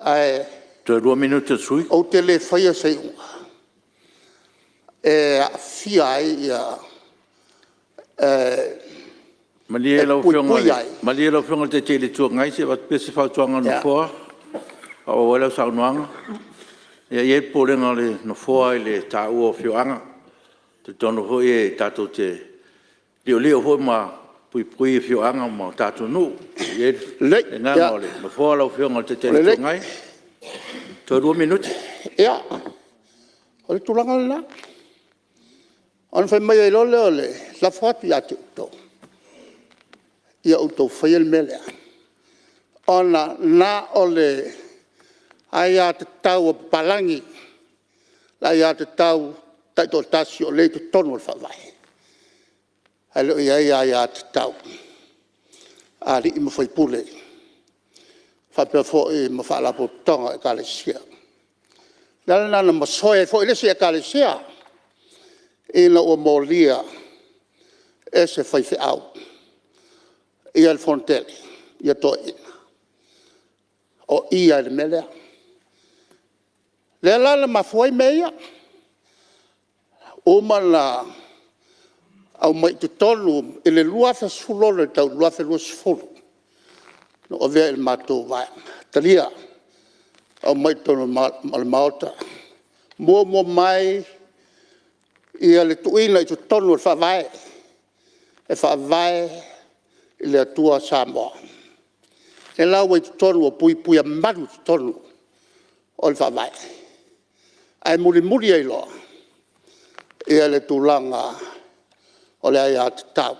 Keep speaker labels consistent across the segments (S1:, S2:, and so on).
S1: Ae
S2: Toe 2 minute o le sui usufono.
S1: Ou te le faia se iuga e aafia ai
S2: Malie
S1: e
S2: lau
S1: puipui ai.
S2: Afioga i le Taitai o le Itu Agai se i avatu pea se fautuaga a le Nofoa e faaauau ai lau saunoaga. E i ai le popolega o le Nofoa i le taua o afioaga. E talitonu foi tatou te liolio foi ma puipui afioaga ma tatou nuu. E i ai le agaga o le Nofoa lau Afioga i le Taitai o le Itu Agai. Toe 2 minute.
S1: Ia, o le tulaga lena. Ona fai mai ai loa lea o le lafo atu ia te outou ia outou faia le mea lea ona na o le aiatatau a papalagi, le aiatatau taitoatasi o lea e i totonu o le Faavae, ae le o i ai aiatatau a alii ma faipule faapea foi ma Faalapotopotoga o Ekalesia. O le ala lena na masoe ai foi le isi Ekalesia ina ua molia e se faifeau le fonotele a toeaiina, o i lava i le mea lea. O lea la na mafua ai mea ia, uma ona aumai i totonu i le 2016 e tau i le 2020 na ou avea i le matou Vaega, talia, aumai i totonu o le Maota. Muamua mai le tuuina i totonu o le Faavae, e faavae i le Atua Samoa. O lea la ua i totonu ua puipuiamalu i totonu o le Faavae, ae mulimuli ai loa le tulaga o le aiatatau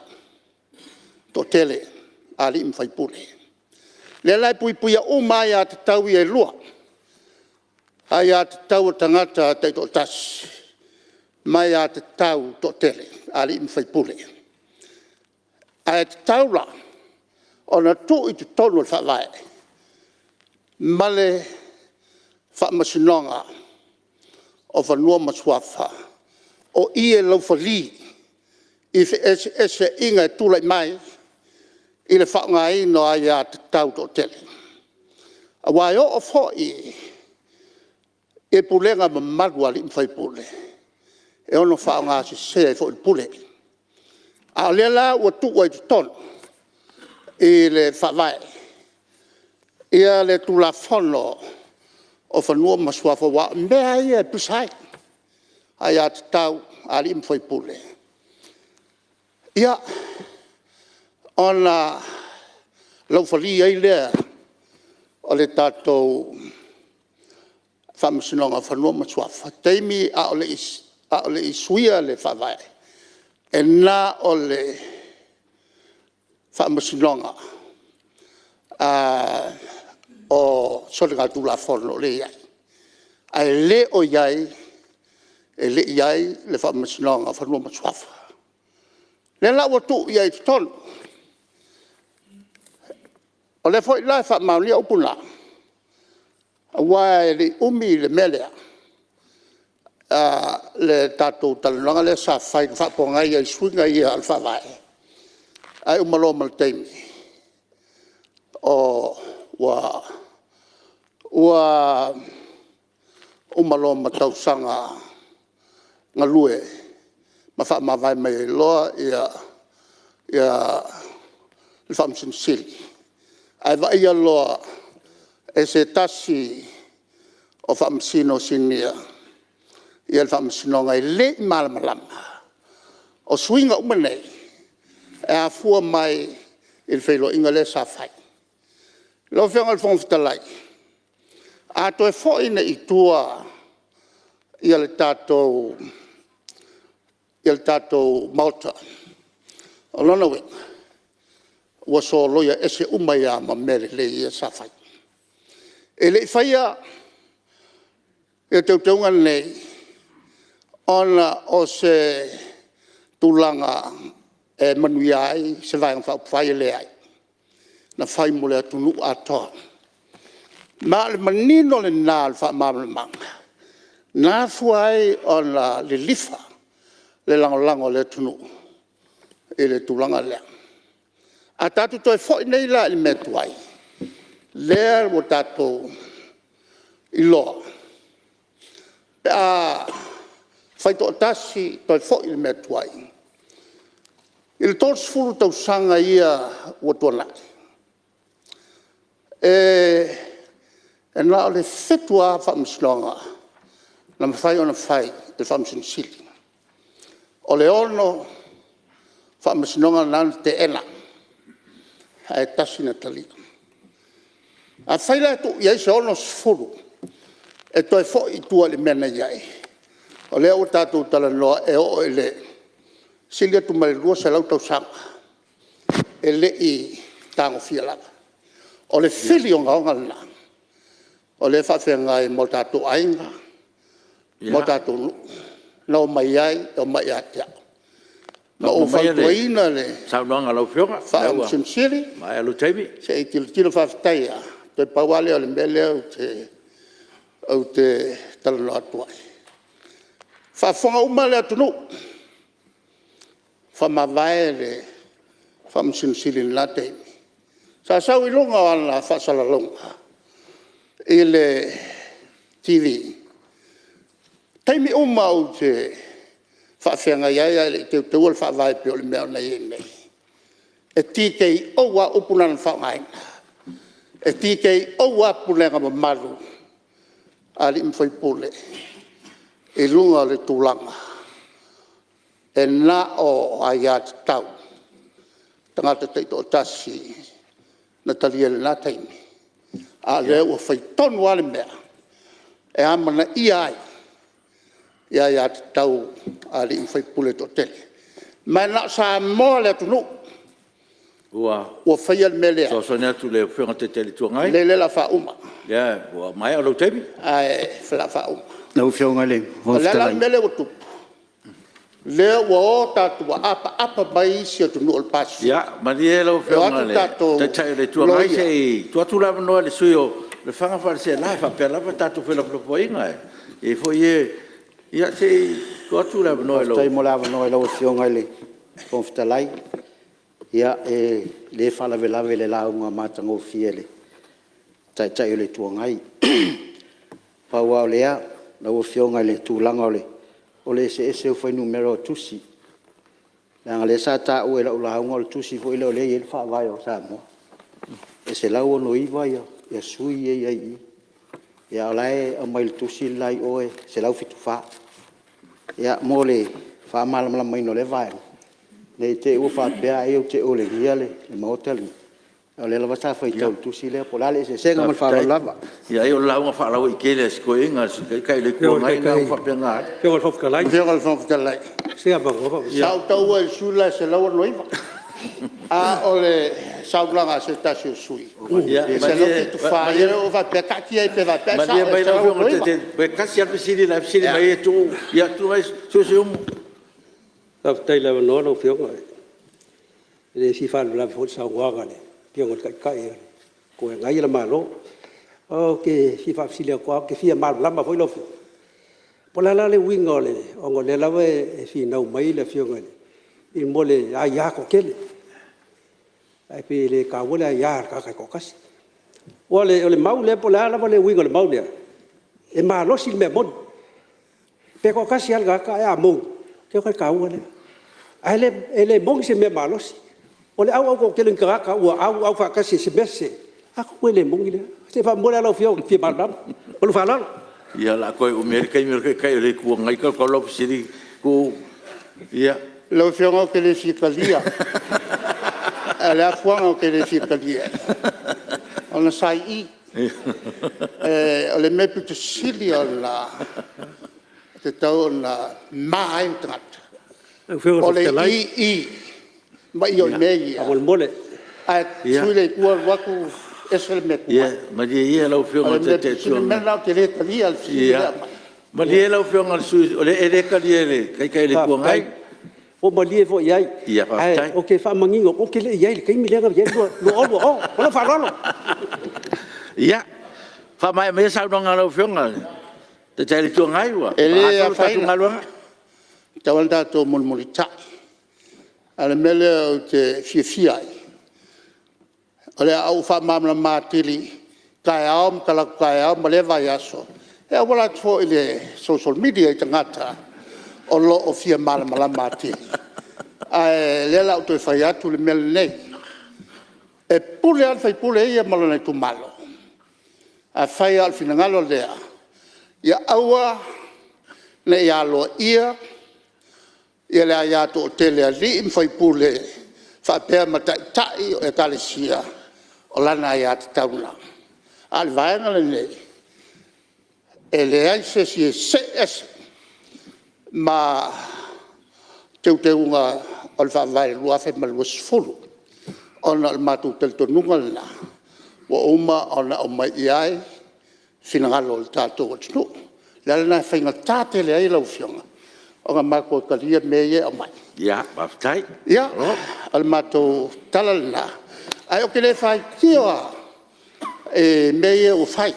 S1: toatele a alii ma faipule. O lea la e puipuia uma lava aiatatau ia e lua, aiatatau a tagata taitoatasi ma aiatatau toatele a alii ma faipule. Ae tatau la ona tuu i totonu o le Faavae ma le Faamasinoga o Fanua ma Suafa, o i e laufali i feeseeseaiga e tulai mai i le faaaogaina o aiatatau toatele. Aua e oo foi i pulega mamalu a alii ma faipule, e ono faaaogasese ai foi le pule. A o lea la ua tuu ai i totonu i le Faavae le Tulafono o Fanua ma Suafa aua o mea lava ia e pisa ai, aiatatau a alii ma faipule, ia, ona laufali ai lea o le tatou Faamasinoga o Fanua ma Suafa. O taimi a o le i suia le Faavae, e na o le Faamasinoga o Soligatulafono lea e i ai, ae le o i ai, e le i i ai le Faamasinoga o Fanua ma Suafa. O lea la ua tuu i ai i totonu. O lea foi la e faamaonia upu na, aua e le i umi le mea lea, le tatou talanoaga lea sa fai na faapogai ai i suiga ia o le Faavae, ae uma loa ma le taimi, ua uma loa ma tausaga galue ma faamavae mai ai loa le Faamasino Sili, ae vaaia loa e se tasi o Faamasino Sinia le Faamasinoga e le i malamalama. O suiga uma nei, e afua mai i le feiloaiga lea sa fai. Lau Afioga i le Fofoga Fetalai, a toe foi nei i tua le tatou Maota, o lona uiga, ua soloia ese uma ai lava ma mea lelei ia sa fai. E le i faia teuteuga nei ona o se tulaga e manuia ai se Vaega Faaupufai, e leai. Na fai mo le atunuu atoa. Ma o le manino lena o le faamalamalamaga na afua ai ona lilifa le lagolago a le atunuu i le tulaga lea. A tatou toe foi nei la i le mea tuai lea ua tatou iloa pe a faitoatasi toe foi i le mea tuai. I le 30 tausaga ia ua tuanai, e na o le 7 lava Faamasinoga na mafai ona fai e le Faamasino Sili. O le 6 Faamasinoga na na teena ae tasi na talia. Afai la e tuu i ai se 60 e toe foi i tua i le mea na i ai, o lea ua tatou talanoa e oo i le sili atu ma le 200 tausaga e le i tagofia lava. O le fili ogaoga lena o lea e faafeagai ma o tatou aiga ma o tatou nuu na omai ai, e omai ia te au. Ma ou fautuaina le
S2: Saunoaga a lau Afioga ua
S1: Faamasino Sili,
S2: maea lou taimi.
S1: Se i tilotilo. Faafetai lava, toe pau lava lea o le mea lea ou te talanoa atu ai. Faafofoga uma le atunuu, faamavae le Faamasino Sili i lena taimi, sa sau i luga o ana faasalalauga i le TV, taimi uma ou te faafeagai ai a e le i teuteuina le Faavae pei o le mea na i ai nei, e TKO lava upu na na faaaogaina. E TKO lava pulega mamalu a alii ma faipule i luga o le tulaga e na o aiatatau a tagata taitoatasi na talia i lena taimi, a o lea ua fai tonu lava le mea e amanaia ai aiatatau a alii ma faipule e toatele. Ma e na o Samoa le atunuu
S2: Ua
S1: ua faia le mea lea,
S2: fesoasoani atu i le Afioga i le Taitai o le Itu Agai.
S1: lea o le a faauma
S2: Ua maea lou taimi.
S1: ae o le a faauma.
S3: Lau Afioga i le
S1: O
S3: Fofoga
S1: le a la le
S3: Fetalai…
S1: mea lea ua tupu? Lea ua o tatou, ua apaapa mai isi atunuu o le Pasefika
S2: Ia malie lau
S1: e o
S2: Afioga
S1: atu
S2: i le
S1: tatou
S2: Taitai o le Itu Agai
S1: loia.
S2: se i tuu atu le avanoa i le sui usufono mo Lefaga ma Faleaseela. E faapea lava tatou felafolafoaiga, e i ai foi e… Ia se i tuu atu le avanoa i lau…
S3: Faafetai mo le avanoa i lau Afioga i le Fofoga Fetalai. Ia, e le faalavelave i le lauga matagofie a le Taitai o le Itu Agai. Pau lava o lea lau Afioga i le tulaga o le eseese o fuainumera o tusi, leaga o lea sa taua i lau lauga o le tusi foi lea o lea e i ai le Faavae o Samoa, e 169 sui ia e i ai i i, a o la e aumai i le tusi le la i o e 174. Ia mo le faamalamalamaina o lea vaega, ne i te i ua faapea ai ou te olegia le Maota lenei, a o lea lava sa faitau i le tusi lea. Po o le a le eseesega ma le faaaloalo lava.
S2: Faafetai. Ia ai o le lauga faalauaitele a si toeaina le Sui Taitai o le Itu Agai lena ua faapena atu.
S1: Lau Afioga i le Fofoga Fetalai, sa ou taua i le sui le la e 169, a o le saunoaga a se tasi o sui usufono e 174. Ia lea ua ou faapea, taatia ai pea faapea ae sao
S2: Malie
S1: e
S2: mai lau Afioga i le
S1: 169.
S2: Taitai, toe tasi lava le fesili la e fesili mai ai Tuuu. Ia tulai mai Siumu.
S4: Faafetai i le avanoa lau Afioga. E le fia faalavelave foi i le saunoaga a le Afioga i le Taitai o e Agaia le Malo. Ou te fia faafesili atu lava, ou te fia malamalama foi lau Afioga, po o le a la le uiga ona o lea lava e finau mai le Afioga i le mea o le aia toatele, ae pei e le taua le aia a le tagata e toatasi. Aua o le mau lea po o le a lava le uiga o le mau lea, e malosi le mea moni. Pe toatasi lava le tagata ae a moni, ou te iloa o le taua lea. Ae le moni se mea malosi. O le auau toatele o ni tagata ua auau faatasi i se mea sese, atonu e le moni lea. Se faamolemole lava lau Afioga ou te fia malamalama. Ma lou faaaloalo.
S2: Ia o le a toe umi ai le taimi o le Taitai o le Itu Agai talu lau fesili Tuuu. Ia.
S1: Lau Afioga ou te le fia talia. O le afuaga ou te le fia talia ai, ona sa i i. O le mea aupito sili ona tatau ona ma ai le tagata,
S4: Lau Afioga i le
S1: o le
S4: Fofoga Fetalai
S1: i i ma i i mea ia,
S4: faamolemole.
S1: Ae sui lea i tua alu atu ese le mea e tu ai.
S2: Ia malie ia lau
S1: O
S2: Afioga i
S1: le
S2: le
S1: mea
S2: Taitai
S1: aupito sili, o le mea lena ou te le talia le fesili lea e aumai.
S2: Malie lau Afioga i le sui usufono, e le talia e le Taitai o le Itu Agai.
S4: Faafetai. Ua ou malie foi i ai, ae ou te faamanino atu, ou te le i i ai i le taimi lea na i ai le 2020. Ma lou faaaloalo.
S2: Ia, faamaea maia le saunoaga a lau Afioga i le Taitai o le Itu Agai ua
S1: E le
S2: faagasolo le tatou
S1: afaina,
S2: galuega.
S1: e tatau lava ona tatou mulimulitai. A o le mea lea ou te fiafia ai, o le a ou faamalamalama atili taeao ma talaatu taeao ma lea vaiaso e auala atu foi i le social media i tagata o lo o fia malamalama atili. Ae o lea o le a ou toe fai atu le mea lenei, e pule lava le sui usufono ia ma lona itumalo. Afai lava o le finagalo lea ia aua ne i aloaia le aia toatele a alii ma faipule faapea ma taitai o Ekalesia, o lana aiatatau lena. A o le Vaega lenei, e leai se isi e se'e ese ma Teuteuga o le Faavae 2020 ona o le matou talitonuga lena ua uma ona aumai i ai finagalo o le tatou atunuu. O le ala lena e faigata tele ai lau Afioga ona matou talia mea ia e aumai.
S2: Ia, faafetai.
S1: Ia,
S2: Malo.
S1: O le matou tala lena, ae ou te le faitio lava i mea ia ua fai.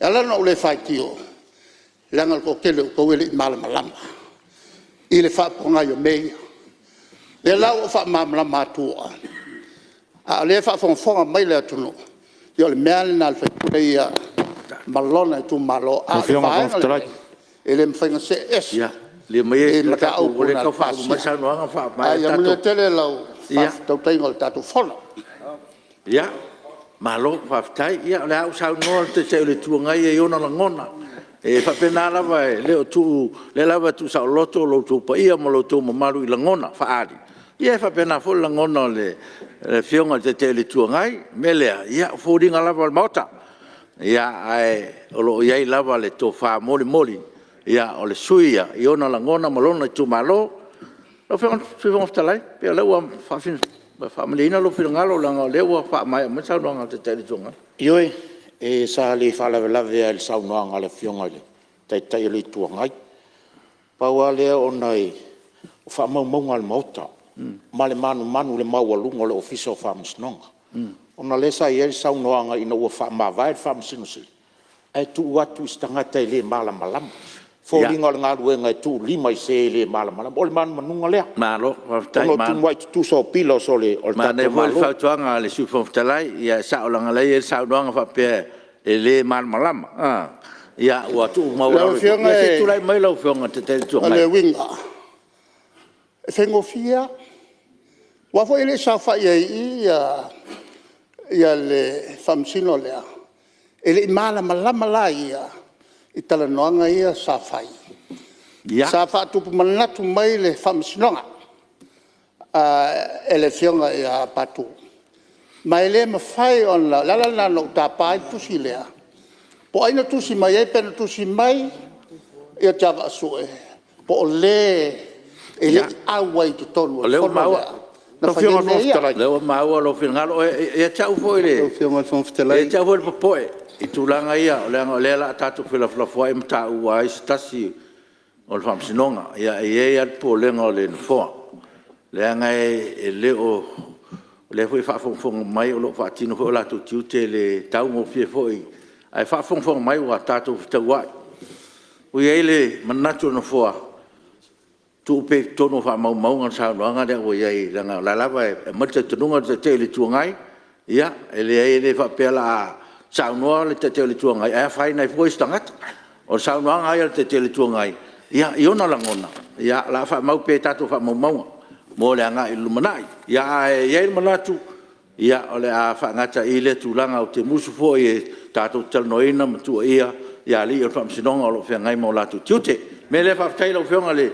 S1: E ala ona ou le faitio, leaga o le toatele o outou e le i malamalama i le faafofoga o mea ia. O lea la ua ou faamalamalama atua a o lea e faafogafoga mai le atunuu, ia o le mea lava lena a le sui usufono ia ma lona itumalo. A o le Vaega lenei, e le mafai ona see ese i mataupu
S2: Ua le
S1: na
S2: tau faaulu mai le
S1: pasia.
S2: saunoaga ma faamaea
S1: Ae
S2: le
S1: ia
S2: tatou…
S1: manuia tele lau faatautaiga o le tatou Fono.
S2: Ia, malo faafetai. Ia o lea ua saunoa le Taitai o le Itu Agai ia i ona lagona. E faapena lava, e le o tuu… o lea lava e tuusaoloto lo outou paia ma lo outou mamalu i lagona faaali, ia e faapena foi le lagona o le Afioga i le Taitai o le Itu Agai. O le mea lea, ia o foliga lava o le Maota, ae o lo o i ai lava le tofa molimoli o le sui usufono ia i ona lagona ma lona itumalo. Lau Afioga i le Sui Fofoga Fetalai, pe o lea ua faamalieina lou finagalo leaga o lea ua faamaea mai le saunoaga a le Taitai o le Itu Agai.
S3: Ioe, sa le faalavelave lava i le saunoaga a le Afioga i le Taitai o le Itu Agai. Pau lava lea ona o faamaumauga a le Maota ma le manumanu i le maualuga o le Ofisa o Faamasinoga, ona o lea sa i ai le saunoaga ina ua faamavae le Faamasino Sili ae tuu atu i se tagata e le malamalama. E foliga o le galuega e tuulima i se e le malamalama. O le manumanuga lea,
S2: Malo faafetai.
S3: ona o le tumuai tutusa o pillars o le tatou Malo.
S2: Manaia foi le fautuaga a le Sui Fofoga Fetalai. Ia e sao leaga o lea e i ai le saunoaga faapea e le malamalama a, ia ua
S1: Lau
S2: tuumaualalo i…
S1: Afioga
S2: Ia se i tulai mai lau Afioga i le Taitai o le Itu
S1: o
S2: Agai.
S1: le uiga, e faigofie lava, aua foi e le i saofai ai i i le Faamasino lea, e le i malamalama la ia i talanoaga ia sa fai.
S2: Ia.
S1: Sa faatupu manatu mai le Faamasinoga e le Afioga ia Patu, ma e le mafai ona… O le ala lena na ou tapa ai le tusi lea, po o ai na tusi mai ai, pe na tusi mai ia Tiavaasue po o le e le i auai i totonu o le
S2: Ia, o lea ua
S1: fono
S2: maua.
S1: lea na fai ai mea ia.
S2: O lea ua maua lou finagalo. E ia te au foi
S5: Lau Afioga i le Fofoga
S2: e ia
S5: Fetalai…
S2: te au foi le popo'e i tulaga ia leaga o lea o le a tatou felafolafoai ma taua ai se tasi o le Faamasinoga. E i ai lava le popolega o le Nofoa leaga e le o… O lea foi e faafogafoga mai o lo o faatino foi o latou tiute e le taugofie foi, ae faafogafoga mai ua tatou fetauai. Ua i ai le manatu o le Nofoa, tuu pea i totonu o faamaumauga le saunoaga lea ua i ai leaga o la e lava e aumai le talitonuga o le Taitai o le Itu Agai. Ia, e leai e le faapea o le a saunoa le Taitai o le Itu Agai ae afaina ai fua isi tagata. O le saunoaga lava ia a le Taitai o le Itu Agai i ona lagona, o le a faamau pea i tatou faamaumauga mo le agai i le lumanai. Ae i ai le manatu o le a faagata ai i i lea tulaga, ou te musu foi tatou te talanoaina ma tuuaia alii o le Faamasinoga o lo o feagai ma o latou tiute. O le mea lea faafetai i lau Afioga i le…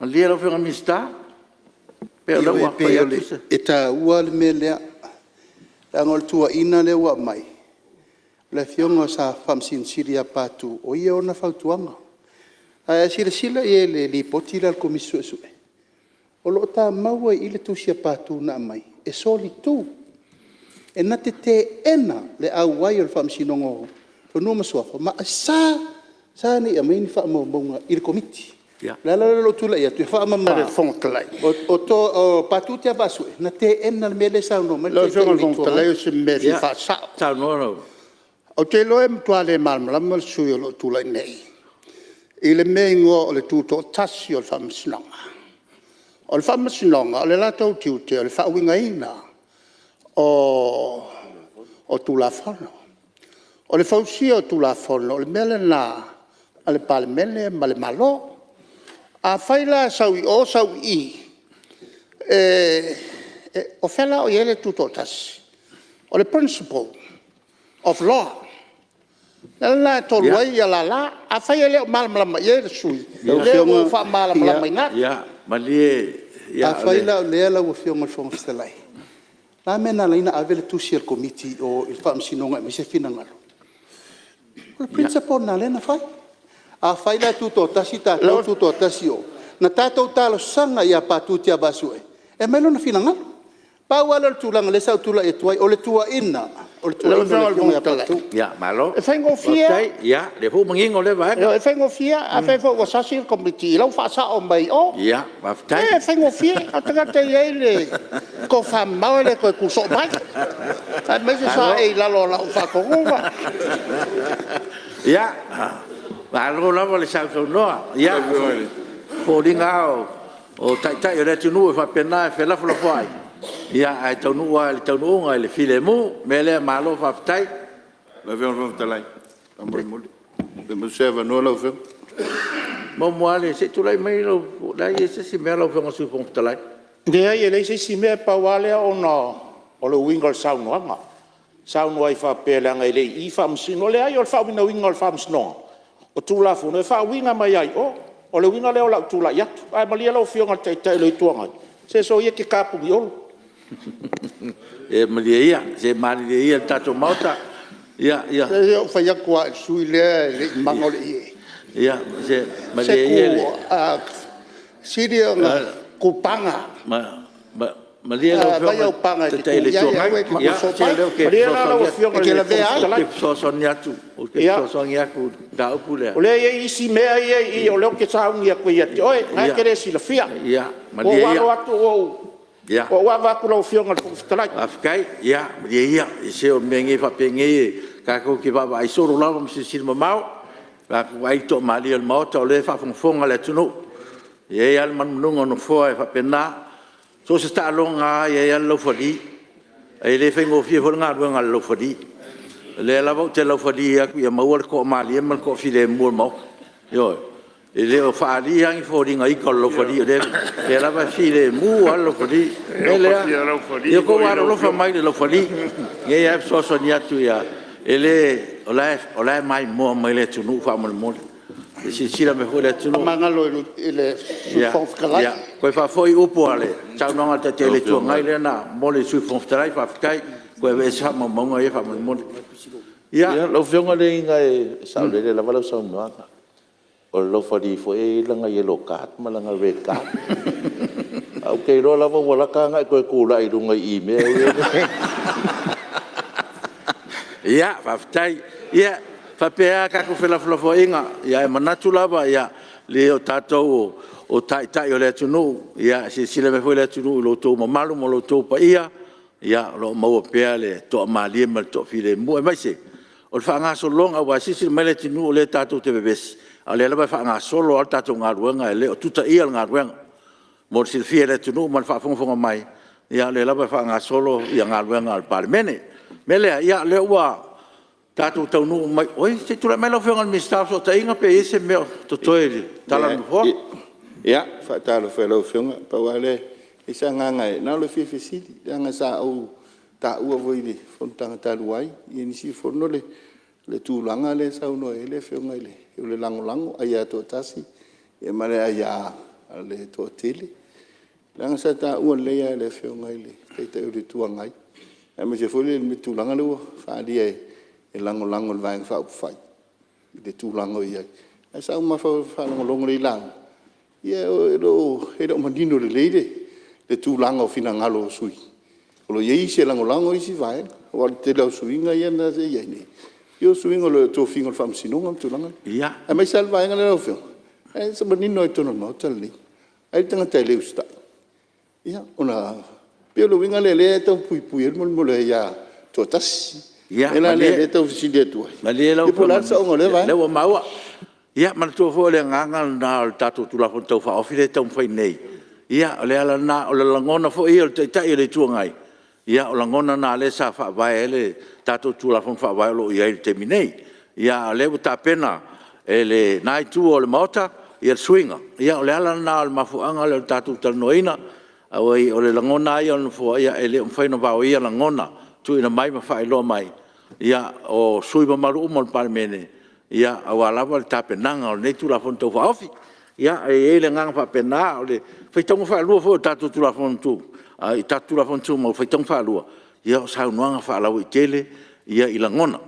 S2: Malie lau Afioga i le Minisita, pei o lea ua fai atu se…
S5: Ioe, e taua le mea lea, leaga o le tuuaiga lea ua aumai, o le afioga sa Faamasino Sili ia Patu o ia e ona fautuaga. Ae a silasila i ai i le Lipoti lea a le Komisi Suesue, o lo o tamau ai i i le tusi a Patu na aumai e solitu, e na te teena le auai o le Faamasinoga o Fanua ma Suafa ma e sa sa ina ia aumaia ni faamaumauga i le Komiti. O le ala lea o lou tulai atu e faamama, o Patu Tiavaasue na teena le mea lea e saunoa mai ai
S1: Lau
S5: le
S1: Afioga
S5: Taitai
S1: i
S5: o
S1: le
S5: le
S1: Fofoga
S5: Itu Agai.
S1: Fetalai o se mea e fia faasao.
S2: Saunoa lau…
S1: Ou te iloa e matua le malamalama le sui usufono o lo o tulai nei i le mea e igoa o le Tutoatasi o le Faamasinoga. O le Faamasinoga, o le latou tiute o le faauigaina o Tulafono. O le fausia o Tulafono, o le mea lena a le Palemene ma le Malo. Afai la e sau i o sau i i, o fea la o i ai le tutoatasi? O le principle of Law. O le ala lena e tolu ai lala. Afai e le o malamalama i ai le sui usufono, o lea ua ou faamalamalamaina atu.
S2: Ia malie...
S5: Afai la o lea lau Afioga i le Fofoga Fetalai, o le a le mea na ala ai ona ave le tusi a le Komiti i o i le Faamasinoga e aumai se finagalo? O le principle lena lea na fai. Afai la e tutoatasi tatou tutoatasi o, na tatou talosaga ia Patu Tiavaasue e aumai lona finagalo. Pau lava lea o le tulaga lea sa ou tulai atu ai, o le tuuaiga, o le tuuaiga i le Afioga ia Patu.
S2: Ia malo.
S1: E faigofie lava.
S2: Ia lea foi ua manino lea vaega.
S1: E faigofie lava. Afai foi ua sasi le Komiti o la e ua faasao mai e o.
S2: Faafetai.
S1: E faigofie. O le tagata e i ai le tofamamao e le toe tu soo mai, aemaise saei i lalo o lau faatonuga.
S2: Ia, malo lava le sausaunoa. Ia, o foliga lava o Taitai o le atunuu e faapena e felafolafoai, ae taunuu lava i le taunuuga i le filemu. O le mea lea, malo faafetai.
S6: Lau Afioga i le Fofoga Fetalai, faamolemole, pe maua se avanoa lau Afioga.
S2: Se i tulai mai po o le a se isi mea lau Afioga i le Sui Fofoga Fetalai.
S7: Leai e leai se isi mea, pau lava lea ona o le uiga o le saunoaga, saunoa ai faapea leaga e le i i i Faamasino. Leai o le faauigaina o le Faamasinoga, o Tulafono e faauiga mai lava i o. O le uiga lea o lau tulai atu. Ae malie lau Afioga i le Taitai o le Itu Agai, se soia e te tapuni Olo.
S2: Ia malie ia, se malilie ia le tatou Maota.
S1: Se i ou fai atu lava i le sui usufono lea e le i mago le ie.
S2: Se
S1: Se
S2: malie ia.
S1: sili ona tu paga,
S2: Malie lau
S1: a fai
S2: Afioga
S1: au paga
S2: i
S1: e
S2: le
S1: te
S2: Taitai
S1: tu
S2: o le
S1: i
S2: Itu
S1: ai,
S2: Agai,
S1: aua e te tu soo
S2: se o
S1: mai.
S2: lea ou te
S7: Malie la lau
S2: fesoasoani
S7: Afioga
S1: E
S7: i
S1: te
S7: le
S1: lavea
S7: Fofoga
S1: ai?
S2: atu, ou
S7: Fetalai.
S2: te fesoasoani atu i le mataupu lea.
S7: O lea e i ai isi mea ia e i i o lea ou te sauni atu ai ia te oe, lena e te le silafia. Ua
S2: Malie
S7: ou
S2: ia.
S7: alo atu ua ou ava atu i lau Afioga i le Fofoga Fetalai.
S2: Faafetai. Ia malie ia, se o mea nei faapenei tatou te vaavaai solo lava ma silasila mamao pe a tatou vaai i le toamalie o le Maota o lea e faafogafoga le atunuu. E i ai lava le manumanuga o le Nofoa e faapena, so o se taaloga lava e i ai lava le laufali. E le faigofie foi le galuega a le laufali. O lea lava ou te laufali atu ia maua le toamalie ma le toafilemu o le Maota. Ioe. E le o faaalia lava ni foliga ita o le laufali o lea lava e filemu lava le laufali. O le mea lea, ia outou alolofa mai i le laufali, o lenei lava e fesoasoani atu. O la e maimoa mai le atunuu faamolemole. Se i silasila mai foi le atunuu.
S1: Faamagalo i le Sui Fofoga Fetalai.
S2: Ia toe faafoi upu a le saunoaga a le Taitai o le Itu Agai lea na momoli e le Sui Fofoga Fetalai, faafetai. Toe aveese faamaumauga ia faamolemole.
S8: Ia, lau Afioga leai e saolele lava lau saunoaga. O le laufali foi e i ai lana yellow card ma lana red card. Ae ou te iloa lava ua lata ona e toe tulai i luga i i i mea ia.
S2: Ia, faafetai. Ia, e faapea lava tatou felafolafoaiga, ae manatu lava, leai o tatou o taitai o le atunuu. E silasila mai foi le atunuu i lo outou mamalu ma lo outou paia, o lo o maua pea le toamalie ma le toafilemu, aemaise o le faagasologa. Aua e silasila mai le atunuu o lea tatou te vevesi, a o lea lava e faagasolo lava le tatou galuega, e le o tutaia le galuega. Mo le silafia e le atunuu ma le faafogafoga mai, o lea lava e faagasolo galuega a le Palemene. O le mea lea, o lea ua tatou taunuu mai… Oi, se i tulai mai lau Afioga i le Minisita o Fesootaiga pe i ai se mea o totoe i le tala a le Nofoa.
S6: Ia, e faatalofa i lau Afioga. Pau lava lea, e leai se agaga e… na o le fia fesili leaga sa ou taua foi i le fonotaga talu ai i nisi fono le tulaga lea e saunoa i ai le Afioga i le lagolago, aia toatasi ma le aia a le toatele. Leaga sa taua lelei lava e le Afioga i le Taitai o le Itu Agai aemaise foi le tulaga lea ua faaalia e lagolago e le Vaega Faaupufai i le tulaga o i ai. Ae sa ou faalogologo lelei i lauga, ia e le o manino lelei le tulaga o finagalo o sui usufono o lo o i ai isi e lagolago isi vaega. Aua o le tele lava o suiga lea na i ai nei, ia o suiga o le tofiga o le Faamasinoga ma tulaga na. Aemaise lava le vaega lea lau Afioga, se i manino lava i totonu o le Maota lenei, e i ai le tagata e le usitai, ia ona… E pei o le uiga lea o lea e tau puipui ai le aia toatasi. O le mea la lea e tau fesili atu ai,
S2: Malie lau
S6: po o le a le
S2: Afioga,
S6: saoga o lea
S2: o
S6: vaega.
S2: lea ua maua. Ia manatua foi o le agaga lena o le tatou Tulafono Tau Faaofi lea e taumafai nei, ia o le ala lena. O le lagona foi ia o le Taitai o le Itu Agai, o lagona na o lea sa faavae ai le tatou Tulafono Faavae o lo o i ai i le taimi nei. A o lea ua tapena e lena Itu o le Maota le suiga, ia o le ala lena o le mafuaaga lea o le tatou talanoaina. O le lagona lava ia o le Nofoa, e le o mafai ona vaoia lagona tuuina mai ma faailoa mai o sui usufono mamalu uma o le Palemene aua lava le tapenaga o lenei Tulafono Tau Faaofi. Ia, e i ai le agaga faapena, o le faitauga faalua foi o tatou Tulafono Tumau, faitauga faalua, ia o saunoaga faalauaitele i lagona.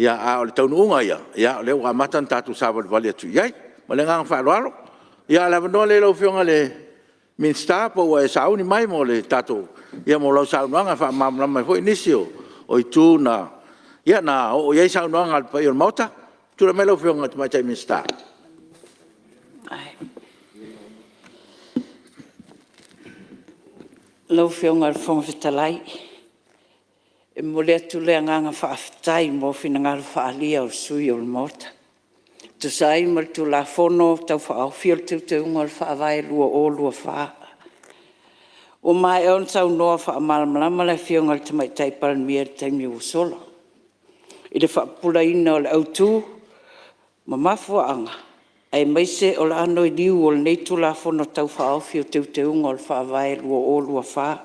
S2: A o le taunuuga ia, o lea ua amata ona tatou savalivali atu i ai. Ma le agaga faaaloalo. Ia a o le avanoa lenei i lau Afioga i le Minisita po ua e sauni mai mo lau saunoaga e faamalamalama ai foi nisi o itu na oo i ai saunoaga a le paia o le Maota. Tulai mai lau Afioga i le Tamaitai Minisita.
S9: Lau Afioga i le Fofoga Fetalai, e momoli atu le agaga faafetai mo finagalo faaalia o sui usufono o le Maota e tusa ai ma le Tulafono Tau Faaofi o Teuteuga o le Faavae 2024. Ua maea ona saunoa faamalamalama le Afioga i le Tamaitai Palemia i le taimi ua sola i le faapupulaina o le autu ma mafuaaga aemaise o le anoliu o lenei Tulafono Tau Faaofi o Teuteuga o le Faavae 2024.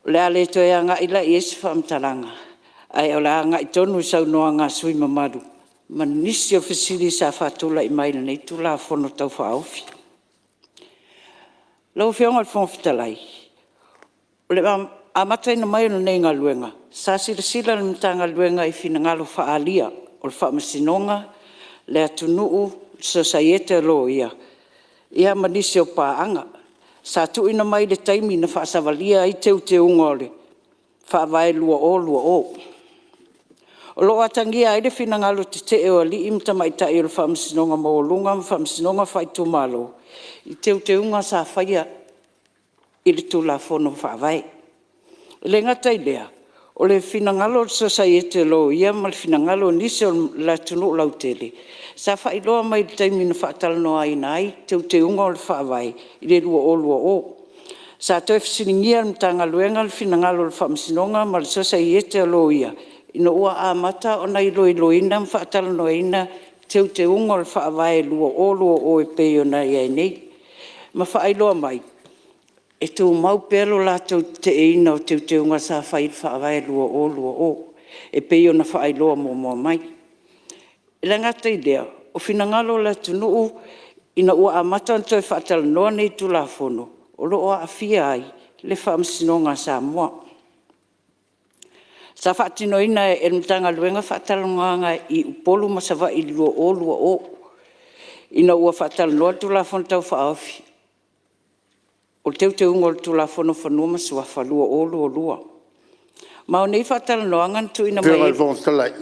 S9: O le a le toe agai la i ai se faamatalaga ae o le a agai tonu i saunoaga a sui usufono mamalu ma nisi o fesili sa faatulai mai i lenei Tulafono Tau Faaofi. Lau Afioga i le Fofoga Fetalai, o le amataina mai o lenei galuega, sa silasila le Matagaluega i finagalo faaalia o le Faamasinoga, le atunuu, le Sosaiete a Loia ma nisi o paaga. Sa tuuina mai i le taimi na faasavalia ai Teuteuga o le Faavae 2020. O lo o atagia ai le finagalo tetee o alii ma tamaitai o le Faamasinoga Maualuga ma Faamasinoga Faaitumalo i Teuteuga sa faia i le Tulafono Faavae. E le gata i lea, o le finagalo o le Sosaiete a Loia ma le finagalo o nisi o le atunuu lautele, sa faailoa mai i le taimi na faatalanoaina ai Teuteuga o le Faavae i le 2020. Sa toe fesiligia e le Matagaluega le finagalo o le Faamasinoga ma le Sosaiete a Loia ina ua amata ona iloiloina ma faatalanoaina Teuteuga o le Faavae 2020 e pei ona i ai nei, ma faailoa mai e tumau pea lo latou tetee o Teuteuga sa fai i le Faavae 2020 e pei ona faailoa muamua mai. E le gata i lea, o finagalo o le atunuu ina ua amata ona toe faatalanoa nei Tulafono, o lo o aafia ai le Faamasinoga a Samoa. Sa faatinoina e le Matagaluega faatalanoaga i Upolu ma Savaii i le 2020 ina ua faatalanoa le Tulafono Tau Faaofi o Teuteuga o le Tulafono o Fanua ma Suafa 2022. Ma o nei faatalanoaga na tuuina mai
S1: Lau Afioga i le Fofoga Fetalai,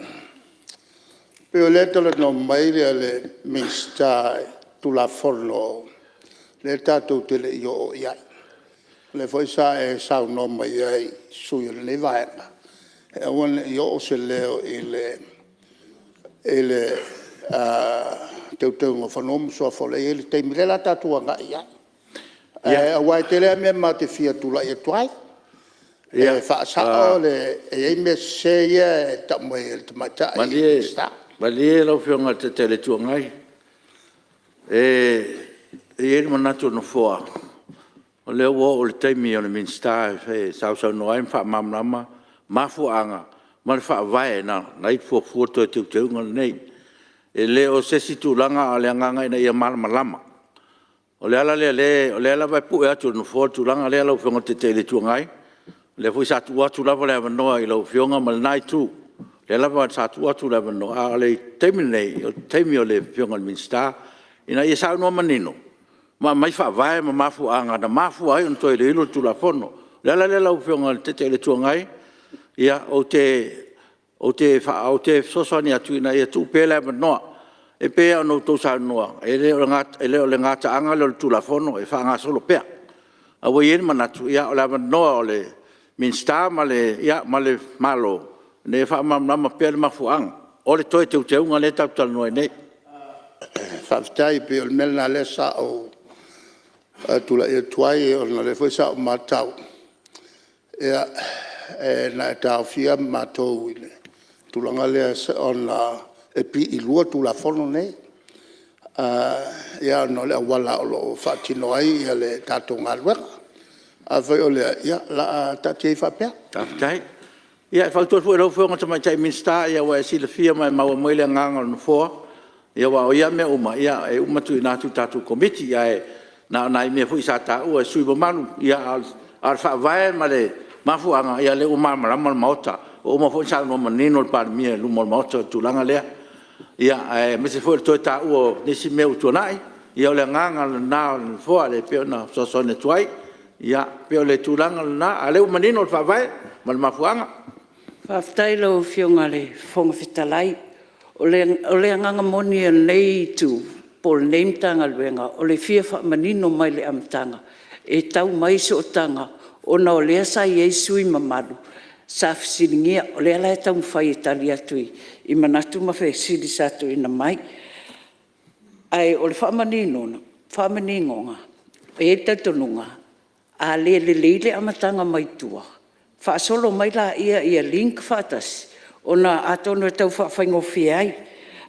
S1: pei o lea e talanoa mai le Minisita i Tulafono lea tatou te le i oo i ai. O lea foi sa e saunoa mai ai i sui usufono o lenei Vaega e aua ne i oo se leo i le Teuteuga o Fanua ma Suafa o lea e i ai le taimi, lea la tatou te agai i ai. Aua e tele lava mea ma te fia tulai atu ai e faasao le… e i ai mea sese ia e tau mai e le Tamaitai Minisita.
S2: Malie lau Afioga i le Taitai o le Itu Agai, e i ai le manatu o le Nofoa, o lea ua oo i le taimi o le Minisita e sausaunoa ai ma faamalamalama mafuaaga ma le faavae na ala ai ona fuafua le toe teuteuga lenei. E le o se isi tulaga a o le agaga ina ia malamalama. O le ala lea o lea lava e pue atu e le Nofoa le tulaga lea lau Afioga i le Taitai o le Itu Agai, o lea foi sa tuu atu lava le avanoa i lau Afioga ma lena Itu, o lea lava sa tuu atu le avanoa, a o le taimi lenei, o le taimi o le Afioga i le Minisita ina ia saunoa manino ma aumai faavae ma mafuaaga na mafua ai ona toe iloilo le Tulafono. O le ala lea lau Afioga i le Taitai o le Itu Agai, ou te fesoasoani atu ina ia tuu pea le avanoa. E pei lava ona outou saunoa, e le o le gataaga lea o le Tulafono e faagasolo pea. Ae ua i ai le manatu, o le avanoa o le Minisita ma le Malo ina ia faamalamalama pea le mafuaaga o le toe teuteuga lea tatou te talanoa ai nei.
S1: Faafetai. E pei o le mea lena lea sa ou tulai atu ai ona o lea foi sa ou matau Na e taofia matou i le tulaga lea ona e piilua Tulafono nei, ia ona o le auala o lo o faatino ai le tatou galuega. Afai o lea, ia o le a taatia ai faapea.
S2: Faafetai. Ia e fautua atu foi i lau Afioga i le Tamaitai Minisita, ua e silafia ma e maua mai le agaga o le Nofoa, aua o ia mea uma e uma tuuina atu i le tatou Komiti. Ae na o nai mea foi sa taua e sui usufono mamalu, a o le faavae ma le mafuaaga, ia o lea ua malamalama le Maota. Ua uma foi ona saunoa manino le Palemia i luma o le Maota i le tulaga lea, aemaise foi o le toe taua o nisi mea ua tuanai. Ia o le agaga lena o le Nofoa e pei ona fesoasoani atu ai. Ia pei o le tulaga lena, a o lea ua manino le faavae ma le mafuaaga.
S9: Faafetai i lau Afioga i le Fofoga Fetalai. O le agaga moni o lenei itu po o lenei Matagaluega o le fia faamanino mai le amataga e tau mai sootaga ona o lea sa i ai sui usufono mamalu sa fesiligia. O lea la e taumafai e tali atu i manatu ma fesili sa tuuina mai. Ae o le faamaninoga, e i ai le talitonuga a le lelei le amataga mai tua, faasolo mai laia ia link faatasi ona atonu e tau faafaigofie ai,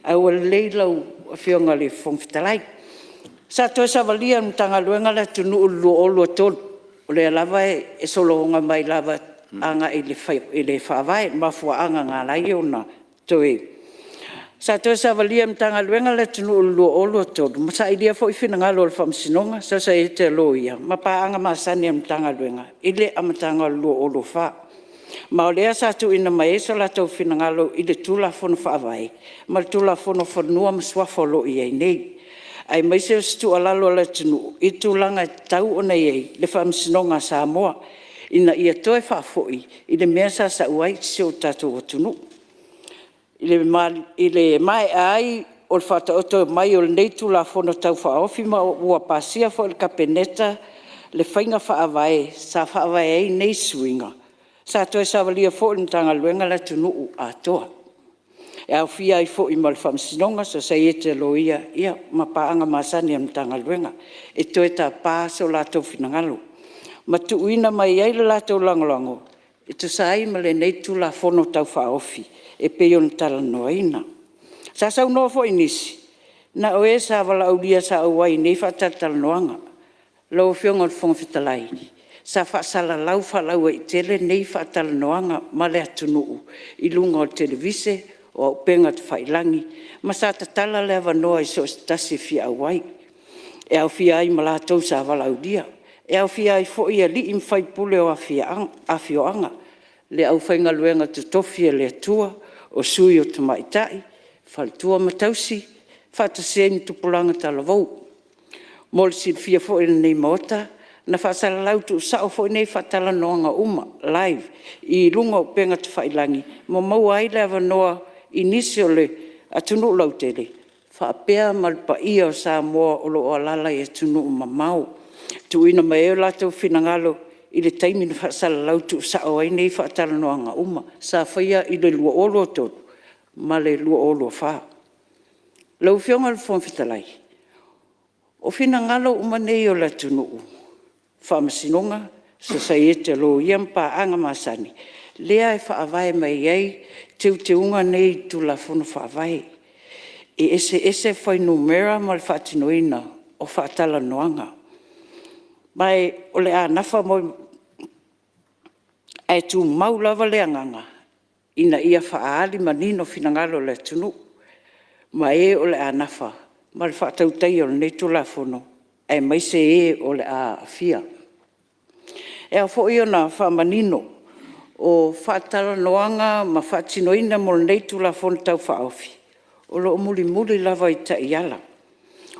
S9: ae ua lelei lau Afioga i le Fofoga Fetalai. Sa toe savalia e le Matagaluega le atunuu i le 2023, o lea lava e sologa mai lava agai i le Faavae i mafuaaga na ala ai ona toe... Sa toe savalia e le Matagaluega le atunuu i le 2023 ma sailia foi finagalo o le Faamasinoga, Sosaiete a Loia ma paaga masani a le Matagaluega i le amataga o le 2024. Ma o lea sa tuuina mai ai so latou finagalo i le Tulafono Faavae ma le Tulafono o Fanua ma Suafa o lo o i ai nei, aemaise o se tuualalo a le atunuu i tulaga e tatau ona i ai le Faamasinoga a Samoa ina ia toe faafoi i le mea sa sau ai si o tatou atunuu. I le maea ai o le faataoto mai o lenei Tulafono Tau Faaofi ma ua pasia foi e le Kapeneta le faiga faavae sa faavae ai nei suiga, sa toe savalia foi e le Matagaluega le atunuu atoa, e aofia ai foi ma le Faamasinoga, Sosaiete a Loia ma paaga masani a le Matagaluega e toe tapa so latou finagalo ma tuuina mai ai le latou lagolago e tusa ai ma lenei Tulafono Tau Faaofi e pei ona talanoaina. Sa saunoa foi nisi, na o e sa valaaulia sa auai i nei faatalatalanoaga. Lau Afioga i le Fofoga Fetalai, sa faasalalau faalauaitele nei faatalanoaga ma le atunuu i luga o le televise, o upega tafailagi ma sa tatala le avanoa i so o se tasi e fia auai, e aofia ai ma latou sa valaaulia. E aofia ai foi alii ma faipule o afioaga, le aufaigaluega totofi a le Atua, o sui o tamaitai, faletua ma tausi, faatasi ai ma tupulaga talavou. Mo le silafia foi e lenei Maota, na faasalalau tuusao foi nei faatalanoaga uma, live i luga o upega tafailagi ma maua ai le avanoa i nisi o le atunuu lautele faapea ma le paia o Samoa o lo o alaala i atunuu mamao, e tuuina mai ai o latou finagalo i le taimi na faasalalau tuusao ai nei faatalanoaga uma sa faia i le 2023 ma le 2024. Lau Afioga i le Fofoga Fetalai, o finagalo uma nei o le atunuu, Faamasinoga, Sosaiete a Loia ma paaga masani, lea e faavae mai ai teuteuga nei i le Tulafono Faavae. E eseese fuainumera ma le faatinoina o faatalanoaga. Ma o le a nafa ma…ae tumau lava le agaga ina ia faaali manino finagalo o le atunuu ma e o le a nafa ma le faatautaia o lenei Tulafono, aemaise e o le a aafia. E ao foi ona faamanino, o faatalanoaga ma faatinoina mo lenei Tulafono Tau Faaofi, o lo o mulimuli lava i taiala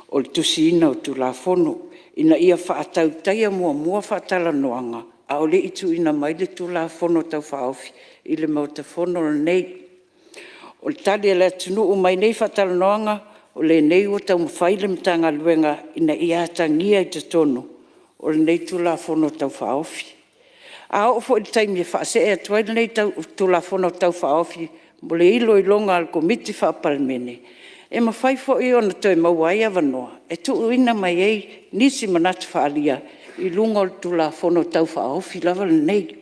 S9: o le tusiina o Tulafono ina ia faatautaia muamua faatalanoaga a o le i tuuina mai le Tulafono Tau Faaofi i le Maota Fono lenei. O le tali a le atunuu mai nei faatalanoaga, o lenei ua taumafai le Matagaluega ina ia atagia i totonu o lenei Tulafono Tau Faaofi. A oo foi i le taimi e faasee atu ai lenei Tulafono Tau Faaofi mo le iloiloga a le Komiti Faa-Palemene, e mafai foi ona toe maua ai avanoa e tuuina mai ai nisi manatu faaalia i luga o le Tulafono Tau Faaofi lava lenei.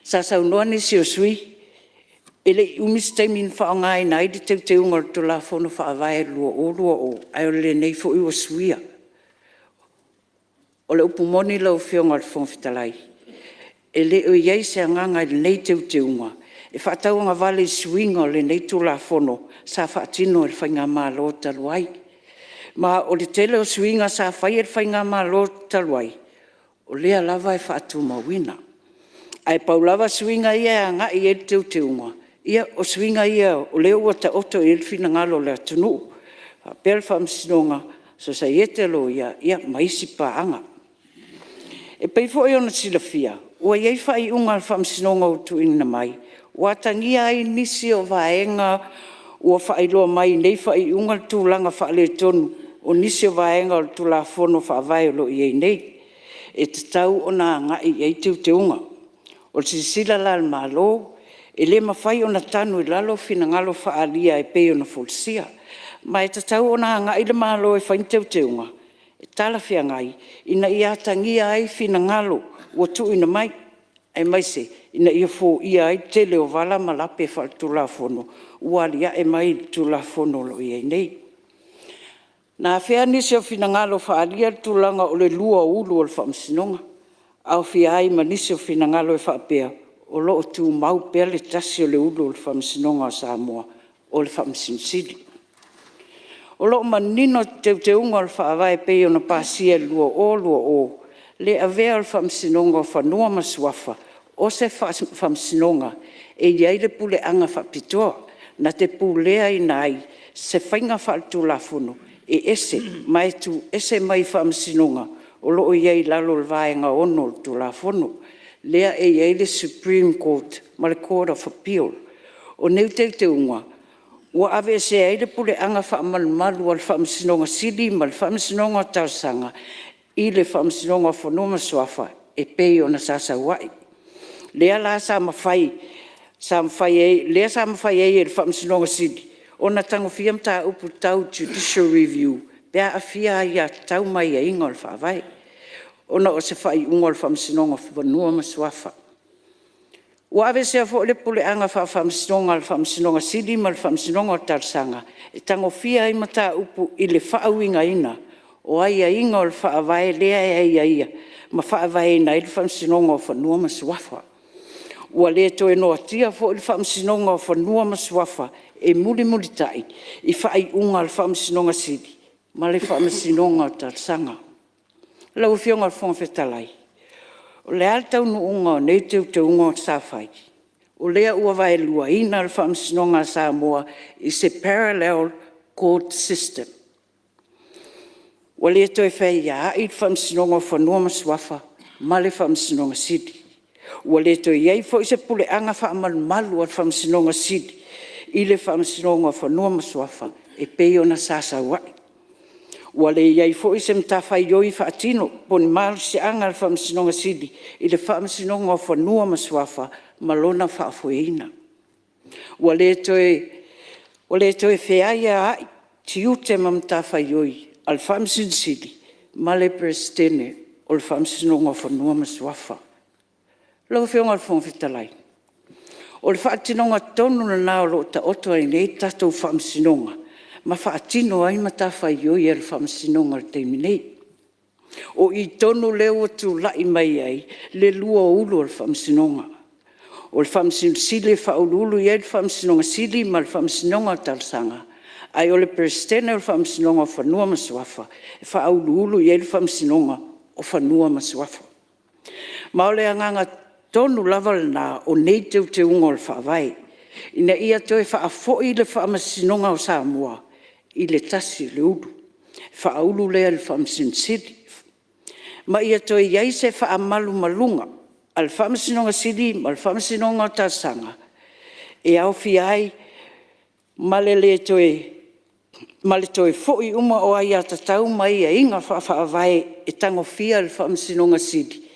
S9: Sa saunoa nisi o sui usufono e le i umi se taimi na faaaogaina ai le Teuteuga o le Tulafono Faavae 2020, ae o lenei foi ua suia. O le upu moni lau Afioga i le Fofoga Fetalai, e le o i ai se agaga i lenei Teuteuga e faatauagavale i suiga o lenei Tulafono sa faatino e le Faigamalo talu ai. Ma o le tele o suiga sa faia e le Faigamalo talu ai, o lea lava e faatumauina. Ae pau lava suiga ia e agai i ai le Teuteuga, ia o suiga ia o lea ua taoto i ai le finagalo o le atunuu faapea le Faamasinoga, Sosaiete a Loia ma isi paaga. E pei foi ona silafia ua i ai faaiuga a le Faamasinoga ua tuuina mai ua atagia ai nisi o vaega ua faailoa mai i nei faaiuga le tulaga faaletonu o nisi o vaega o le Tulafono Faavae o lo o i ai nei, e tatau ona agai i ai teuteuga. O le silasila la a le Malo, e le mafai ona tanu i lalo finagalo faaalia e pei ona folasia. Ma e tatau ona agai le Malo e fai ni teuteuga e talafeagai ina ia atagia ai finagalo ua tuuina mai, aemaise ina ia foia ai le tele o vala ma lape faaletulafono ua aliae mai i le Tulafono o lo o i ai nei. Na afea nisi o finagalo faaalia le tulaga o le lua o ulu o le Faamasinoga, aofia ai ma nisi o finagalo e faapea o lo o tumau pea le tasi o le ulu o le Faamasinoga a Samoa, o le Faamasino Sili. O lo o manino Teuteuga o le Faavae e pei ona pasia i le 2020 le avea o le Faamasinoga o Fanua ma Suafa o se Faamasinoga e i ai le puleaga faapitoa na te puleaina ai se faiga faaletulafono e ese ma e tuuese mai Faamasinoga o lo o i ai i lalo o le Vaega 6 o le Tulafono, lea e i ai le Supreme Court ma le Court of Appeal. O nei teuteuga ua aveesea ai le puleaga faamalumalu a le Faamasinoga Sili ma le Faamasinoga o Talosaga i le Faamasinoga o Fanua ma Suafa e pei ona sa sau ai. Lea la sa mafai ai e le Faamasinoga Sili ona tagofia mataupu tau Judicial Review pe a aafia aiatatau ma aiaiga o le Faavae, ona o se faaiuga a le Faamasinoga o Fanua ma Suafa. Ua aveesea foi le puleaga faa-Faamasinoga a le Faamasinoga Sili ma le Faamasinoga o Talosaga e tagofia ai mataupu i le faauigaina o aiaiga o le Faavae lea e aiaia ma faavaeina ai le Faamasinoga o Fanua ma Suafa. Ua le toe noatia foi le Faamasinoga o Fanua ma Suafa e mulimulitai i faaiuga a le Faamasinoga Sili ma le Faamasinoga o Talosaga. Lau Afioga i le Fofoga Fetalai, o le a le taunuuga o nei teuteuga sa fai? O lea ua vaeluaina le Faamasinoga a Samoa i se Parallel Court System. Ua le toe faiaai le Faamasinoga o Fanua ma Suafa ma le Faamasinoga Sili. Ua le toe i ai foi se puleaga faamalumalu a le Faamasinoga Sili i le Faamasinoga o Fanua ma Suafa e pei ona sa sau ai. Ua le i ai foi se matafaioi faatino po o ni malosiaga o le Faamasinoga Sili i le Faamasinoga o Fanua ma Suafa ma lona faafoeina. Ua le toe feaiaai tiute ma matafaioi a le Faamasino Sili ma le Peresetene o le Faamasinoga o Fanua ma Suafa. Lau Afioga i le Fofoga Fetalai, o le faatinoga tonu lena o lo o taoto ai nei le tatou Faamasinoga ma faatino ai matafaioi a le Faamasinoga i le taimi nei. O i tonu lea ua tulai mai ai le lua o ulu o le Faamasinoga. O le Faamasino Sili e faauluulu i ai le Faamasinoga Sili ma le Faamasinoga o Talosaga, ae o le Peresetene o le Faamasinoga o Fanua ma Suafa, e faauluulu i ai le Faamasinoga o Fanua ma Suafa. Ma o le agaga tonu lava lena o nei Teuteuga o le Faavae, ina ia toe faafoi le Faamasinoga o Samoa i le tasi o le ulu, faaulu lea i le Faamasino Sili, ma ia toe i ai se faamalumaluga a le Faamasinoga Sili ma le Faamasinoga o Talosaga, e aofia ai ma le toe foi uma o aiatatau ma aiaiga faa-Faavae e tagofia e le Faamasinoga Sili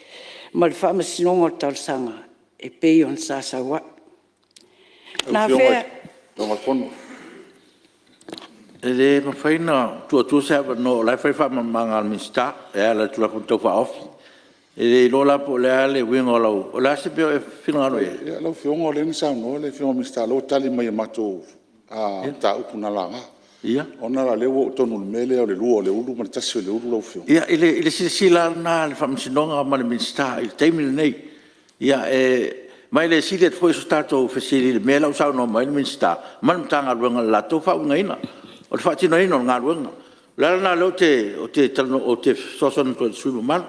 S9: ma le Faamasinoga o Talosaga e pei ona sa sau ai. Na afea... E le mafai ona tuu atua se avanoa o la e fai le faamalamalamaga a le Minisita e ala i le Tulafono Tau Faaofi.
S2: E le iloa la po o le a le uiga o lau… O le a se mea o e finagalo i ai?
S10: Lau Afioga o lea na saunoa le Afioga i le Minisita o lea ua tali mai i a matou mataupu na laga. Ona la o lea ua oo tonu i le mea lea o le 2 o Leulu ma le 1 o Leulu lau Afioga.
S2: Ia, i le silasila lava lena a le Faamasinoga ma le Minisita i le taimi lenei. Ma e le sili atu foi so tatou fesili i le mea la ua saunoa mai ai le Minisita ma le Matagaluega i le latou faauigaina o le faatinoina o le galuega. O le ala lena o lea ou te fesoasoani atu ai i le sui usufono mamalu.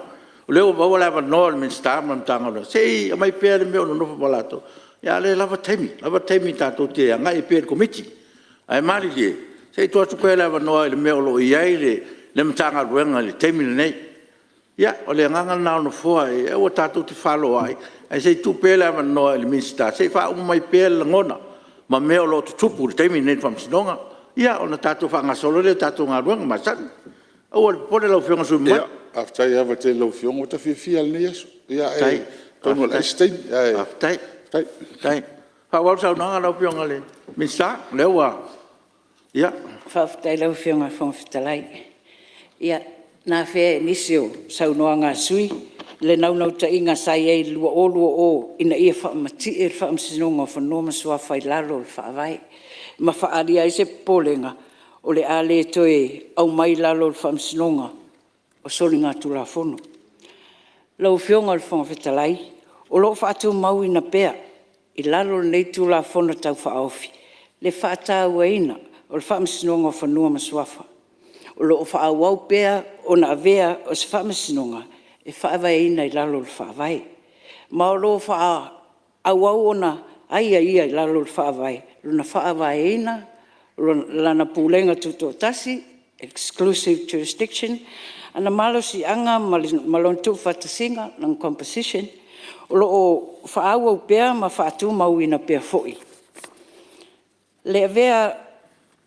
S2: O lea ua maua le avanoa o le Minisita ma le Matagaluega, se i aumai pea le mea o nonofo ma latou, a o lea e lava taimi, lava taimi tatou te agai ai pea i le Komiti. Ae malilie se i tuu atu pea le avanoa i le mea o lo o i ai le Matagaluega i le taimi lenei. Ia, o le agaga lena o le Nofoa, aua tatou te fefaloai ae se i tuu pea le avanoa i le Minisita se i faauma mai pea le lagona ma mea o lo o tutupu i le taimi lenei i le Faamasinoga. Ia ona tatou faagasolo lea o le tatou galuega masani. Aua le popole lau Afioga i le sui usufono mamalu.
S10: Faafetai lava tele i lau Afioga, ua ta fiafia lava i lenei aso. Ae atonu o le a i ai se taimi.
S2: Faafetai. Faafetai. Faaauau le saunoaga lau Afioga i le Minisita o lea ua… Ia.
S9: Faafetai i lau Afioga i le Fofoga Fetalai. Ia, na afea e nisi o saunoaga a sui usufono le naunautaiga sa i ai i le 2020 ina ia faamatie le Faamasinoga o Fanua ma Suafa i lalo o le Faavae, ma faaalia ai se popolega o le a le toe aumai i lalo o le Faamasinoga o Soligatulafono. Lau Afioga i le Fofoga Fetalai, o lo o faatumauina pea i lalo o lenei Tulafono Tau Faaofi le faatauaina o le Faamasinoga o Fanua ma Suafa. O lo o faaauau pea ona avea o se Faamasinoga e faavaeina i lalo o le Faavae. Ma o lo o faaauau ona aiaia i lalo o le Faavae lona faavaeina, lana Pulega Tutoatasi, exclusive jurisdiction, ona malosiaga ma lona tuufaatasiga, lona composition. O lo o faaauau pea ma faatumauina pea foi le avea o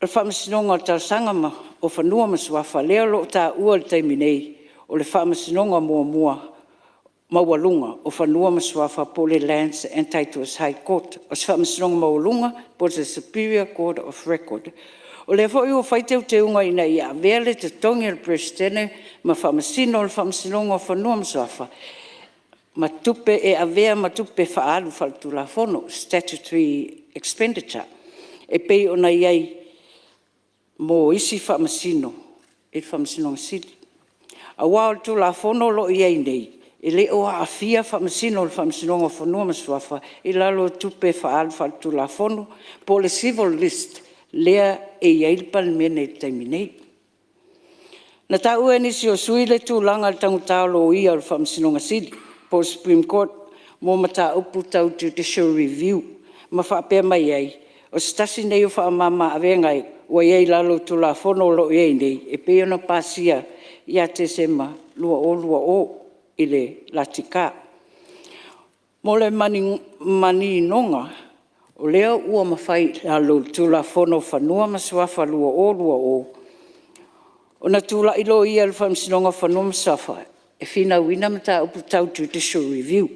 S9: le Faamasinoga o Talosaga o Fanua ma Suafa lea o lo o taua i le taimi nei, o le Faamasinoga muamua Maualuga o Fanua ma Suafa po o le Lands and Titles High Court. O se Faamasinoga Maualuga po o le Superior Court of Record. O lea foi ua fai teuteuga ina ia avea le totogi o le Peresetene ma Faamasino o le Faamasinoga o Fanua ma Suafa ma tupe e avea ma tupe faaalu faale-Tulafono, statutory expenditure e pei ona i ai mo isi Faamasino i le Faamasinoga Sili. Aua o le Tulafono o lo o i ai nei, e le o aafia Faamasino o le Faamasinoga o Fanua ma Suafa i lalo o tupe faaalu faale-Tulafono po o le Civil List lea e i ai le Palemene i le taimi nei. Na taua e nisi o sui usufono le tulaga i le taugata o loia o le Faamasinoga Sili po o le Supreme Court mo mataupu tau Judicial Review ma faapea mai ai, o se tasi lenei o faamama-avega ua i ai i lalo o le Tulafono o lo o i ai nei e pei ona pasia ia Tesema 2020 i le LTK. Mo le maninoga, o lea ua mafai i lalo o le Tulafono o Fanua ma Suafa 2020 ona tulai loia o le Faamasinoga o Fanua ma Suafa e finauina mataupu tau Judicial Review.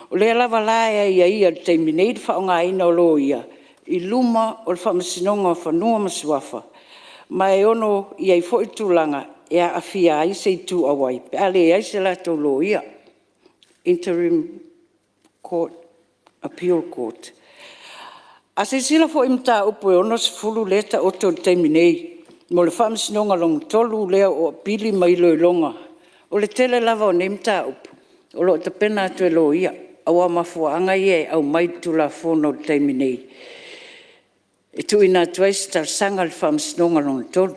S9: O lea lava la e aiaia i le taimi nei le faaaogaina o loia i luma o le Faamasinoga o Fanua ma Suafa, ma e ono i ai foi tulaga e aafia ai se itu auai pe a leai se latou loia, Interim Appeal Court. A silasila foi i mataupu e 60 lea e taoto i le taimi nei mo le Faamasinoga Lona Tolu lea o Apili ma iloiloga, o le tele lava o nei mataupu o lo o tapena atu e loia, aua o mafuaaga ia e aumai i le Tulafono i le taimi nei e tuuina atu ai se talosaga i le Faamasinoga Lona Tolu.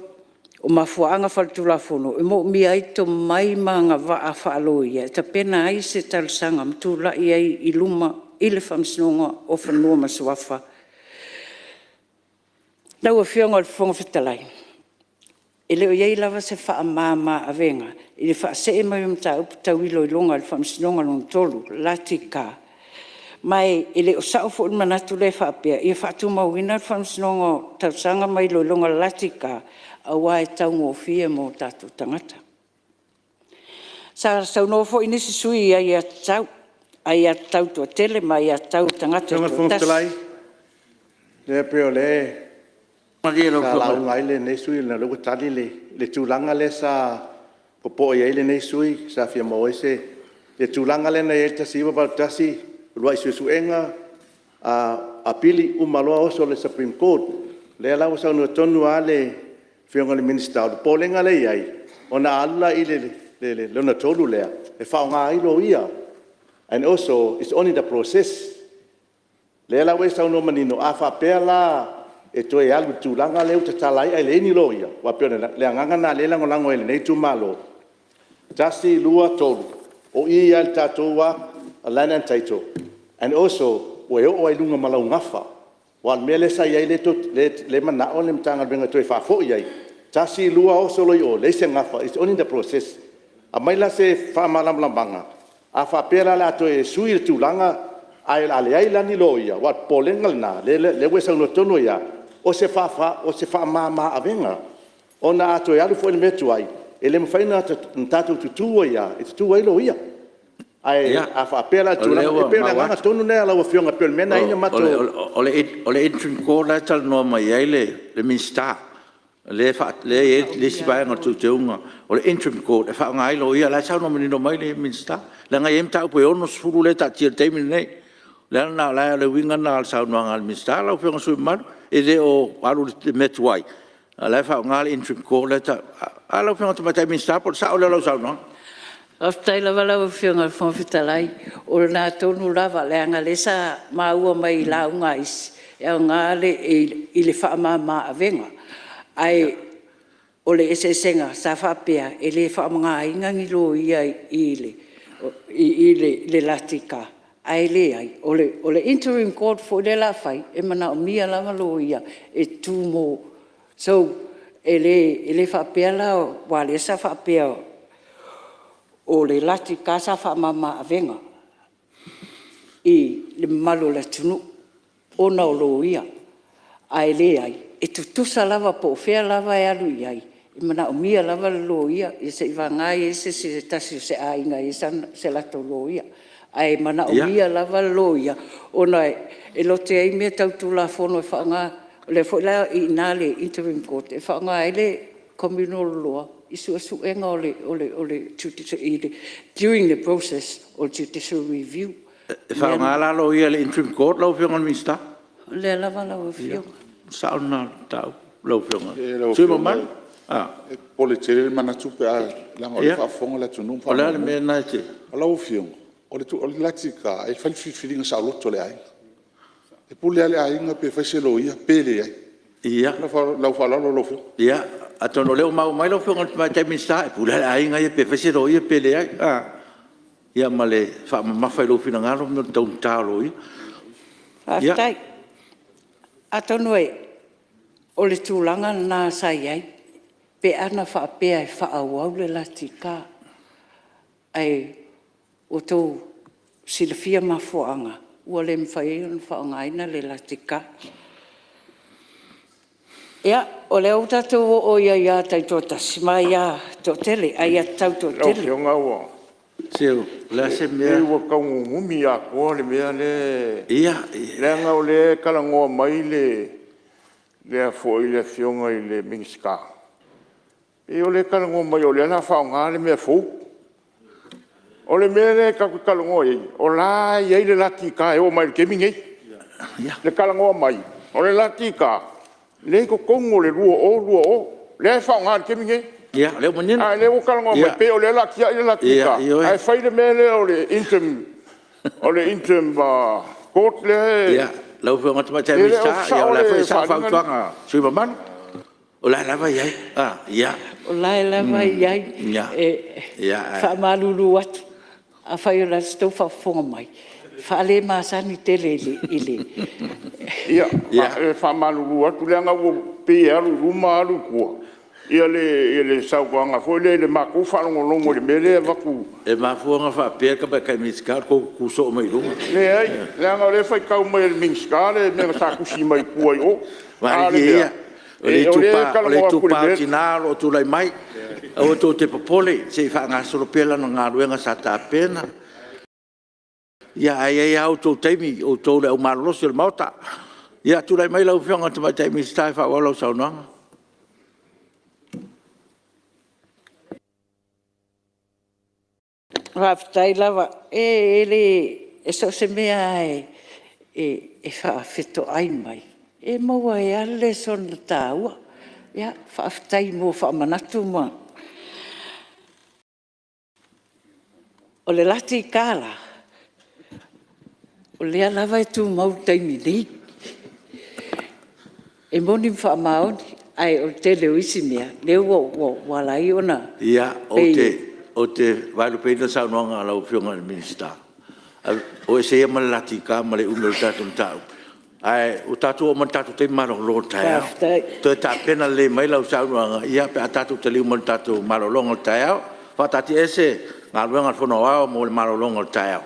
S9: O mafuaaga faale-Tulafono e moomia ai tomai ma agavaa faa-loia e tapena ai se talosaga ma tulai ai i luma i le Faamasinoga o Fanua ma Suafa. Lau Afioga i le Fofoga Fetalai, e le o i ai lava se faamama-avega i le faasee mai o mataupu tau iloiloga i le Faamasinoga Lona Tolu, LTK, ma e le o sao foi le manatu lea e faapea ia faatumauina le Faamasinoga o Talosaga ma Iloiloga a le LTK aua e taugofie mo tatou tagata. Sa saunoa foi nisi sui usufono i aiatatau, aiatatau toatele ma aiatatau a tagata
S11: Lau Afioga i le Fofoga
S9: taitoatasi.
S11: Fetalai, ia pei o lea
S2: Malie lau
S11: sa
S2: Afioga.
S11: lauga ai lenei sui usufono ona o lea ua tali le tulaga lea sa popoe ai lenei sui usufono sa fia maua ai se le tulaga lea na i ai le 1981 uluai suesuega, apili uma loa oso i le Supreme Court. O lea la ua saunoa tonu lava le Afioga i le Minisita, o le popolega lea e i ai, ona a alu la i le lona tolu lea, e faaaoga ai loia, and also it's only the process. O lea la ua e saunoa manino, a faapea la e toe alu i le tulaga lea ua tatala ai ae leai ni loia, aua pei o le agaga lena o lea e lagolago ai e lenei itumalo, 1, 2, 3, o i lava i le tatou Land and Title, and also ua oo lava i luga ma lau gafa. Aua o le mea lea sa i ai lea e manao le Matagaluega e toe faafoi ai, 1, 2, oso loa i o, leai se gafa, it's only the process. Aumai la se faamalamalamaga, a faapea la o le a toe sui le tulaga ae o le a leai la ni loia, aua o le popolega lena, lea ua e saunoa tonu ai lava, o se faamama avega, ona a toe alu foi i le mea tuai, e le mafai ona tatou tutu ai lava, e tutu ai loia. Ae a faapea la o le tulaga lea, e pei o le agaga tonu lena lau Afioga e pei o le mea lena e ala ai ona matou…
S2: O le interim court la e talanoa mai ai le Minisita, lea e i ai le isi vaega o le teuteuga o le interim court e faaaoga ai loia. O la e saunoa manino mai le Minisita, leaga e i ai mataupu e 60 lea e taatia i le taimi lenei. O le ala lena, o le uiga lena o le saunoaga a le Minisita lau Afioga i le sui usufono mamalu, e le o alu i le mea tuai, a o la e faaaoga le interim court lea e tau… Lau Afioga i le Tamaitai Minisita po o le sao lea o lau saunoaga?
S9: Faafetai lava lau Afioga i le Fofoga Fetalai. O lena tonu lava, leaga o lea sa maua mai i lauga a isi, e aoga i le faamama-avega. Ae o le eseesega sa faapea e le faaaogaina ni loia i le lati-ka, ae leai, o le interim court foi lea o le a fai, e manaomia lava loia e tu mo… So, e le faapea la, aua o lea sa faapea o le lati-ka sa faamama-avega i le mamalu o le atunuu ona o loia, ae leai, e tutusa lava po o fea lava e alu i ai, e manaomia lava le loia, ia seiavagana e i ai se tasi o se aiga e i ai se latou loia. Ae manaomia lava le loia ona e lote ai mea tau Tulafono e faaaoga. O lea foi la e i ina le interim court e faaaoga ai le communal law i suesuega o le during the process o le judicial review.
S2: E faaaoga la loia i le interim court lau Afioga i le Minisita?
S9: O lea lava lau Afioga.
S2: Ia, o le sao lena o le mataupu lau Afioga i
S10: le
S2: sui usufono mamalu.
S10: Lau Afioga e popole tele le manatu pe a… leaga o lea e faafofoga le atunuu ma
S2: O le a le mea lena e te…
S10: Lau Afioga, o le lati-ka e fai le filifiliga saoloto a le aiga. E pule lava le aiga pe fai se loia pe leai. Ma lou faaaloalo lau Afioga. Ia, atonu o lea ua maua mai lau Afioga i le Tamaitai Minisita, e pule lava le aiga ia pe fai se loia pe leai. Ia ma le faamamafa i lou finagalo le taugata o loia.
S9: Faafetai. Atonu o le tulaga lena sa i ai pe ana faapea e faaauau le lati-ka, ae ua outou silafia mafuaaga ua le mafai ai ona faaaogaina le lati-ka. Ia, o lea ua tatou oo i aia taitoatasi ma aiatatau toatele.
S7: Lau Afioga
S2: Se o le a se mea…
S7: Pei ua tau nunumi atoa le mea lea,
S2: Ia…
S7: leaga o lea e talanoa mai le Afioga i le Minisita, pei o lea e talanoa mai o lea o le a faaaoga le mea fou. O le mea lea tatou te talanoa i ai, o la e i ai le lati-ka e oo mai lava i le taimi lenei. Le talanoa mai o le lati-ka lea e i totonu o le 2020, lea e faaaoga i le taimi lenei.
S2: Ia, o lea ua manino.
S7: A o lea ua talanoa mai pei o lea o le a tiai le lati-ka ae fai le mea lea o le interim court lea e…
S2: Ia, lau Afioga i le Tamaitai
S7: E le o
S2: Minisita, o
S7: sao
S2: lea foi
S7: le
S2: e sao le
S7: faaaliga lea.
S2: fautuaga a le sui usufono mamalu, o la e lava e i ai.
S9: O la e lava e i ai. E faamalulu atu, afai o le a se tou faafofoga mai, e faalemasani tele i le…
S7: Ia, e faamalulu atu leaga e pei e alu i luma alu i tua le saunoaga foi lea i le matou faalogologo i le mea lea e avatu.
S2: E mafua ona faapea le Tamaitai Minisita o le tou tutu soo mai luma.
S7: Leai, leaga o lea e faitau mai e le Minisita le mea sa tusi mai tua i o. A o le
S2: Malilie
S7: mea,
S2: ia,
S7: o lea e
S2: o le
S7: talanoa atu i le
S2: itupa o
S7: mea…
S2: tina o lo o tulai mai. Aua tou te popole se i faagasolo pea lana galuega sa tapena. Ae i ai lava outou taimi outou le au malolosi o le Maota. Ia, tulai mai lau Afioga i le Tamaitai Minisita e faaauau lau saunoaga.
S9: Faafetai lava. E so o se mea lava e faafetoai mai, e maua ai lava le lesona taua. Ia faafetai mo faamanatu ma... O le lati ka la, o lea lava e tumau i le taimi nei. E moni ma faamaoni, ae o le tele o isi mea, lea ua ala ai ona
S2: Ia,
S9: pei...
S2: Ou te vaelupeina le saunoaga a lau Afioga i le Minisita, o ese ia ma le lati ka ma le umi o le tatou mataupu, ae ua tatou oo mai i le tatou taimi malolo o le taeao. Toe tapena lelei mai lau saunoaga pe a tatou taliu mai i le tatou malologa o le taeao. E faataatiaese Galuega a le Fono Aoao mo le malologa o le taeao.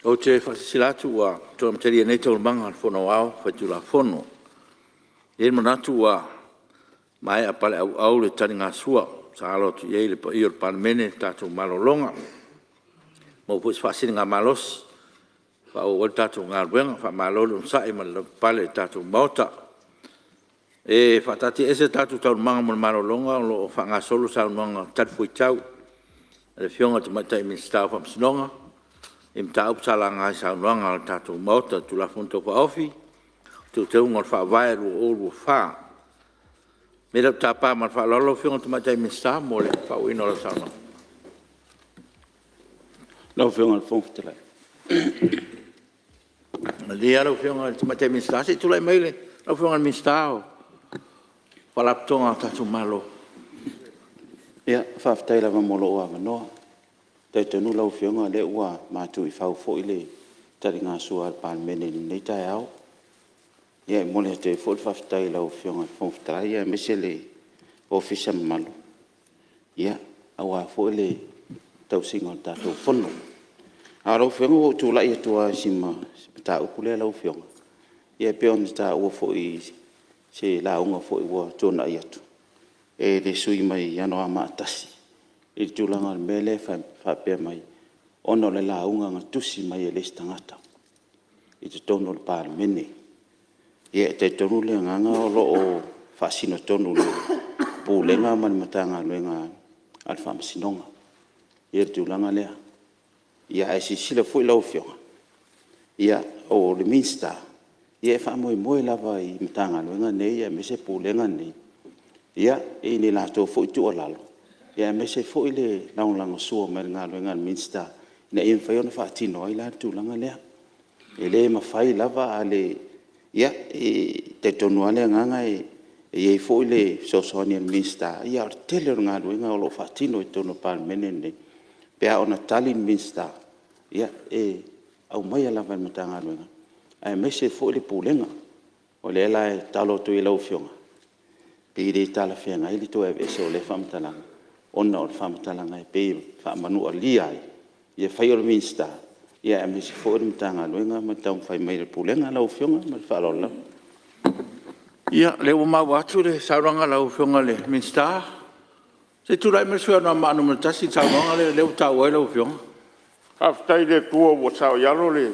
S2: Ou te faasilasila atu ua toe amatalia nei Taualumaga a le Fono Aoao Faitulafono. E i ai le manatu ua maea paleauau le taligasua sa alo atu i ai le paia o le Palemene i le tatou malologa. Ua maua foi se faasiligamalosi e faaauau ai le tatou galuega. Faamalo le onosai ma le lavapapale i le tatou Maota. E faataatiaese tatou Taualumaga mo le malologa o lo o faagasolo le saunoaga talifuaitau a le Afioga i le Tamaitai Minisita o Faamasinoga i mataupu sa laga i saunoaga a le tatou Maota i le Tulafono Tau Faaofi o Teuteuga o le Faavae 2024. O le mea lea ou te tapa ma le faaaloalo lau Afioga i le Tamaitai Minisita mo le faaauauina o lau saunoaga.
S12: Lau Afioga i le Fofoga Fetalai…
S2: Malie lava lau Afioga i le Tamaitai Minisita se i tulai mai lau Afioga i le Minisita o Faalapotopotoga a le tatou Malo.
S12: Faafetai lava mo lou avanoa. E talitonu lau Afioga o lea ua matu i fau foi le taligasua a le Palemene i lenei taeao. E momoli atu ai foi le faafetai i lau Afioga i le Fofoga Fetalai aemaise le Ofisa mamalu aua foi le tausiga o le tatou Fono. Lau Afioga ua ou tulai atu lava i si mataupu lea lau Afioga, e pei ona taua foi i se lauga foi ua tuanai atu e le sui usufono mai Anoamaa 1 i le tulaga o le mea lea e faapea mai ona o le lauga na tusi mai e le isi tagata i totonu o le Palemene. Ia e talitonu le agaga o lo o faasino tonu i le Pulega ma le Matagaluega a le Faamasinoga le tulaga lea. Ae silasila foi lau Afioga, o le Minisita e faamoemoe lava i Matagaluega nei aemaise Pulega nei i le latou foi tuualalo aemaise foi le lagolagosua mai i le galuega a le Minisita ina ia mafai ona faatino ai la le tulaga lea. E le mafai lava a le… Ia, e talitonu lava le agaga e i ai foi le fesoasoani a le Minisita, ae o le tele o le galuega o lo o faatino i totonu o le Palemene lenei pe a oo ina tali le Minisita, ia e aumaia lava e le Matagaluega aemaise foi le Pulega. O lea la e tatalo atu ai i lau Afioga, pe le talafeagai le toe aveese o lea faamatalaga ona o le faamatalaga e pei e faamanualia ai le fai o le Minisita aemaise foi o le Matagaluega ma le taumafai mai o le Pulega. Lau Afioga ma le faaaloalo lava.
S2: Ia, o lea ua maua atu le saunoaga a lau Afioga i le Minisita. Se i tulai mai le sui usufono mo Anoamaa 1 i le saunoaga lea ua taua ai lau Afioga.
S7: Faafetai i le Atua ua saoialo le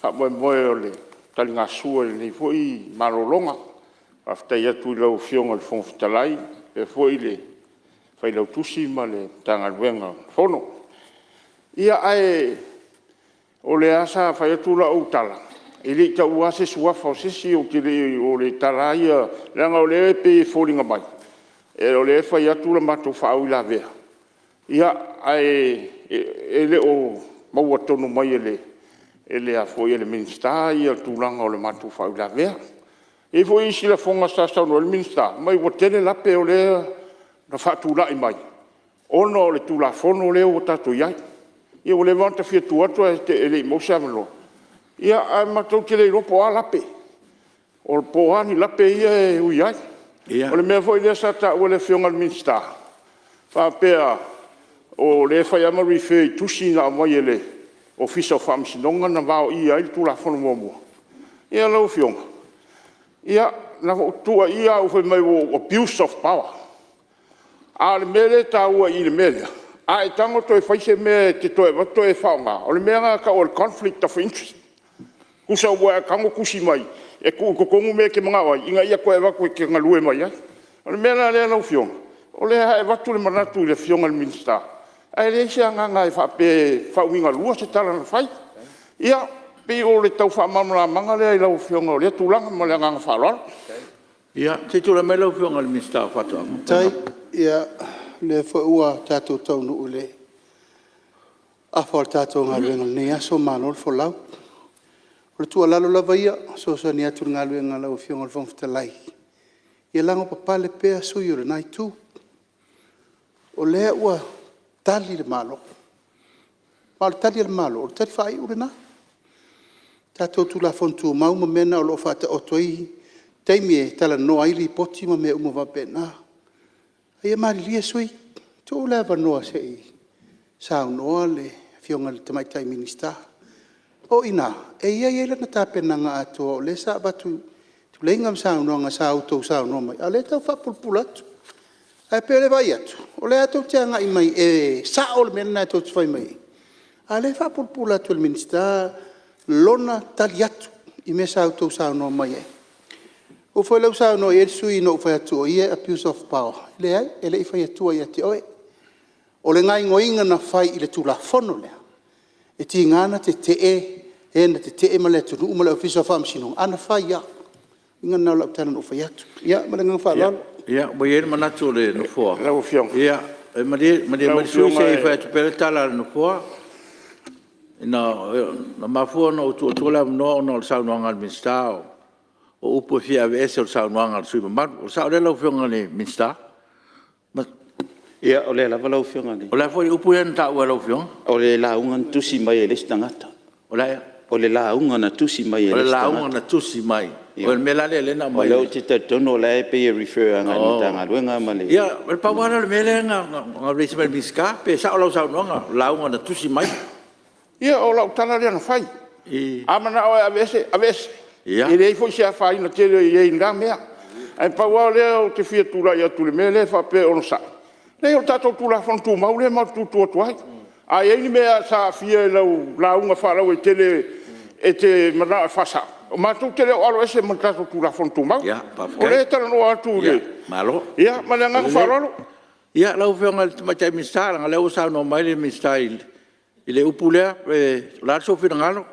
S7: faamoemoe o le taligasua i lenei foi malologa. Faafetai atu i lau Afioga i le Fofoga Fetalai faapea foi le Failautusi ma le Matagaluega o le Fono. Ia, ae o lea lava sa fai atu lau tala, e le i taua lava se suafa o se isi, o le tala lava ia, leaga o lea e pei e foliga mai o lea e fai atu le matou faauilavea, ae le o maua tonu mai e le Minisita le tulaga o le matou faauilavea. E i ai foi isi lafoga sa saunoa ai le Minisita fai mai ua tele lape o lea na faatulai mai ona o le Tulafono lea ua tatou i ai. Ia ua leva ona ta fia tu atu ae le i maua se avanoa, ae matou te le iloa po o a lape, po o a ni lape ia e ui ai. O le mea foi lea sa taua e le Afioga i le Minisita faapea o lea e fai lava ma refer i tusi na aumai e le Ofisa o Faamasinoga na vaoia ai le Tulafono muamua. Ia lau Afioga, na ou tuuaia au fai mai ua ou abuse of power. A o le mea lea e taua i i le mea lea, a e tago toe fai se mea e te toe avatu toe faaaoga, o le mea lena e tau o le conflict of interest. Tusa ua e tago tusi mai e tuu i totonu mea e te manao ai ina ia toe avatu e te galue mai ai. O le mea la lea lau Afioga, o lea lava e avatu le manatu i le Afioga i le Minisita, ae leai se agaga e faapea e faauigalua se tala na fai. Ia, pei o le tau faamalamalamaga lea i lau Afioga o lea tulaga. Ma le agaga faaaloalo.
S2: Ia, se i tulai mai lau Afioga i le Minisita o Faatoaga ma Faiga
S5: Faafetai. Ia, o lea foi ua tatou taunuu i le afa o le tatou galuega i lenei aso, malo le folau. O le tuualalo lava ia e fesoasoani atu i le galuega a lau Afioga i le Fofoga Fetalai, ia lavapapale pea sui usufono o lena Itu. O lea ua tali le Malo, a o le tali a le Malo, o le tali faaiu lena. O tatou Tulafono Tumau ma mea na o lo o faataoto ai taimi e talanoa ai Lipoti ma mea uma faapena. Ia malilie sui usufono, tuu le avanoa se i saunoa le Afioga i le Tamaitai Minisita. O i ina e i ai lana tapenaga atoa o lea sa avatu i tuleiga ma saunoaga sa outou saunoa mai ai, a o lea e tau faapulapula atu. Ae pei o le vaai atu, o lea lava tou te agai mai e sao le mea lena tou te fai mai ai, a o lea e faapulapula atu e le Minisita lona tali atu i mea sa outou saunoa mai ai. O le upu foi lea ua saunoa i ai le sui usufono ina ua ou fai atu o ia e abuse of power, e leai, e le i fai atua ia te oe. O le gaoioiga na fai i le Tulafono lea, e tiga ona tetee e na tetee ma le atunuu ma le Ofisa o Faamasinoga, ae na fai lava. O le uiga lena o lau tala na ou fai atu. Ia ma le agaga faaaloalo.
S2: Ia, ua i ai le manatu o le Nofoa,
S7: Lau Afioga…
S2: e malie mai le sui usufono se i fai atu pea le tala a le Nofoa. Na mafua ona ou tuu atua le avanoa ona o le saunoaga a le Minisita o upu e fia aveese o le saunoaga a le sui usufono mamalu. O le sao lea lau Afioga i le Minisita?
S12: Ia o lea lava lau Afioga.
S2: O le a foi le upu lea na taua e lau Afioga?
S12: O le lauga na tusi mai e le isi tagata.
S2: O le a ea?
S12: O le lauga na tusi mai e le isi tagata.
S2: O le lauga na tusi mai. O le mea la lea na aumai.
S12: O lea ou te talitonu o la e pei e refer agai i le Matagaluega ma le…
S2: Ia na pau lava lea o le mea lea na raise mai e le Minisita, pe sao lau saunoaga o le lauga na tusi mai.
S7: Ia o lau tala lea na fai. A manao e aveese, aveese. E leai foi se afaina tele o i ai i lena mea. Ae pau lava lea ou te fia tulai atu i le mea lea faapea e onosai, leai o le tatou Tulafono Tumau lea matou te tutu atu ai. A i ai ni mea sa aafia i lau lauga faalauaitele e te manao e faasao, matou te le o aloese ma le tatou Tulafono Tumau. O lea e talanoa atu i le… Ia ma le agaga faaaloalo.
S2: Ia lau Afioga i le Tamaitai Minisita leaga o lea ua saunoa mai le Minisita i le upu lea, o le a sou finagalo?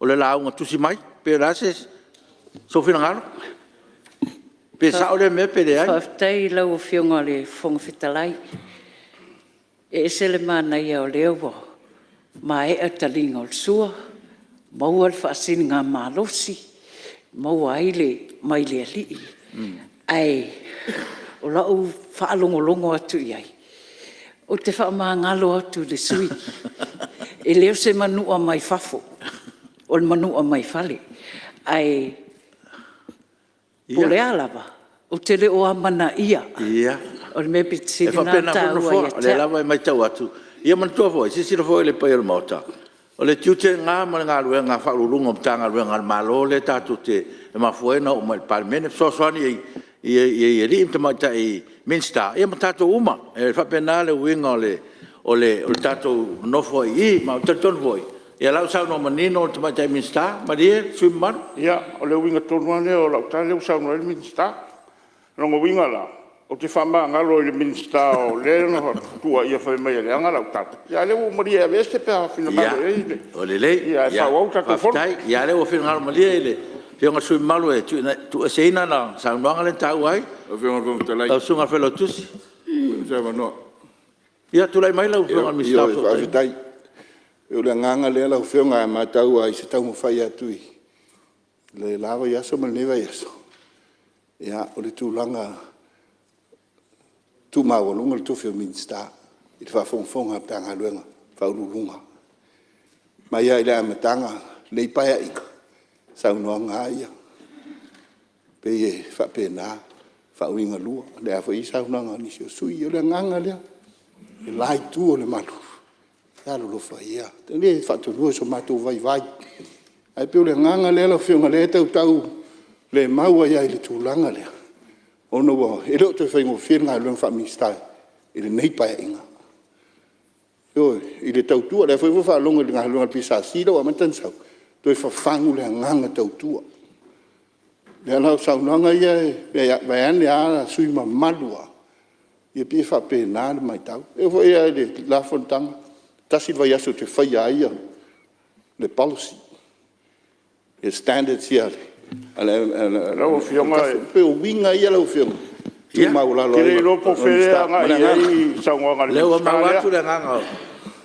S2: O le lauga tusi mai pe o le a sou finagalo? Pe sao lea mea pe leai?
S9: Faafetai i lau Afioga i le Fofoga Fetalai. E ese le manaia o lea ua maea taliga o le sua, maua le faasiligamalosi, maua ai le mai le Alii. Ae o lau faalogologo atu i ai, ou te faamagalo atu i le sui usufono. E le o se manua mai fafo, o le manua mai fale. Ae po o le a lava, ou te le o amanaia. O le mea pito sili
S2: E faapena foi le Nofoa, o lea lava e maitau atu. Ia manatua foi, silasila foi le paia o le Maota, o le tiute lena ma le galuega a Ofisa Sili o Pulega o Matagaluega a le Malo lea e mafua ai ona oo mai i le Palemene e fesoasoani i alii ma tamaitai Minisita ia ma tatou uma. E faapena le uiga o le tatou nonofo ai i i. Ma ou te talitonu foi o la ua saunoa manino le Tamaitai Minisita. Malie le sui usufono mamalu.
S7: Ia, o le uiga tonu lava lea o lau tala lea ua saunoa i ai le Minisita. O lona uiga la, ou te faamagalo i le Minisita o lea na tuuaia fai mai e leaga lau tala, a o lea ua ou malie e aveese pe a finagalo i ai le…
S2: Ua lelei,
S7: ae faaauau le tatou Fono.
S2: Faafetai. O lea ua finagalo malie le Afioga i le sui usufono mamalu e tuueseina lana saunoaga lea na taua ai lau Susuga i le Failautusi. Ia tulai mai lau Afioga i le Minisita o Fesootaiga.
S6: Faafetai. O le agaga lea lau Afioga, a matau lava i se taumafai atu i le la vaiaso ma lenei vaiaso, ia o le tulaga e tu maualuga le tofi o Minisita i le faafogafoga a Matagaluega a Ofisa Sili o Pulega. Mai lava i le amataga o lenei Paeaiga, o saunoaga lava ia e pei e faapena, e faauigalua. O lea foi e i ai saunoaga a nisi o sui usufono. O le agaga lea i le la itu o le malu, alolofa ia, e le faatonuina so matou vaivai, ae pei o le agaga lea lau Afioga o lea e tau taulemau ai lava i le tulaga lea, ona e le o toe faigofie le galuega faa-Minisita i lenei Paeaiga. Ioe, i le tautua. O lea foi ua ou faalogo i le galuega a le PSC lea ua amata ona sau, toe fafagu le agaga tautua. O lea la o saunoaga ia vaeane lava sui usufono mamalu lava, ia pei e faapena le maitau. E oo foi lava i le la fonotaga, e tasi le vaiaso ou te faia ai le policy, le standards ia a le…
S7: Lau Afioga
S6: E pei o uiga ia lau Afioga e tu maualalo
S7: Ou te
S6: ai
S7: le
S6: le
S7: iloa po o fea lea e agai
S6: Minisita. Ma le
S7: i
S6: agaga.
S7: ai le saunoaga a le
S2: Lea ua
S7: Minisita
S2: maua
S7: lea.
S2: atu le agaga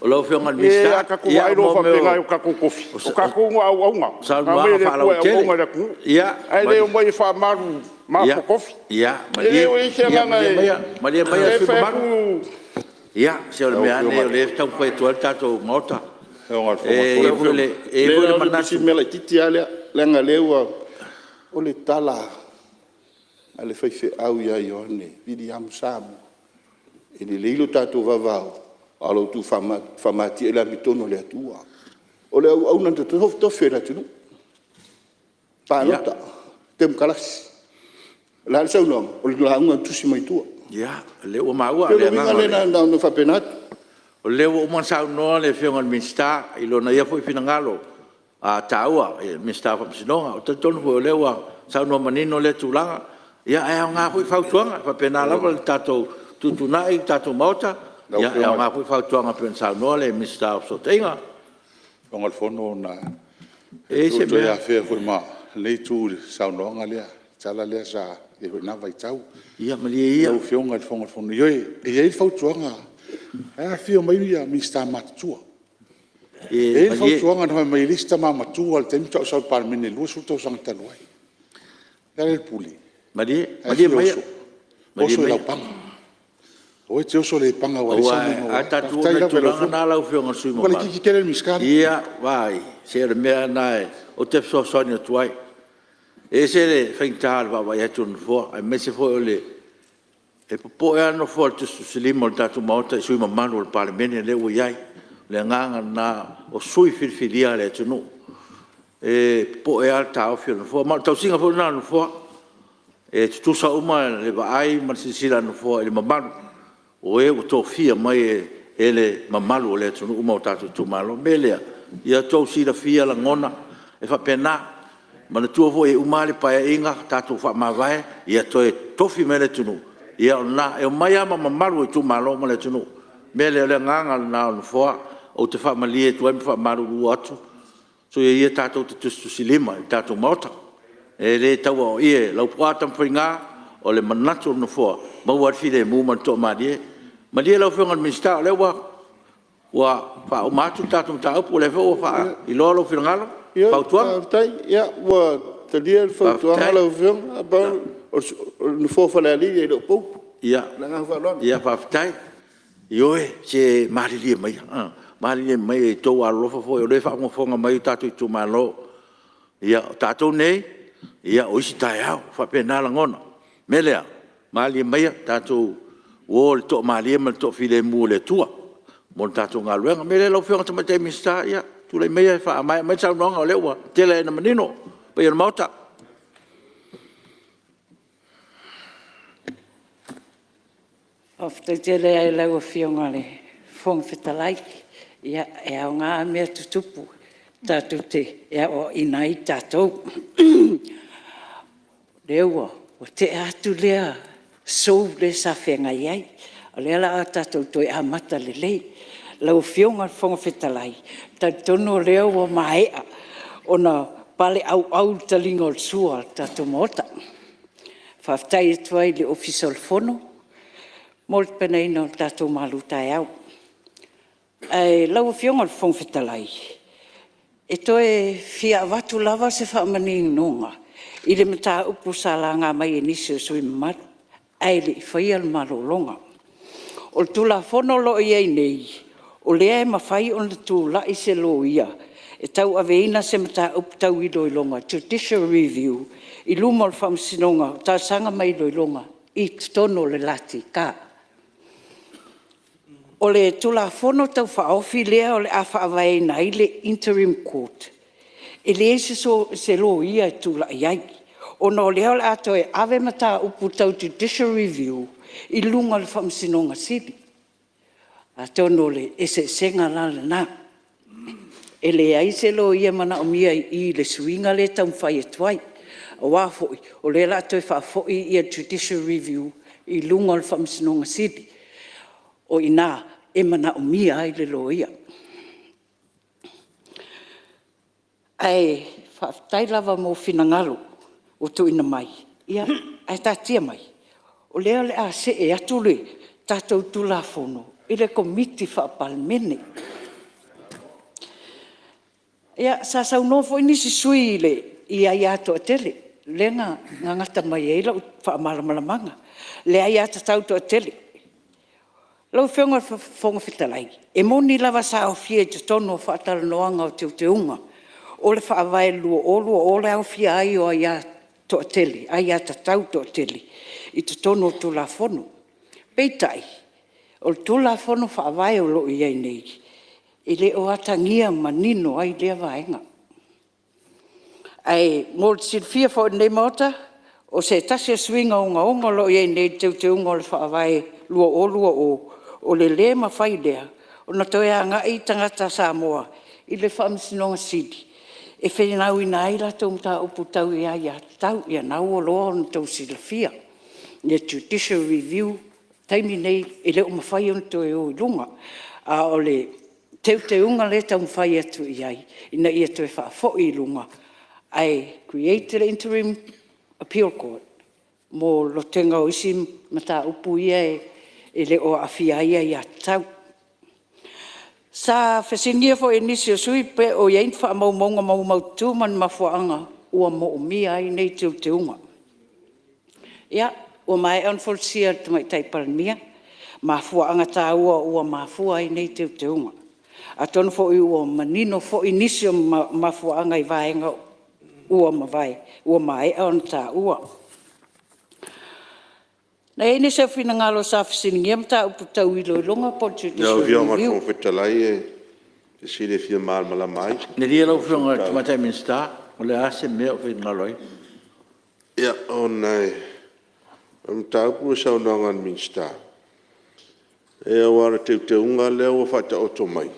S2: o lau Afioga i le
S7: Se
S2: Minisita
S7: a tatou vaai
S2: mo
S7: loa
S2: mea
S7: faapena i o tatou tofi, o tatou na auauna, na aumai
S2: saunoaga
S7: e le Atua e
S2: faalauaitele.
S7: auauna i le atunuu,
S2: Ia
S7: ae le omai e faamalu tofi. E leai se agaga e…
S2: Malie maia
S7: o
S2: le
S7: lea e
S2: sui
S7: fai
S2: usufono mamalu.
S7: atu…
S2: Ia, se o le mea lava lenei o lea e taumafai atu ai le tatou Maota. E i ai foi le
S6: Na o si
S2: manatu…
S6: mea laitiiti lava lea leaga o lea ua… O le tala a le faifeau ia Ioane Viliamu Samoa, e lelei lo tatou vavao a o lo outou famatia i le amiotonu a le Atua. O le auauna na totofi e le atunuu, palota, temokalasi. O le a le saunoaga? O le lauga na tusi mai tua.
S2: Ia, o lea ua maua
S6: E pei
S2: le
S6: o le uiga
S2: agaga o le…
S6: lea na ona faapena atu.
S2: O lea ua uma ona saunoa le Afioga i le Minisita i lona ia foi finagalo taua, le Minisita o Faamasinoga. Ou te talitonu foi o lea ua saunoa manino lea tulaga, ae aoga foi fautuaga. E faapena lava le tatou fetuutuunai le tatou Maota, e aoga foi fautuaga pei ona saunoa le Minisita o Fesootaiga.
S10: Lau Afioga i le Fofoga o le Fono,
S2: E i ai
S10: ua
S2: se
S10: toe
S2: mea…
S10: afea foi ma lenei itu i le saunoaga lea, le tala lea sa i ai foi i lena vaitau.
S2: Ia malie ia.
S10: Lau Afioga i le Fofoga o le Fono, ioe, e i ai le fautuaga, la e afifio mai Minisita matutua. E i ai le fautuaga na fai mai ai le isi tama matua i le taimi faatoa ou sau i le Palemene i le 20 tausaga talu ai, Lealailepule,
S2: Malie
S10: a e fia
S2: malie
S10: oso, oso i Laupaga. Aua e te oso le paga aua e leai sau mea e maua
S2: Aua
S10: ai.
S2: a tatou oo
S10: Faafetai
S2: mai i le
S10: lava i lau
S2: tulaga
S10: Afioga.
S2: lena lau Afioga i le sui usufono
S10: Ua
S2: mamalu,
S10: laitiiti tele le Minisita lea.
S2: Ia, vaai, se o le mea lena ou te fesoasoani atu ai. E ese le faigata o le vaavaai atu a le Nofoa aemaise foi o le… E popo'e lava le Nofoa i le tusitusilima o le tatou Maota i sui usufono mamalu o le Palemene lea ua i ai. O le agaga lena o sui usufono filifilia a le atunuu. E popo'e lava le taofi o le Nofoa ma o le tausiga foi lena a le Nofoa. E tutusa uma le vaai ma le silasila a le Nofoa i le mamalu o e ua tofia mai e le mamalu o le atunuu ma o tatou Itumalo. O le mea lea ia outou silafia lagona e faapena. Manatua foi e uma lava le Paeaiga tatou faamavae ia toe tofi mai le atunuu, ia o lena. E omai lava ma mamalu o Itumalo ma le atunuu. O le mea lea o le agaga lena o le Nofoa, ou te faamalie atu ai ma faamalulu atu, soia ia tatou te tusitusilima i le tatou Maota. E le tau aoaia e Laupua Tamafaiga, o le manatu o le Nofoa, maua ai le filemu ma le toamalie. Malie lau Afioga i le Minisita o lea ua faauma atu le tatou mataupu o lea foi ua faailoa lou finagalo i
S6: Ioe,
S2: fautuaga.
S6: faafetai. Ia ua talia le fautuaga lau Afioga. Pau o le nofoa o Falealili e le o pou. Ma le agaga faaaloalo.
S2: Ia faafetai. Ioe, se malilie maia, malilie maia ia outou alolofa foi o lea e faafogafoga mai o tatou Itumalo. Ia o tatou nei, o isi taeao, e faapena lagona. O le mea lea, malilie maia tatou o i le toamalie ma le toafilemu o le Atua mo le tatou galuega. O le mea lea lau Afioga i le Tamaitai Minisita, ia tulai maia e faamaea mai le saunoaga o lea ua tele ina manino le paia o le Maota.
S9: Faafetai tele lava i lau Afioga i le Fofoga Fetalai. Ia, e aoga lava mea tutupu tatou te aoaina ai tatou. O lea ua tea atu lea sou lea sa feagai ai, o lea o le a tatou toe amata lelei. Lau Afioga i le Fofoga Fetalai, e talitonu o lea ua maea ona paleauau le taliga o le sua a le tatou Maota. Faafetai atu ai i le Ofisa o le Fono mo le tapenaina o le tatou malutaeao. Ae lau Afioga i le Fofoga Fetalai, e toe fia avatu lava se faamaninoga i le mataupu sa laga mai e nisi o sui usufono mamalu ae le i faia le malologa. O le Tulafono o lo o i ai nei, o lea e mafai ona tulai se loia e tauaveina se mataupu tau iloiloga, judicial review i luma o le Faamasinoga o Talosaga ma Iloiloga i totonu o le LTK. O le Tulafono Tau Faaofi lea o le a faavaeina ai le Interim Court, e leai se Loia e tulai ai, ona o lea o le a toe ave mataupu tau Judicial Review i luga o le Faamasinoga Sili. Atonu o le eseesega la lena. E leai se Loia e manaomia i i i le suiga lea e taumafai atu ai, aua foi o lea o le a toe faafoi le Judicial Review i luga o le Faamasinoga Sili. O i ina e manaomia ai le Loia. Ae faafetai lava mo finagalo ua tuuina mai, ae taatia mai o lea o le a see atu le tatou Tulafono i le Komiti Faa-Palemene. Ia, sa saunoa foi nisi sui usufono i aia toatele, lea na gata mai ai lau faamalamalamaga, le aiatatau toatele. Lau Afioga i le Fofoga Fetalai, e moni lava sa aofia i totonu o faatalanoaga o Teuteuga o le Faavae 2020 le aofia ai o aiatatau toatele i totonu o Tulafono. Peitai, o le Tulafono Faavae o lo o i ai nei, e le o atagia manino ai lea vaega. Ae mo le silafia foi e lenei Maota, o se tasi o suiga ogaoga o lo o i ai nei i le Teuteuga o le Faavae 2020, o le le mafai lea ona toe agai tagata Samoa i le Faamasinoga Sili e finauina ai latou mataupu tau aiatatau. Ia lena ua iloa ona outou silafia le Judicial Review o le taimi lenei e le o mafai ona toe o i luga. A o le teuteuga lea e taumafai atu i ai ina ia toe faafoi i luga ae create le Interim Appeal Court mo le lotega o isi mataupu ia e le o aafia ai aiatatau. Sa fesiligia foi e nisi o sui usufono pe o i ai ni faamaumauga maumaututu ma ni mafuaaga ua moomia ai nei teuteuga. Ia, ua maea ona folasia e le Tamaitai Palemia. mafuaaga taua ua mafua ai nei teuteuga. Atonu foi ua manino foi nisi o mafuaaga i vaega ua mavae ua maea ona taua. Na i ai nisi o finagalo sa fesiligia mataupu tau iloiloga po o le Judicial Review. Lau Afioga i le Fofoga Fetalai o se fesili e fia malamalama ai. Malie lau Afioga i le Tamaitai Minisita, o le a se mea o e finagalo ai? Ia, ona o le mataupu i le saunoaga a le Minisita, aua o le teuteuga lea ua faataoto mai,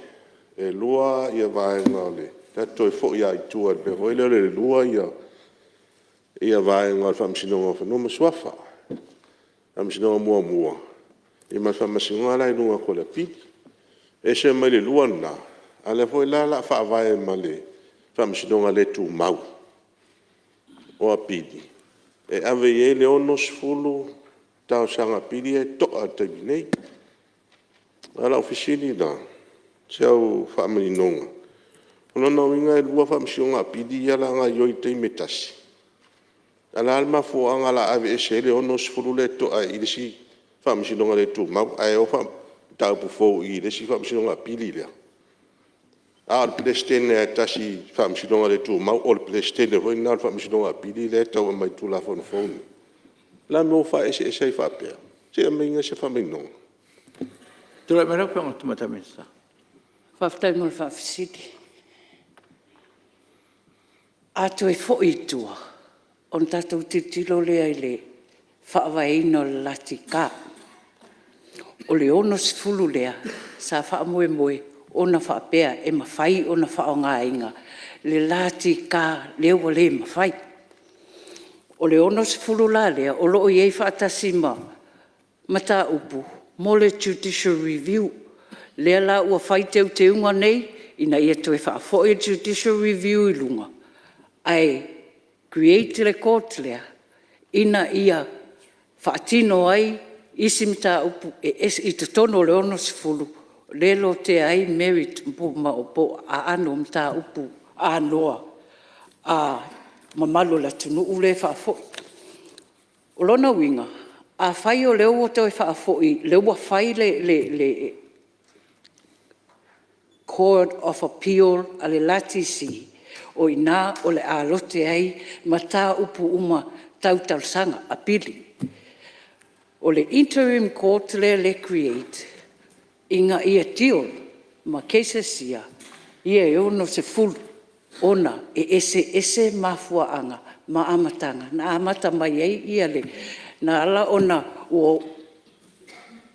S9: e 2 vaega ta te toe foi lava i tua i le mea foi lele e 2 vaega o le Faamasinoga o Fanua ma Suafa. O le Faamasinoga muamua ma le Faamasinoga la e i luga atu o le Apili. E ese mai le 2 lena, a o lea foi la o le a faavae ma le Faamasinoga le Tumau o Apili, e ave i ai le 60 talosaga apili ia e to'a i le taimi nei. O lau fesili la, si au faamaninoga, o lona uiga e 2 Faamasinoga Apili ia o le a gaoioi i le taimi e tasi? Ae o le a le mafuaaga o le a aveese ai le 60 lea e to'a i le isi Faamasinoga le Tumau ae o mataupu fou i le isi Faamasinoga Apili lea? A o le Peresetene lava e tasi i le Faamasinoga le Tumau o le Peresetene foi lena o le Faamasinoga Apili lea e tau aumai i le Tulafono fou lenei? O le a le mea ua faaeseese ai faapea? Se i aumaiga se faamaninoga. Tulai mai lau Afioga i le Tamaitai Minisita. Faafetai mo le faafesili. A toe foi i tua ona tatou tilotilo lea i le faavaeina o le LTK. O le 60 lea sa faamoemoe ona faapea e mafai ona faaaogaina le LTK lea ua le mafai. O le 60 la lea o lo o i ai faatasi ma mataupu mo le Judicial Review. Lea la ua fai teuteuga nei ina ia toe faafoi le Judicial Review i luga ae create le court lea ina ia faatino ai isi mataupu i totonu o le 60 lea e lotea ai merit po o aano o mataupu anoa a mamalu o le atunuu lea e faafoi. O lona uiga, afai o lea ua toe faafoi o lea ua fai le Court of Appeal a le LTC, o i ina o le a lote ai mataupu uma tau talosaga, apili. O le interim court lea e create, ina ia deal ma cases ia e 60 ona e eseese mafuaaga ma amataga na amata mai ai le… Na ala ona…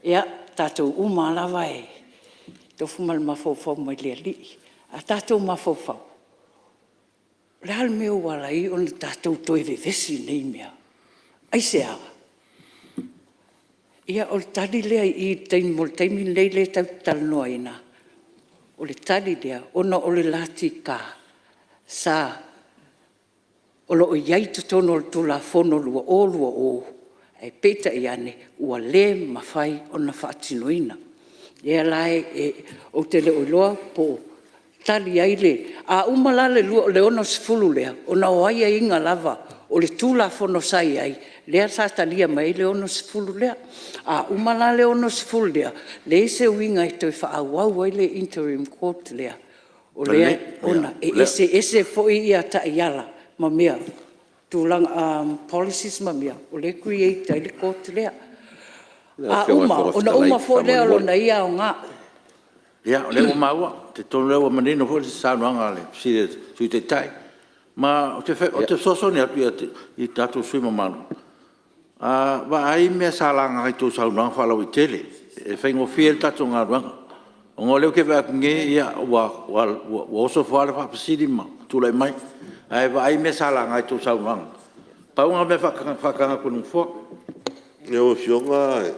S9: Ia, tatou uma lava e tofu ma le mafaufau mai le Alii. A tatou mafaufau, o le a le mea ua ala ai ona tatou toe vevesi i nei mea? Aisea? Ia, o le tali lea i i mo le taimi lenei lea tatou te talanoaina, o le tali lea, ona o le LTK o lo o i ai i totonu o le Tulafono 2020, ae peitai ane, ua le mafai ona faatinoina. O lea la ou te le o iloa po o tali ai le… A uma la le 60 lea, ona o aiaiga lava o le Tulafono sa i ai, lea sa talia mai ai le 60 lea. A uma la le 60 lea, leai se uiga e toe faaauau ai le interim court lea, ona e eseese foi taiala ma mea, tulaga policies ma mea o lea e create ai le court lea. A uma, ona uma foi lea o lona ia aoga. Ia, o lea ua maua. Ou te talitonu o lea ua manino foi le saunoaga a le Sui Taitai. Ma ou te fesoasoani atu i tatou sui usufono mamalu, vaai mea sa laga i a outou saunoaga faalauaitele e faigofie ai le tatou galuega. Ona o lea ou te vaai atu nei ua oso ifo lava le faafesili ma tulai mai. Ae vaai mea sa laga i a outou saunoaga. Pau lena o mea e faataga atu e le Nofoa. Lau Afioga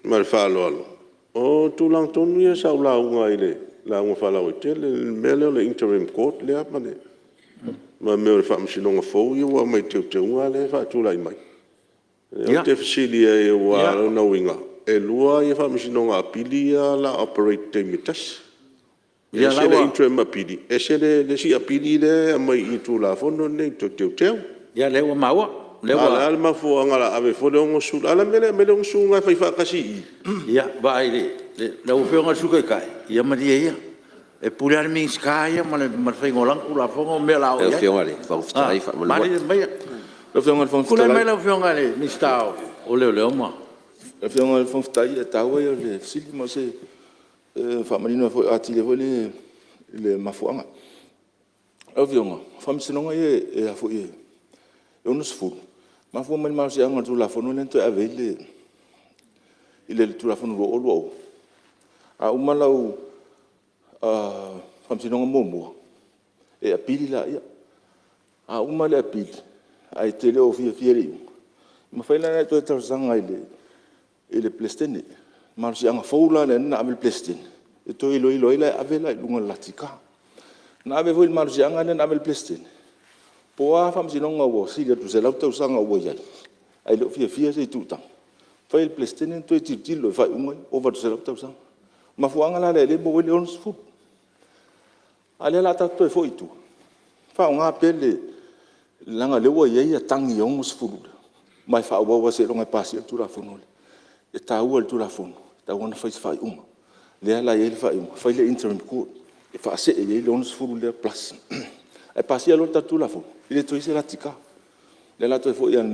S9: ma le faaaloalo, o tulaga tonu ia sa ou lauga ai i le lauga faalauaitele i le mea lea o le Interim Court lea ma mea o le Faamasinoga fou ia ua aumai i teuteuga lea e faatulai mai. Ou te fesili ai aua o lona uiga e 2 Faamasinoga Apili ia o le a operate i le taimi e tasi. E ese le interim apili, ese le isi apili lea e aumai i le Tulafono lenei toe teuteu. Ia lea ua maua.
S8: A o le a le mafuaaga o le a ave ai fua le $60,000? A o le a le mea e le aumai ai le $60,000 lena e fai faatasi i i? Ia, vaai, lau Afioga i le Sui Taitai, ia malie ia, e pule lava le Minisita ia ma le faiga o lana Tulafono ma mea o le a oo i ai. Malilie maia. Tulai mai lau Afioga i le Minisita o Leoleo ma… Lau Afioga i le Fofoga Fetalai, o le taua ia o le fesili ma e faamanino atili ai foi le mafuaaga. Lau Afioga, o Faamasinoga ia e 60, e mafua mai i le malosiaga o le Tulafono lea na toe ave ai le Tulafono 2020. A uma lau Faamasinoga muamua, e apili laia. A uma le apili ae e te le o fiafia i le iuga, e mafai la ona e toe talosaga i le Peresetene. O le malosiaga fou la lea na ave i le Peresetene, e toe iloilo ai la e ave la i luga i le latika. Na ave foi le malosiaga lea na ave i le Peresetene, po o a faamasinoga ua sili atu i le 100 tausaga ua i ai ae le o fiafia se itu i taga, e mafai e le Peresetene ona toe tilotilo i faaiuga ia ua ova i le 100 tausaga. O le mafuaaga la lea o lea e maua ai le 60. A o lea o le a tatou toe foi i tua, faaaoga pea le… leaga o lea ua i ai tagi e 60 ma e faaauau lava seiloga e pasia le Tulafono lea. E taua i le Tulafono, e tatau ona fai se faaiuga. Lea la e i ai le faaiuga, fai le Interim Court e faasee i ai le 60 lea plus. Ae pasia loa le tatou Tulafono, e le toe i ai se latika. O lea o le a toe foi lava i le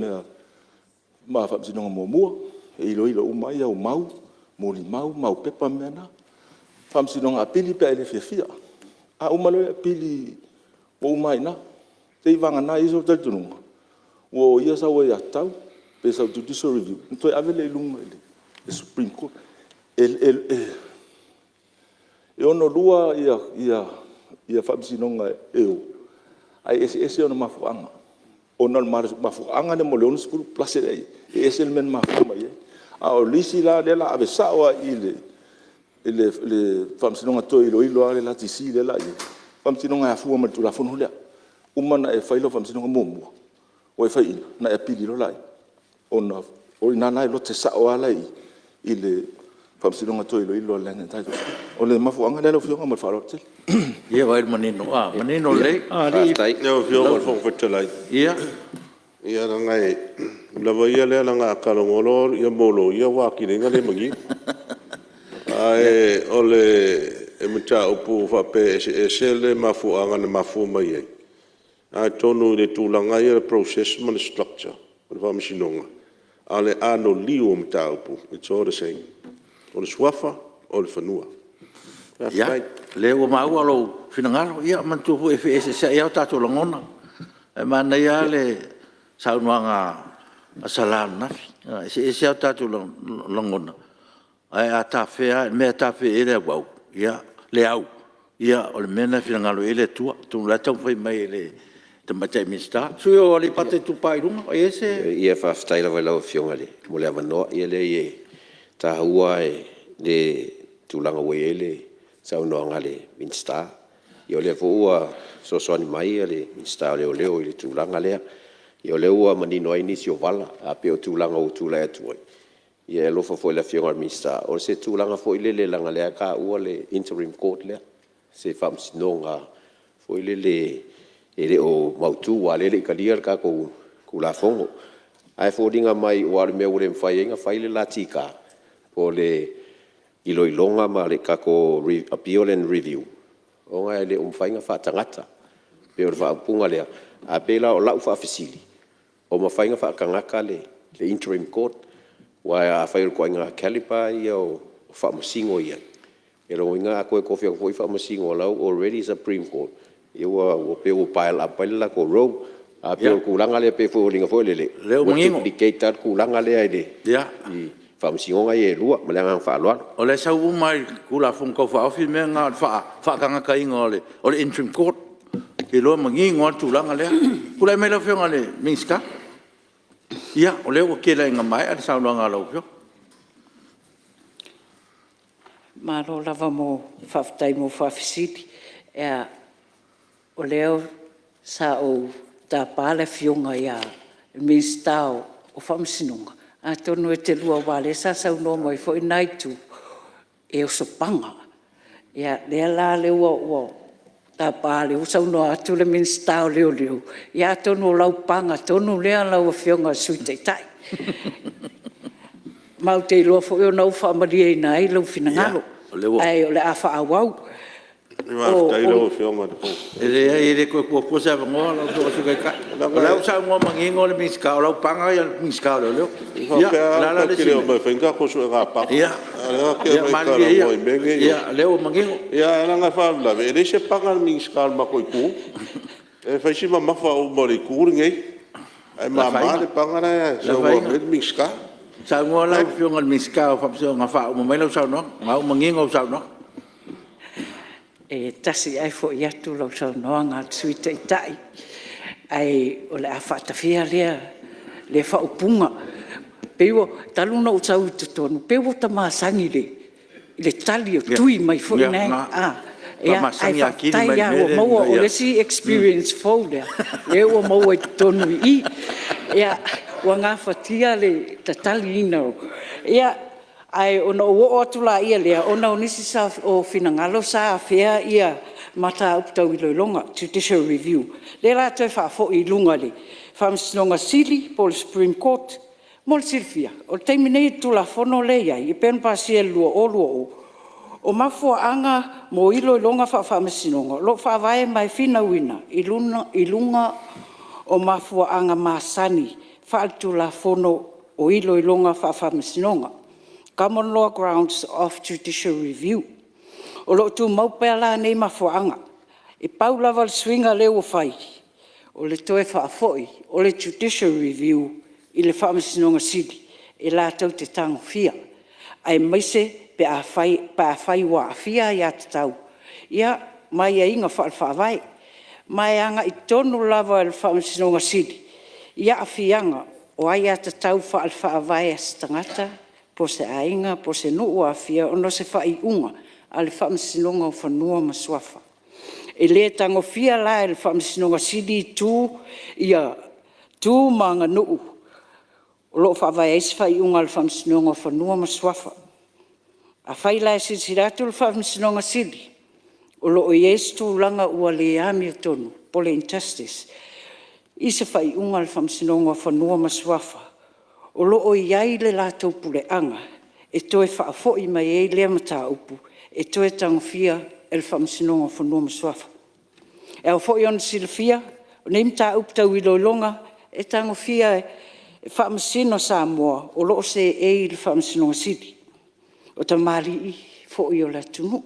S8: mea Faamasinoga muamua, e iloilo uma ai au mau, molimau, mau pepa ma mea na. Faamasinoga Apili pe a e le fiafia. A uma loa le apili ua uma ai i ina, seiavagana e i ai sou talitonuga ua oia sau aiatatau pe sau Judicial Review ona toe ave lea i luga i le Supreme Court. E ono lua Faamasinoga e o, ae eseese ona mafuaaga, ona o le mafuaaga lea mo le 60 plus e ese le mea na mafua mai ai. A o le isi la lea o le a ave sao lava i i i le Faamasinoga toe iloilo lava le LTC lea o le a i ai, Faamasinoga e afua mai i le Tulafono lea. Uma ona e fai lau Faamasinoga muamua ua e faiaina, ona e apili loa lea, ona o i ina la e lote sao lava la i i i le Faamasinoga toe iloilo a le Land and Titles Court. O le mafuaaga lea lau Afioga ma le faaaloalo tele. Ia vaai ua manino, manino lelei. Lau Afioga i le Fofoga Fetalai, ia leaga o le ula ia lea leaga a talanoa loa loia ua atili ai ona le manino. Ae o le mataupu faapea e eseese le mafuaaga na mafua mai ai, atonu i le tulaga lea o le process ma le structure o le Faamasinoga, a o le anoliu o mataupu, it's all the same. O le suafa o le fanua. Faafetai. Ia, o lea ua maua lou finagalo. Ia manatua foi e feeseeseai ai o tatou lagona. Ae manaia lava le saunoaga a Sala ananafi, e eseese lava o tatou lagona, ae a tafea lava i le mea e tafea i ai le au, ia o le mea lena e finagalo i ai le Atua. Atonu o la e taumafai mai e le Tamaitai Minisita. Le sui usufono mo Aleipata Itupa i Luga, o i ai se… Ia faafetai lava i lau Afioga mo le avanoa. Ia leai e taua lava le tulaga ua i ai le saunoaga a le Minisita. Ia o lea foi ua fesoasoani mai le Minisita o Leoleo i le tulaga lea. Ia o lea ua manino ai nisi o vala. Ae pei o tulaga ua tulai atu ai, ia e alofa foi i le Afioga i le Minisita, o se tulaga foi lele leaga o lea e taua le Interim Court lea, se Faamasinoga foi lele e le o mautu aua o lea e le i talia le tatou Tulafono. Ae foliga mai aua o le mea ua le mafai ai ona fai le latika po o le iloiloga ma le tatou Appeal and Review, ona e le o mafai ona faatagata. E pei o le faaupuga lea. Ae pei la o lau faafesili, o mafai ona faatagata le Interim Court? Aua afai o le ituaiga caliber ia o Faamasino e i ai, ia lona uiga a toe tofi atu foi Faamasino o la e ua already Supreme Court, ia ua pei ua pile up ai le latou load. Ae pei o le tulaga lea pei e foliga foi lele ua duplicate lava le tulaga lea i Faamasinoga ia e lua. Ma le agaga faaaloalo. O lea e sau uma lava i le Tulafono Tau Faaofi le mea lena o le faatagataina o le Interim Court. Ou te iloa e manino lava le tulaga lea. Tulai mai lau Afioga i le Minisita. Ia, o lea ua tele lava ina maea le saunoaga a lau Afioga.
S9: Malo lava faafetai mo faafesili. O lea sa ou tapa le Afioga i le Minisita o Faamasinoga, atonu e te lua, aua o lea sa saunoa mai foi lena itu, e oso paga. Ia lea la ua Tapa o lea ua saunoa atu le Minisita o Leoleo, ia atonu o lau paga tonu lea lau Afioga i le Sui Taitai. Ma ou te iloa foi o lena ua faamalieina ai lou finagalo, ae o le a faaauau.
S2: E leai e le toe tuu atua se avanoa lau Afioga i le Sui Taitai. O lea ua saunoa manino le Minisita, o lau paga ia le Minisita o Leoleo. Ia malilie ia o lea ua manino. Ia leaga e faalavelave e leai se paga a le Minisita i le matou itu. E fai si mamafa uma o le itu lenei ae mama le paga la e saunoa mai ai le Minisita. Saunoa lau Afioga i le Minisita o Faamasinoga e faauma mai lau saunoaga, o lena ua manino lau saunoaga.
S9: E tasi ae foi atu lau saunoaga i le Sui Taitai, ae o le a faatafea lea faaupuga. Talu ona ou sau i totonu, pei ua ta masani i le tali o tui mai foi nei, ae faafetai lava ua maua, o le isi experience fou lea lea ua maua i totonu i i. Ua gafatia le tataliina o… Ia, ae ona ou oo atu lea, ona o nisi o finagalo sa afea mataupu tau iloiloga, judicial review. O lea o le a toe faafoi i luga i le Faamasinoga Sili po o le Supreme Court. Mo le silafia, o le taimi nei i le Tulafono lea e i ai e pei ona pasia i le 2020, o mafuaaga mo iloiloga faale-Faamasinoga o lo o faavae ma e finauina i luga o mafuaaga masani faale-Tulafono o iloiloga faale-Faamasinoga, common law grounds of judicial review. O lo o tumau pea la nei mafuaaga. E pau lava le suiga lea ua fai, o le toe faafoi o le judicial review i le Faamasinoga Sili e latou te tagofia, aemaise pe afai ua aafia aiatatau ma aiaiga faale-Faavae. Ma e agai tonu lava i le Faamasinoga Sili ia aafiaga o aiatatau faale-Faavae a se tagata po o se aiga po o se nuu ua aafia ona o se faaiuga a le Faamasinoga o Fanua ma Suafa. E le tagofia la e le Faamasinoga Sili tu ma aganuu o lo o faavae ai se faaiuga a le Faamasinoga o Fanua ma Suafa. Afai la e silasila atu le Faamasinoga Sili o lo o i ai se tulaga ua le amiotonu po o le injustice i se faaiuga a le Faamasinoga o Fanua ma Suafa, o lo o i ai le latou puleaga e toe faafoi mai ai lea mataupu e toe tagofia e le Faamasinoga o Fanua ma Suafa. E ao foi ona silafia, o nei mataupu tau iloiloga, e tagofia e Faamasino Samoa o lo o seei i le Faamasinoga Sili, o tamalii foi o le atunuu.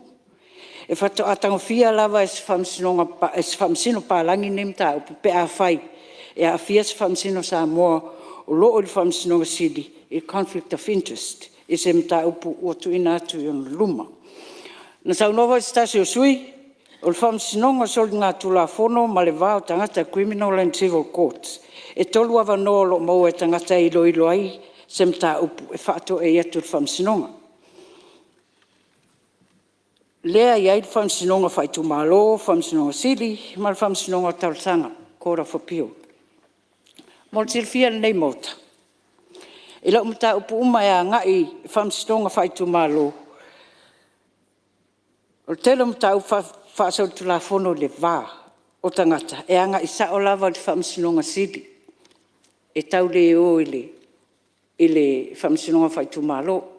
S9: E faatoa tagofia lava e se Faamasino Palagi lenei mataupu pe afai e aafia se Faamasino Samoa o lo o i le Faamasinoga Sili i le conflict of interest i se mataupu ua tuuina atu i ona luma. Na saunoa foi se tasi o sui usufono, o le Faamasinoga o Soligatulafono ma le Va o Tagata Criminal and Civil Court. E 3 avanoa o lo o maua e tagata e iloilo ai se mataupu e faatoai atu i le Faamasinoga. Lea e i ai le Faamasinoga Faaitumalo, Faamasinoga Sili ma le Faamasinoga o Talosaga, Court of Appeal. Mo le silafia e lenei Maota, i lau mataupu uma e agai i Faamasinoga Faaitumalo, o le tele o mataupu faasolitulafono i le va o tagata, e agai sao lava i le Faamasinoga Sili, e tau le o i le Faamasinoga Faaitumalo.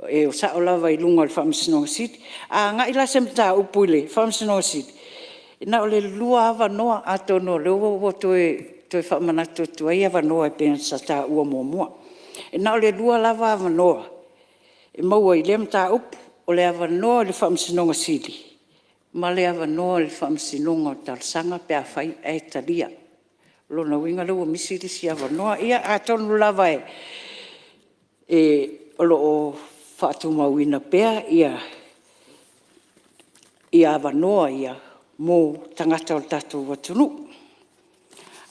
S9: E o sao lava i luga o le Faamasinoga Sili. A agai la se mataupu i le Faamasinoga Sili, e na o le 2 lava avanoa, atonu o lea ua toe faamanatu atu ai avanoa e pei ona sa taua muamua. E na o le 2 lava avanoa e maua i lea mataupu, o le avanoa i le Faamasinoga Sili ma le avanoa i le Faamasinoga o Talosaga pe afai ae talia. O lona uiga lea ua misi le isi avanoa. Ia atonu lava o lo o faatumauina pea avanoa ia mo tagata o le tatou atunuu.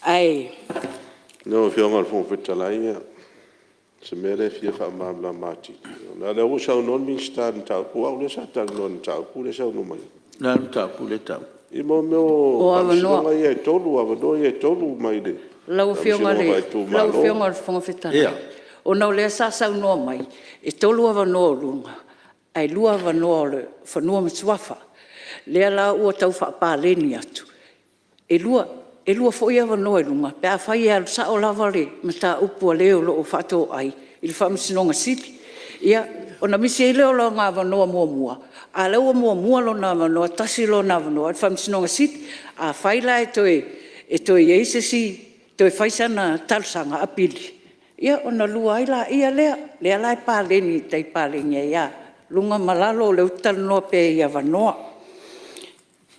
S9: Ae…
S8: Lau Afioga i le Fofoga Fetalai o se mea lea e fia faamalamalama atili, leaga o lea ua saunoa le Minisita i le mataupu, o au lea sa talanoa i le mataupu lea e saunoa mai ai. O le a le mataupu lea e taua? I mea o Faamasinoga ia e 3, avanoa ia e 3 mai le Faamasinoga Faaitumalo. Lau Afioga i le Fofoga Fetalai, ona o lea sa saunoa mai e 3 avanoa o luga ae 2 avanoa o le Fanua ma Suafa.
S9: Lea la ua tau faapaleni atu, e lua foi avanoa i luga pe afai e alu sao lava le mataupu a le o lo o faatoai i le Faamasinoga Sili. Ia, ona misi ai lea o lona avanoa muamua, a o lea ua muamua lona avanoa, tasi lona avanoa i le Faamasinoga Sili. Afai la e toe i ai se isi, toe fai sana talosaga apili, ia ona lua ai lea. Lea la e paleni e tai paleni ai lava luga ma lalo, o lea ou te talanoa pea i avanoa.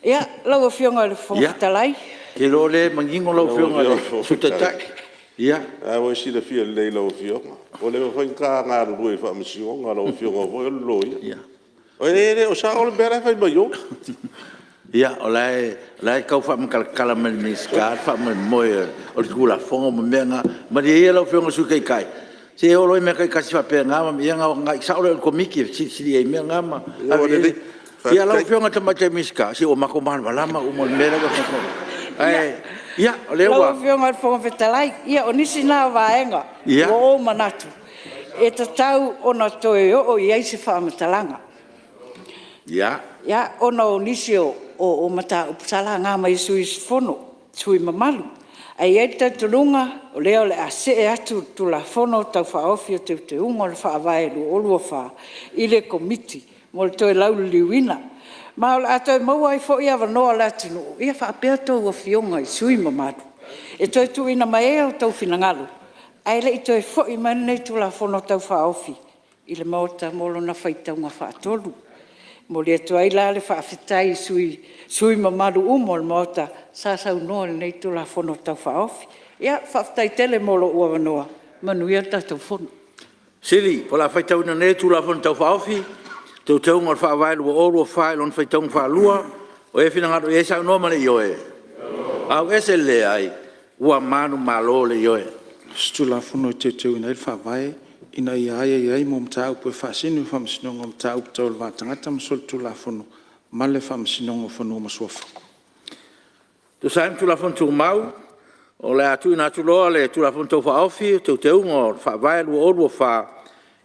S9: Ia, lau Afioga i le Fofoga Fetalai… Ia, ou te iloa o lea e manino lau Afioga i le Sui Taitai. Ia. O lena ua e silafia lelei e lau Afioga, ua leva foi ona ta galulue i le Faamasinoga, o lau Afioga foi o le Loia. E le o sao le mea la e fai mai o. Ia, o la e tau faamatalatala mai e le Minisita le faamoemoe o le Tulafono ma mea na. Malie ia lau Afioga i le Sui Taitai, se e oo loa i mea taitasi faapena ona agai sao lea i le Komiti e fesilisili i ai i mea na ma ave i ai. Ia lau Afioga i le Tamaitai Minisita, se ua matou malamalama uma i le mea lea ua e saunoa mai ai. Ae, ia, o lea ua… Lau Afioga i le Fofoga Fetalai, ia o nisi na o vaega ua ou manatu e tatau ona toe oo i ai se faamatalaga. Ia, ona o nisi o mataupu sa laga mai e sui usufono, sui usufono mamalu. Ae i ai le talitonuga o lea o le a see atu le Tulafono Tau Faaofi o Teuteuga o le Faavae 2024 i le Komiti mo le toe lauliliuina. Ma o le a toe maua ai foi avanoa o le atunuu faapea a outou Afioga i sui usufono mamalu e toe tuuina mai ai outou finagalo ae le i toe foi mai lenei Tulafono Tau Faaofi i le Maota mo lona faitauga faatolu. E momoli atu ai la le faafetai i sui usufono mamalu uma o le Maota sa saunoa i lenei Tulafono Tau Faaofi. Ia, faafetai tele mo lou avanoa, manuia le tatou Fono. O le a faitauina nei le Tulafono Tau Faaofi o Teuteuga o le Faavae 2024 i lona faitauga faalua. O lo e finagalo i ai saunoa ma le ioe? Ua manumalo le Ioe. Teuteuina ai le Faavae ina ia aiaia ai mo mataupu e faasino i le Faamasinoga o Mataupu Tau le Va Tagata ma Soligatulafono ma le Faamasinoga o Fanua ma Suafa. E tusa ai ma Tulafono Tumau, o le a tuuina atu loa le Tulafono Tau Faaofi o Teuteuga o le Faavae 2024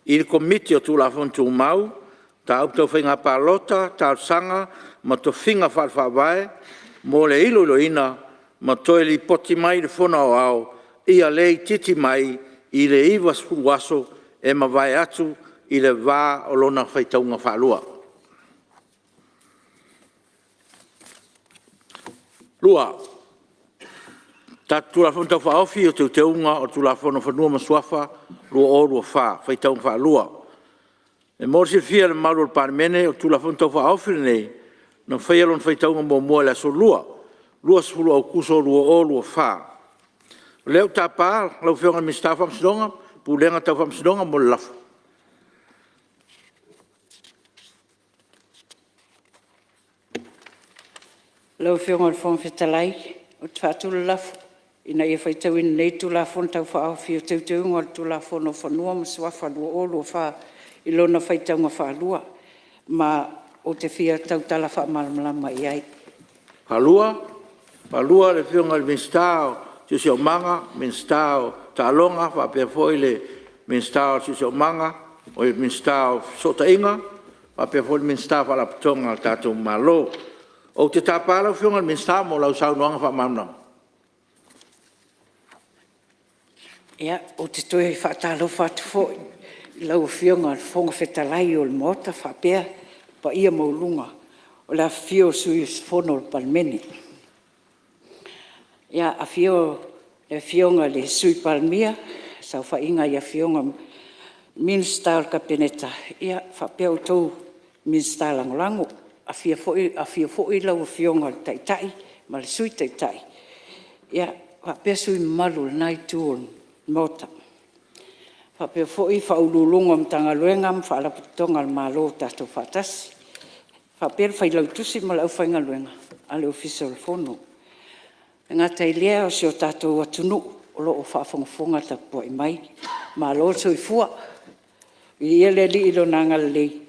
S9: i le Komiti o Tulafono Tumau, Mataupu Tau Faiga Palota, Talosaga ma Tofiga Faale-Faavae mo le iloiloina ma toe lipoti mai i le Fono Aoao, ia le itiiti mai i le 90 aso e mavae atu i le va o lona faitauga faalua. 2. Tatou Tulafono Tau Faaofi o Teuteuga o le Tulafono o Fanua ma Suafa 2024 Faitauga Faalua. E mo le silafia e le mamalu o le Palemene, o le Tulafono Tau Faaofi lenei, na faia lona faitauga muamua i le aso Lua, 20 o Aokuso 2024. O lea ou te tapa lau Afioga i le Minisita o Faamasinoga ma Pulega Tau Faamasinoga mo le lafo. Lau Afioga i le Fofoga Fetalai ou te faatu le lafo, Ina ia faitauina nei le Tulafono Tau Faaofi o Teuteuga o le Tulafono o Fanua ma Suafa 2024 i lona faitauga faalua. Ma ou te fia tautala faamalamalama i ai. Faalua, le Afioga i le Minisita o Siosiomaga, Minisita o Taaloga faapea foi le Minisita o Fesootaiga faapea foi le Minisita o Faalapotopotoga a le tatou Malo. Ou te tapa lau Afioga i le Minisita mo lau saunoaga faamalamalama. Ia, ou te toe faatalofa atu foi i lau Afioga i le Fofoga Fetalai o le Maota faapea le paia maualuga o le afifio o sui usufono o le Palemene. Ia, afio le Afioga i le Sui Palemia, le saofaiga i Afioga i Minisita o le Kapeneta faapea outou Minisita Lagolago. Afio foi lau Afioga i le Taitai ma le Sui Taitai faapea sui usufono mamalu o lena itu o le Maota. E faapea foi Ofisa Sili o Pulega o Matagaluega ma Faalapotopotoga a le Malo ua tatou faatasi, faapea le Failautusi ma le aufaigaluega a le Ofisa o le Fono. E le gata i lea o si o tatou atunuu o lo o faafogafoga tapuai mai, malo le soifua. Viia le Alii i Lona agalelei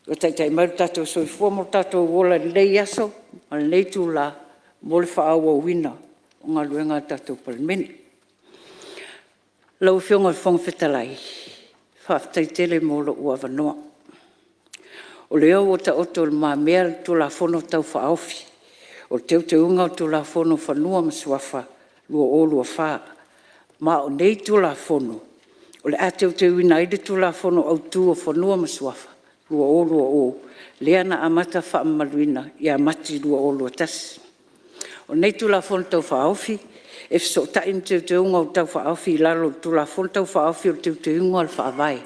S9: ua taitai mai lo tatou soifua ma lo tatou ola i lenei aso ma lenei itula mo le faaauauina o galuega a le tatou Palemene. Lau Afioga i le Fofoga Fetalai, faafetai tele mo lou avanoa. O lea ua taoto i lumamea le Tulafono Tau Faaofi o Teuteuga o le Tulafono o Fanua ma Suafa 2024. Ma o nei Tulafono o le a teuteuina ai le Tulafono Autu o Fanua ma Suafa 2020, lea na amata faamamaluina ia Mati 2021. O nei Tulafono Tau Faaofi e fesootai ma Teuteuga Tau Faaofi i lalo o le Tulafono Tau Faaofi o Teuteuga o le Faavae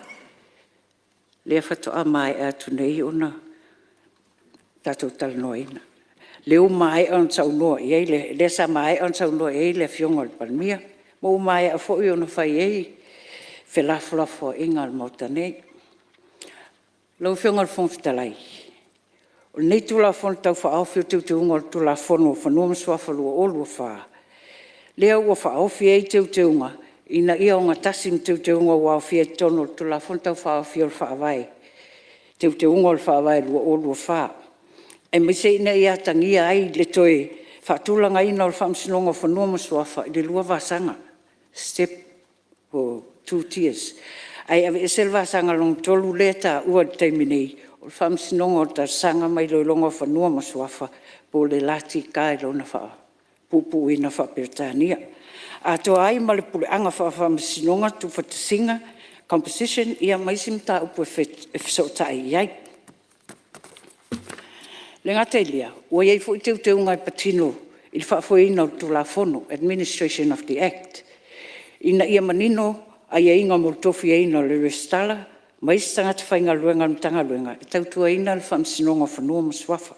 S9: lea faatoa maea atu nei ona tatou talanoaina, lea ua maea ona saunoa i ai le, lea sa maea ona saunoa i ai le Afioga i le Palemia, ma ua maea foi ona fai i ai felafolafoaiga a le Maota nei. Lau Afioga i le Fofoga Fetalai, o lenei Tulafono Tau Faaofi o Teuteuga o le Tulafono o Fanua ma Suafa 2024, lea ua faaofi ai Teuteuga ina ia ogatasi ma Teuteuga ua aofia i totonu o le Tulafono Tau Faaofi o le Faavae, Teuteuga o le Faavae 2024, aemaise ina ia atagia ai le toe faatulagaina o le Faamasinoga o Fanua ma Suafa i le lua vasaga, step po o two tiers, ae aveese le vasaga lona tolu lea e taua i le taimi nei, o le Faamasinoga o Talosaga ma Iloiloga o Fanua ma Suafa po o le LTK i lona faapuupuuina faa-Peretania. Atoa ai ma le puleaga faafaamasinoga tuufaatasiga, composition ma isi mataupu e fesootai i ai. E le gata i lea, ua i ai foi teuteuga e patino i le faafoeina o le Tulafono, Administration of the Act, ina ia manino aiaiga mo le tofiaina o le Resitara ma isi tagata faigaluega a le Matagaluega e tautuaina le Faamasinoga o Fanua ma Suafa.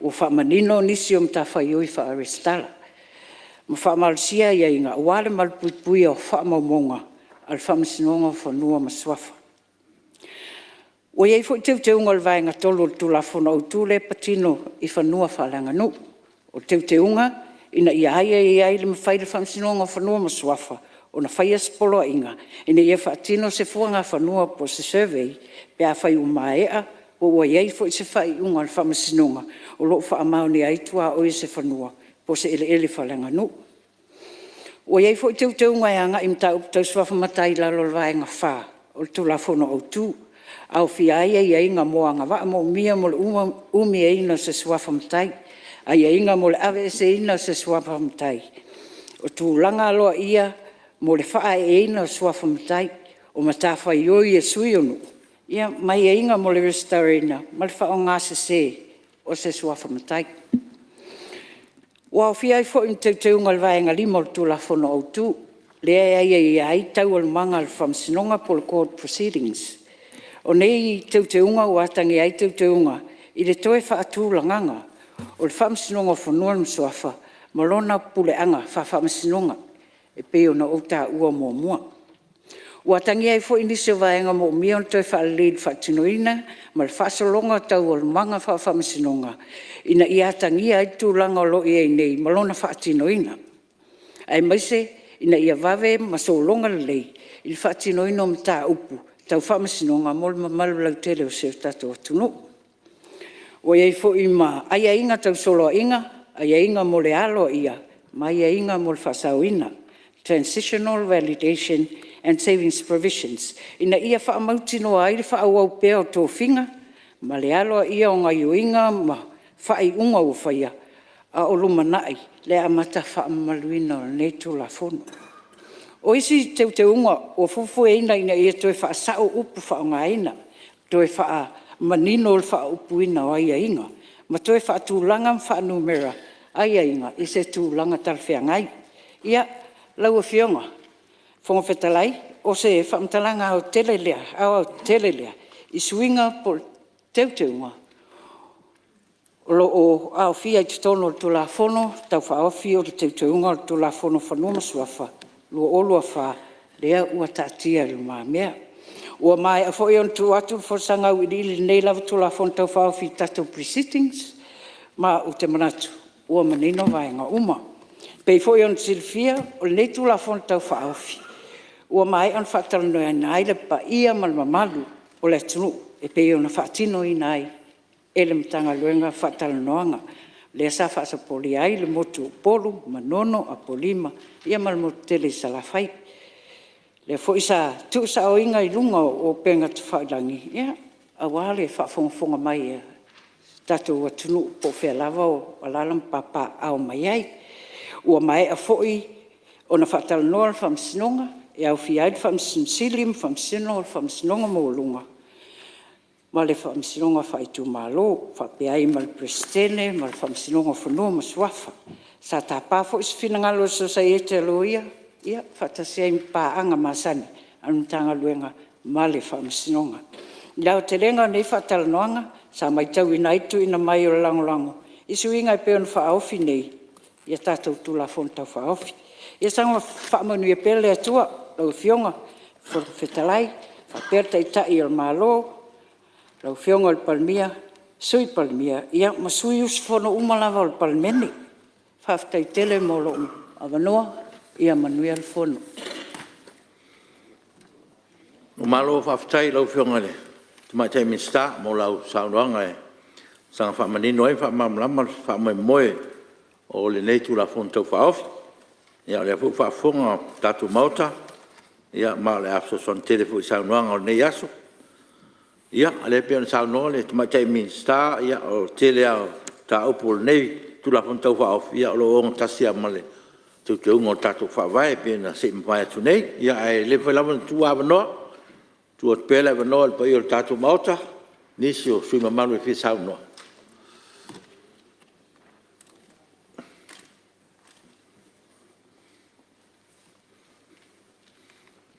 S9: Ua faamanino nisi o matafaioi faa-Resitara ma faamalosia aiaiga aua le malupuipuia o faamaumauga a le Faamasinoga o Fanua ma Suafa. Ua i ai foi teuteuga o le Vaega 3 o le Tulafono Autu lea e patino i fanua faaleaganuu. O teuteuga ina ia aiaia ai le mafai e le Faamasinoga o Fanua ma Suafa ona faia se poloaiga ina ia faatino se fuagafanua po o se survey pe afai ua maea po ua i ai foi se faaiuga a le Faamasinoga o lo o faamaonia ai tuaoi o se fanua po o se eleele faaleaganuu. Ua i ai foi teuteuga e agai i mataupu tau suafa matai i lalo o le Vaega 4 o le Tulafono Autu, e aofia ai aiaiga mo agavaa manaomia mo le umiaina o se suafa matai, aiaiga mo le aveeseina o se suafa matai, o tulaga aloaia mo le faaeeina o suafa matai, o matafaioi a sui o nuu, ma aiaiga mo le resitalaina ma le faaaogasese o se suafa matai. Ua aofia ai foi ma teuteuga o le Vaega 5 o le Tulafono Autu, lea e aiaia ai taualumaga a le Faamasinoga po o le Court Proceedings. O nei teuteuga ua atagia ai teuteuga i le toe faatulagaga o le Faamasinoga o Fanua ma Suafa ma lona puleaga faa-Faamasinoga e pei ona ou taua muamua. Ua atagia ai foi nisi o vaega manaomia ona toe faalelei i le faatinoina ma le faasologa o taualumaga faa-Faamasinoga ina ia atagia ai le tulaga o lo o i ai nei ma lona faatinoina, aemaise ina ia vave ma sologa lelei le faatinoina o mataupu tau faamasinoga mo le mamalu lautele o si o tatou atunuu. Ua i ai foi ma aiaiga tau soloaiga, aiaiga mo le aloaia ma aiaiga mo le faasaoina, transitional validation and savings provisions, ina ia faamautinoa ai le faaauau pea o tofiga ma le aloaia o gaoioiga ma faaiuga ua faia a o lumanai le amata faamamaluina o lenei Tulafono. O isi teuteuga ua fuafuaina ina ia toe faasao upu faaaogaina, toe faamanino le faaupuina o aiaiga ma toe faatulaga ma faanumera aiaiga i se tulaga talafeagai. Ia, lau Afioga i le Fofoga Fetalai, o se faamatalaga aoaotetele lea i suiga po o teuteuga o lo o aofia i totonu o le Tulafono Tau Faaofi o Teuteuga o le Tulafono o Fanua ma Suafa 2024 lea ua taatia i lumamea. Ua maea foi ona tuu atu le folasaga auiliili i lenei lava Tulafono Tau Faaofi i tatou Pre-sittings ma ou te manatu ua manino vaega uma. E pei foi ona silafia o lenei Tulafono Tau Faaofi ua maea ona faatalanoaina ai le paia ma le mamalu o le atunuu e pei ona faatinoina ai e le Matagaluega faatalanoaga, lea sa faasopolia ai le motu o Upolu, Manono, Apolima, ma le motu tele i Salafai. Lea foi sa tuusaoina i luga o upega tafailagi. aua le faafogafoga mai a si o tatou atunuu po o fea lava o alaala ma papaaao mai ai. Ua maea foi ona faatalanoa le Faamasinoga e aofia ai le Faamasino Sili ma Faamasino o le Faamasinoga Maualuga ma le Faamasinoga Faaitumalo, faapea ai ma le Peresetene ma le Faamasinoga o Fanua ma Suafa. Sa tapa foi se finagalo o le Sosaiete a Loia faatasi ai ma paaga masani a le Matagaluega ma le Faamasinoga. I le aotelega o nei faatalanoaga sa maitauina ai le tuuina mai o le lagolago i suiga e pei ona faaofi nei i a tatou Tulafono Tau Faaofi. Ia saga faamanuia pea le Atua i lau Afioga i le Fofoga Fetalai faapea le Taitai o le Malo, lau Afioga i le Palemia, Sui Palemia ma sui usufono uma lava o le Palemene. Faafetai tele mo lou avanoa, ia manuia le fono.
S2: Malo faafetai i lau Afioga i le Tamaitai Minisita mo lau saunoaga e saga faamanino ai ma faamalamalama le faamoemoe o lenei Tulafono Tau Faaofi. Ia o lea foi ua faafofoga le tatou Maota ma o le a fesoasoani tele foi i saunoaga o lenei aso. Ia o lea e pei ona saunoa le Tamaitai Minisita, o le tele lava o mataupu o lenei Tulafono Tau Faaofi o lo o ogatasi lava ma le Teuteuga o le tatou Faavae e pei ona se i mavae atu nei. Ia ae le mafai lava ona tuua avanoa, e tuu atu pea le avanoa i le paia o le tatou Maota i nisi o sui usufono mamalu e fia saunoa.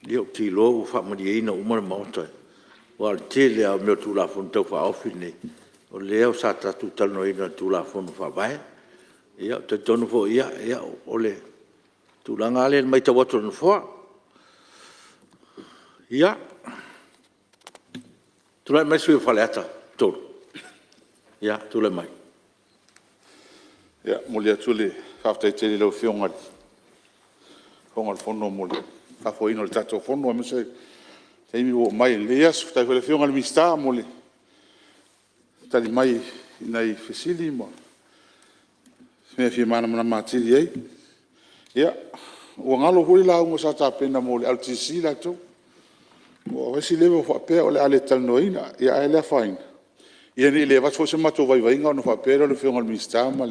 S2: Ia ou te iloa ua faamalieina uma le Maota aua o le tele lava o mea o le Tulafono Tau Faaofi lenei o lea sa tatou talanoaina i le Tulafono Faavae. Ia ou te talitonu foi o le tulaga lava lea i le maitau atu a le Nofoa. Ia, tulai mai le sui usufono mo Faleata 3. Ia, tulai mai.
S10: E momoli atu le faafetai tele i lau Afioga i le Fofoga o le Fono mo le faafoeina o le tatou Fono aemaise le taimi ua oo mai i lenei aso. Faafetai foi i le Afioga i le Minisita mo le tali mai i nai fesili ma mea e fia malamalama atili ai. Ia, ua galo foi le lauga sa tapena mo le LTC latou. Ua fai si leva faapea o le a le talanoaina, ae le afaina ne i avatu foi so matou vaivaiga ona faapea lea o le Afioga i le Minisita ma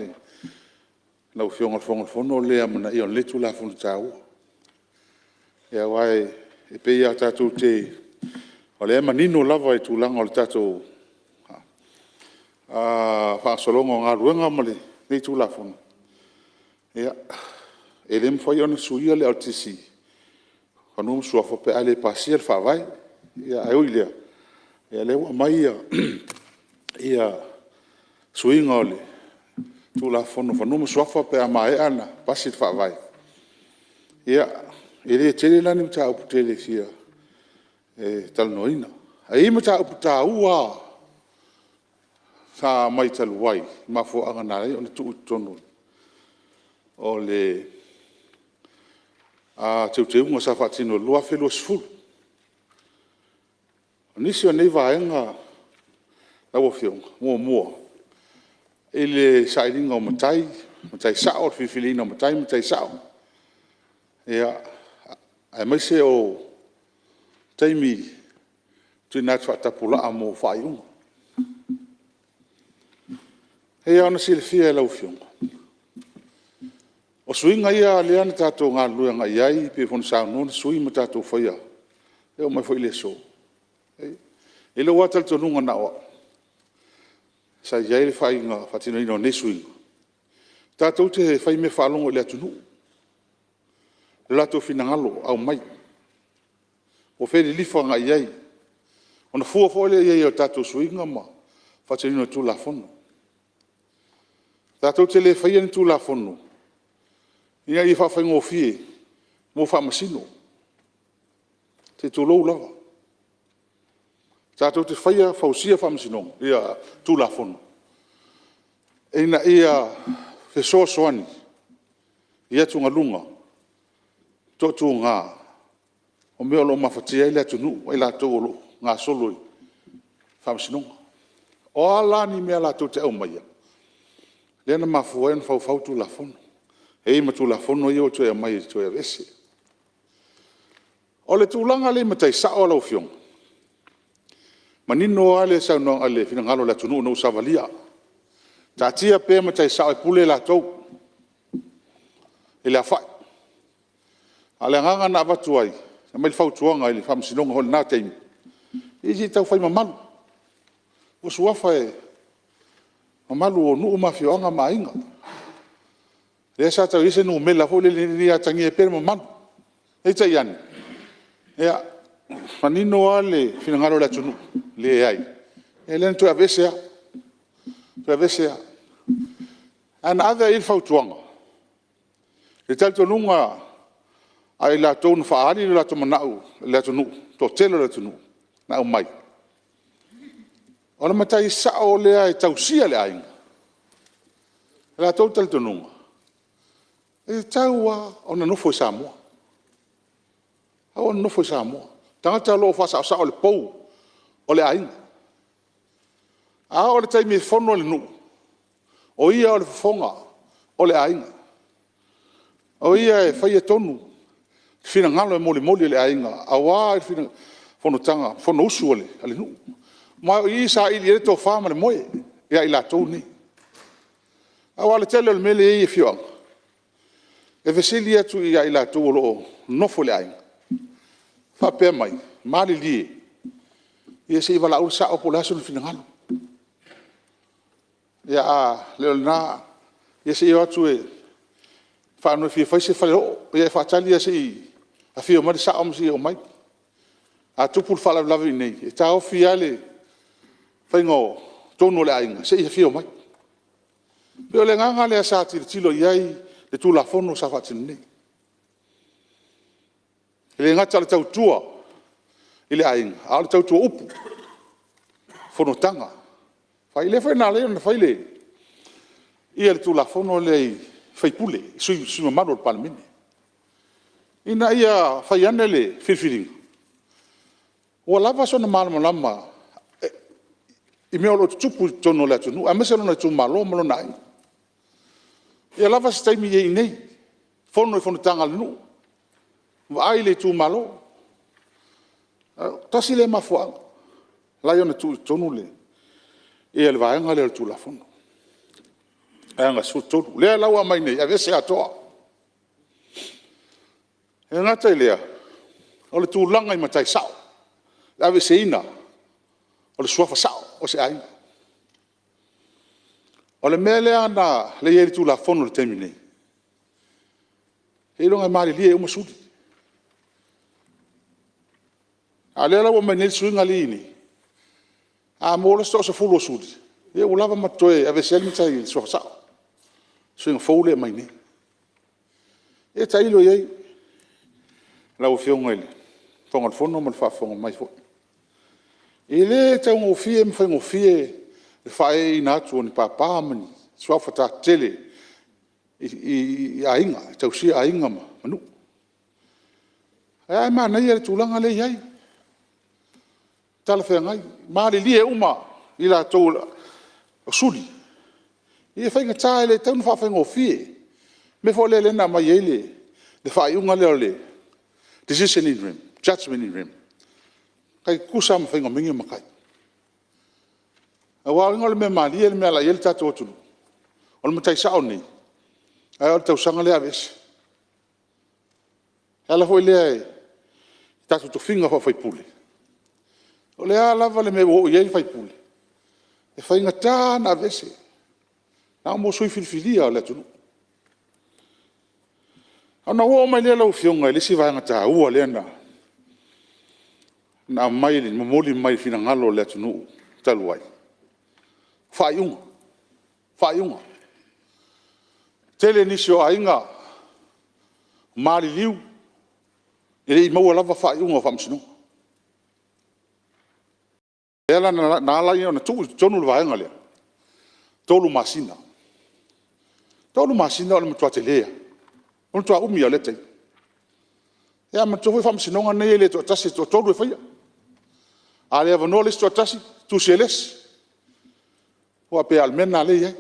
S10: lau Afioga i le Fofoga o le Fono o le le amanaia o lenei Tulafono taua. Aua e pei lava tatou te… o lea e manino lava i le tulaga o le tatou faagasologa o galuega ma lenei Tulafono, ia e le mafai ona suia le LTC o Fanua ma Suafa pe a le pasia le Faavae. Ae ui i lea, o lea ua aumai suiga o le Tulafono o Fanua ma Suafa pe a maea ona pasi le Faavae. Ia, e le tele la ni mataupu tele e fia talanoaina. Ae i ai mataupu taua lava sa aumai talu ai i mafuaaga na ala ai ona tuu i totonu o le Teuteuga sa faatino i le 2020. O nisi o nei vaega lau Afioga; Muamua, i le sailiga o matai, matai sao, le filifiliina o matai ma matai sao, aemaise o taimi tuuina atu faatapulaa mo faaiuga. E pei lava ona silafia e lau Afioga, o suiga ia lea na tatou galulue agai i ai pei foi ona saunoa sui usufono ma tatou faia e oo mai foi i le aso. I lou lava talitonuga na o au, sa i ai le faatinoina o nei suiga, tatou te faimea faalogo i le atunuu i lo latou finagalo aumai, po o fea e lilifa agai i ai, ona fua foi lea i ai o tatou suiga ma le faatinoina o Tulafono. Tatou te le faia ni Tulafono ina ia faafaigofie mo Faamasino, se i tulou lava. Tatou te faia, fausia Tulafono ina ia fesoasoani i atugaluga, toatuaga o mea o lo o mafatia ai le atunuu ma i latou o lo o gasolo i Faamasinoga. O a la ni mea latou te aumaia, lea na mafua ai ona faufau Tulafono. E i ai ma Tulafono ia ua toe aumai e toe aveese. O le tulaga lea i matai sao lau Afioga, Manino lava le finagalo o le atunuu ina ua savalia, taatia pea matai sao e pule latou i le aofai. A o le agaga na avatu ai, aumai le fautuaga i le Faamasinoga foi i lena taimi, ia se i tau fai mamalu o Suafa e mamalu o nuu ma afioaga ma aiga. Lea sa tau i ai se numera foi lele ina ia atagia ai pea le mamalu. Peitai ane, ia, manino lava le finagalo o le atunuu, leai, ia lea na toe aveese lava, toe aveese lava. Ae na ave lava i ai le fautuaga i le talitonuga a i latou na faaali o latou manao i le atunuu, le toatele o le atunuu na aumai, o le matai sao lea e tausia le aiga. O le latou talitonuga, e tatau lava ona nofo i Samoa, e tatau ona nofo i Samoa, tagata o lo o faasaosao le pou o le aiga. A oo i le taimi e fono ai le nuu, o ia o le fofoga o le aiga. O ia e faia tonu, finagalo e molimoli e le aiga aua fonotaga, fonousu a le nuu. Ma o i e saili ai le tofa ma le moe ia i latou nei. Aua o le tele o le mea lea e i ai i afioaga, e fesili atu ia i latou o lo o nonofo i le aiga, faapea mai, malilie, ia se i valaau le sao po o le a sona finagalo. Ia a le o lena, ia se i o atu e faanoi e fia fai se faleoo, ia e faatali lava se i afio mai le sao ma seia oo mai. A tupu le faalavelave i inei, e taofi lava le faiga o tonu a le aiga se i afio mai. E pei o le agaga lea sa tilotilo i ai le Tulafono sa faatino nei. E le gata o le tautua i le aiga, a o le tautua upu, fonotaga. Lea foi na ala ai ona fai le Tulafono lea i sui usufono, sui usufono mamalu o le Palemene, ina ia fai ane le filifiliga, ua lava sona malamalama i mea o lo o tutupu i totonu o le atunuu aemaise lona itumalo ma lona aiga. Ia lava se taimi i ai i inei, fono i fonotaga a le nuu, vaai le itumalo. Tasi lea mafuaaga na ala ai ona tuu i totonu le vaega lea o le Tulafono, Vaega 13. O lea la ua aumai nei e aveese atoa. E le gata i lea, o le tulaga i matai sao, le aveeseina o le suafa sao o se aiga. O le mea lea e i ai i le Tulafono i le taimi nei, seiloga e malilie uma suli. A o lea la ua aumai nei le suiga lea e i ai nei, a maua loa se toasefulu o suli, ia ua lava ma totoe e aveese ai le matai i le suafa sao, suiga fou lea e aumai nei. Ia tailo i ai lau Afioga i le Fofoga o le Fono ma le faafofoga mai foi. E le taugofie ma faigofie le faaeeina atu o ni papa ma ni suafa tetele i aiga e tausia aiga ma nuu. Ae manaia le tulaga lea e i ai, e talafeagai. Malilie uma i latou o suli, e faigata e le tatau ona faafaigofie. O le mea foi lea na aumai ai le faaiuga lea o le Decision in Rem, Judgement in Rem, e tai tutusa lava ma faiga o mea nei o matai. Aua o le uiga o le mea malie le mea o le a i ai le tatou atunuu, o le matai sao lenei, ae oo i le tausaga lea aveese. O le ala foi lea i tatou tofiga faa-faipule, o le a lava le mea ua oo i ai le faipule, e faigata ona aveese, na o sui filifilia o le atunuu. Ona ou oo mai lea lau Afioga i le isi vaega taua lea na aumai e momoli mai finagalo o le atunuu talu ai, o faaiuga, faaiuga. Tele nisi o aiga maliliu e le i maua lava faaiuga o Faamasinoga. Lea la na ala ai ona tuu i totonu le vaega lea, 3 masina. 3 masina o le matua tele lava, o le matua umi lava o lea taimi. Ia manatua foi Faamasinoga nei e le toatasi e toatolu e faia. A le avanoa le isi toatasi, tusi e le isi, aua pei lava o le mea lena lea e i ai.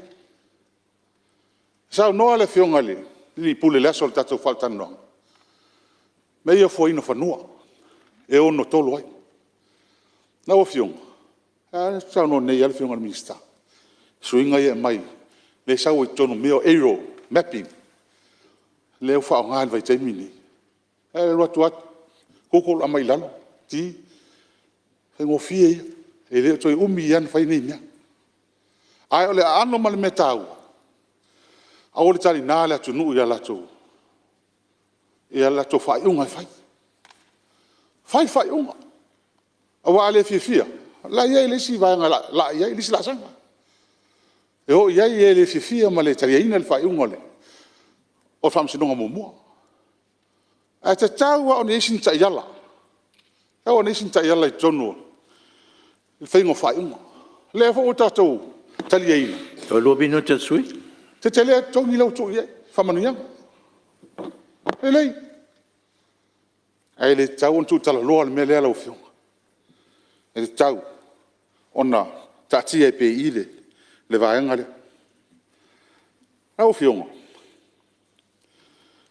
S10: Saunoa le Afioga i le alii Pule i le aso o le tatou faalatalanoaga, mea ia o le foaina o fanua e ono tolo ai. Lau Afioga, lea na saunoa nei lava le Afioga i le Minisita i suiga ia e aumai lea e sau ai totonu o mea ia o aerial mapping lea ua faaaoga i le vaitaimi lenei. E alu atu lava google aumai i lalo, d. O le faigofie ia, e le o toe umi lava ona fai nei mea. Ae o le aano ma le mea taua, aua le taliga le atunuu i a latou faaiuga e fai. Fai le faaiuga, aua a le fiafia, o la e i ai le isi vaega o le a laa i ai le isi laasaga e o i ai e le fiafia ma le taliaina le faaiuga o le Faamasinoga muamua. Ae tatau lava ona i ai sina taiala, tatau ona i ai sina taiala i totonu o le faiga o faaiuga. O lea foi ua tatou taliaina,
S2: Toe 2 minute o le sui usufono.
S10: E tetele lava totogi la ua tuu i ai, faamanuiaga. Lelei. Ae le tatau ona tuutalaloa le mea lea lau Afioga. E tatau ona taatia ai pea i i le vaega lea. Lau Afioga, ona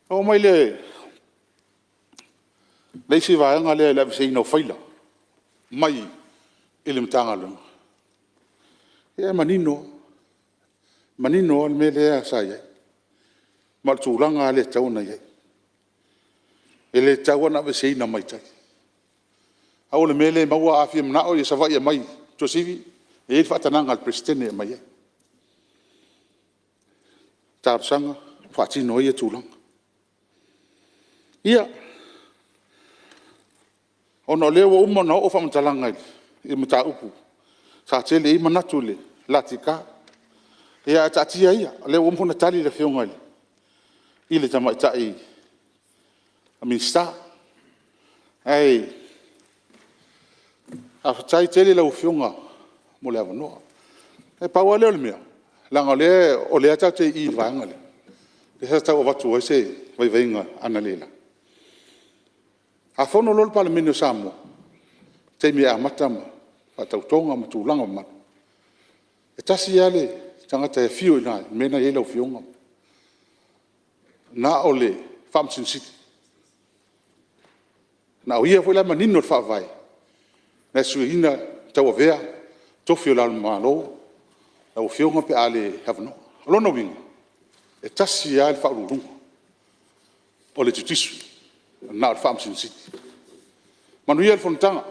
S10: oo mai lea i le isi vaega lea i le aveeseina o faila mai le Matagaluega. Ia e manino lava, e manino lava le mea lea sa i ai, ma o le tulaga lava lea e tatau ona i ai. E le tatau ona aveeseina mai tai. Pau o le mea lea e maua, a fia manao Savaii e aumai i Tuasivi, e i ai le faatagaga a le Peresetene e aumai ai. Talosaga faatino ai ia tulaga. Ia, ona o lea ua uma ona oo faamatalaga i mataupu sa tele i ai manatu i le LTK, ae taatia ia, o lea ua uma ona tali le Afioga i le Tamaitai Minisita. Ae faafetai tele i lau Afioga mo le avanoa. Na pau lava lea o le mea, leaga o lea tatou te i i le vaega lea, lea sa tau avatu ai se vaivaiga analeila. A fono loa le Palemene o Samoa i le taimi e amata faatautoga ma tulaga mamalu, e tasi lava le tagata e afio i ina i le mea lena e i ai lau Afioga, na o le Faamasino Sili. Na o ia foi la e manino i le Faavae na e suiina, tauavea le Tofi o Le Ao o le Malo, lau Afioga pe a le avanoa. O lona uiga, e tasi lava le Faauluuluga o le Judiciary, na o le Faamasino Sili. Manuia le fonotaga.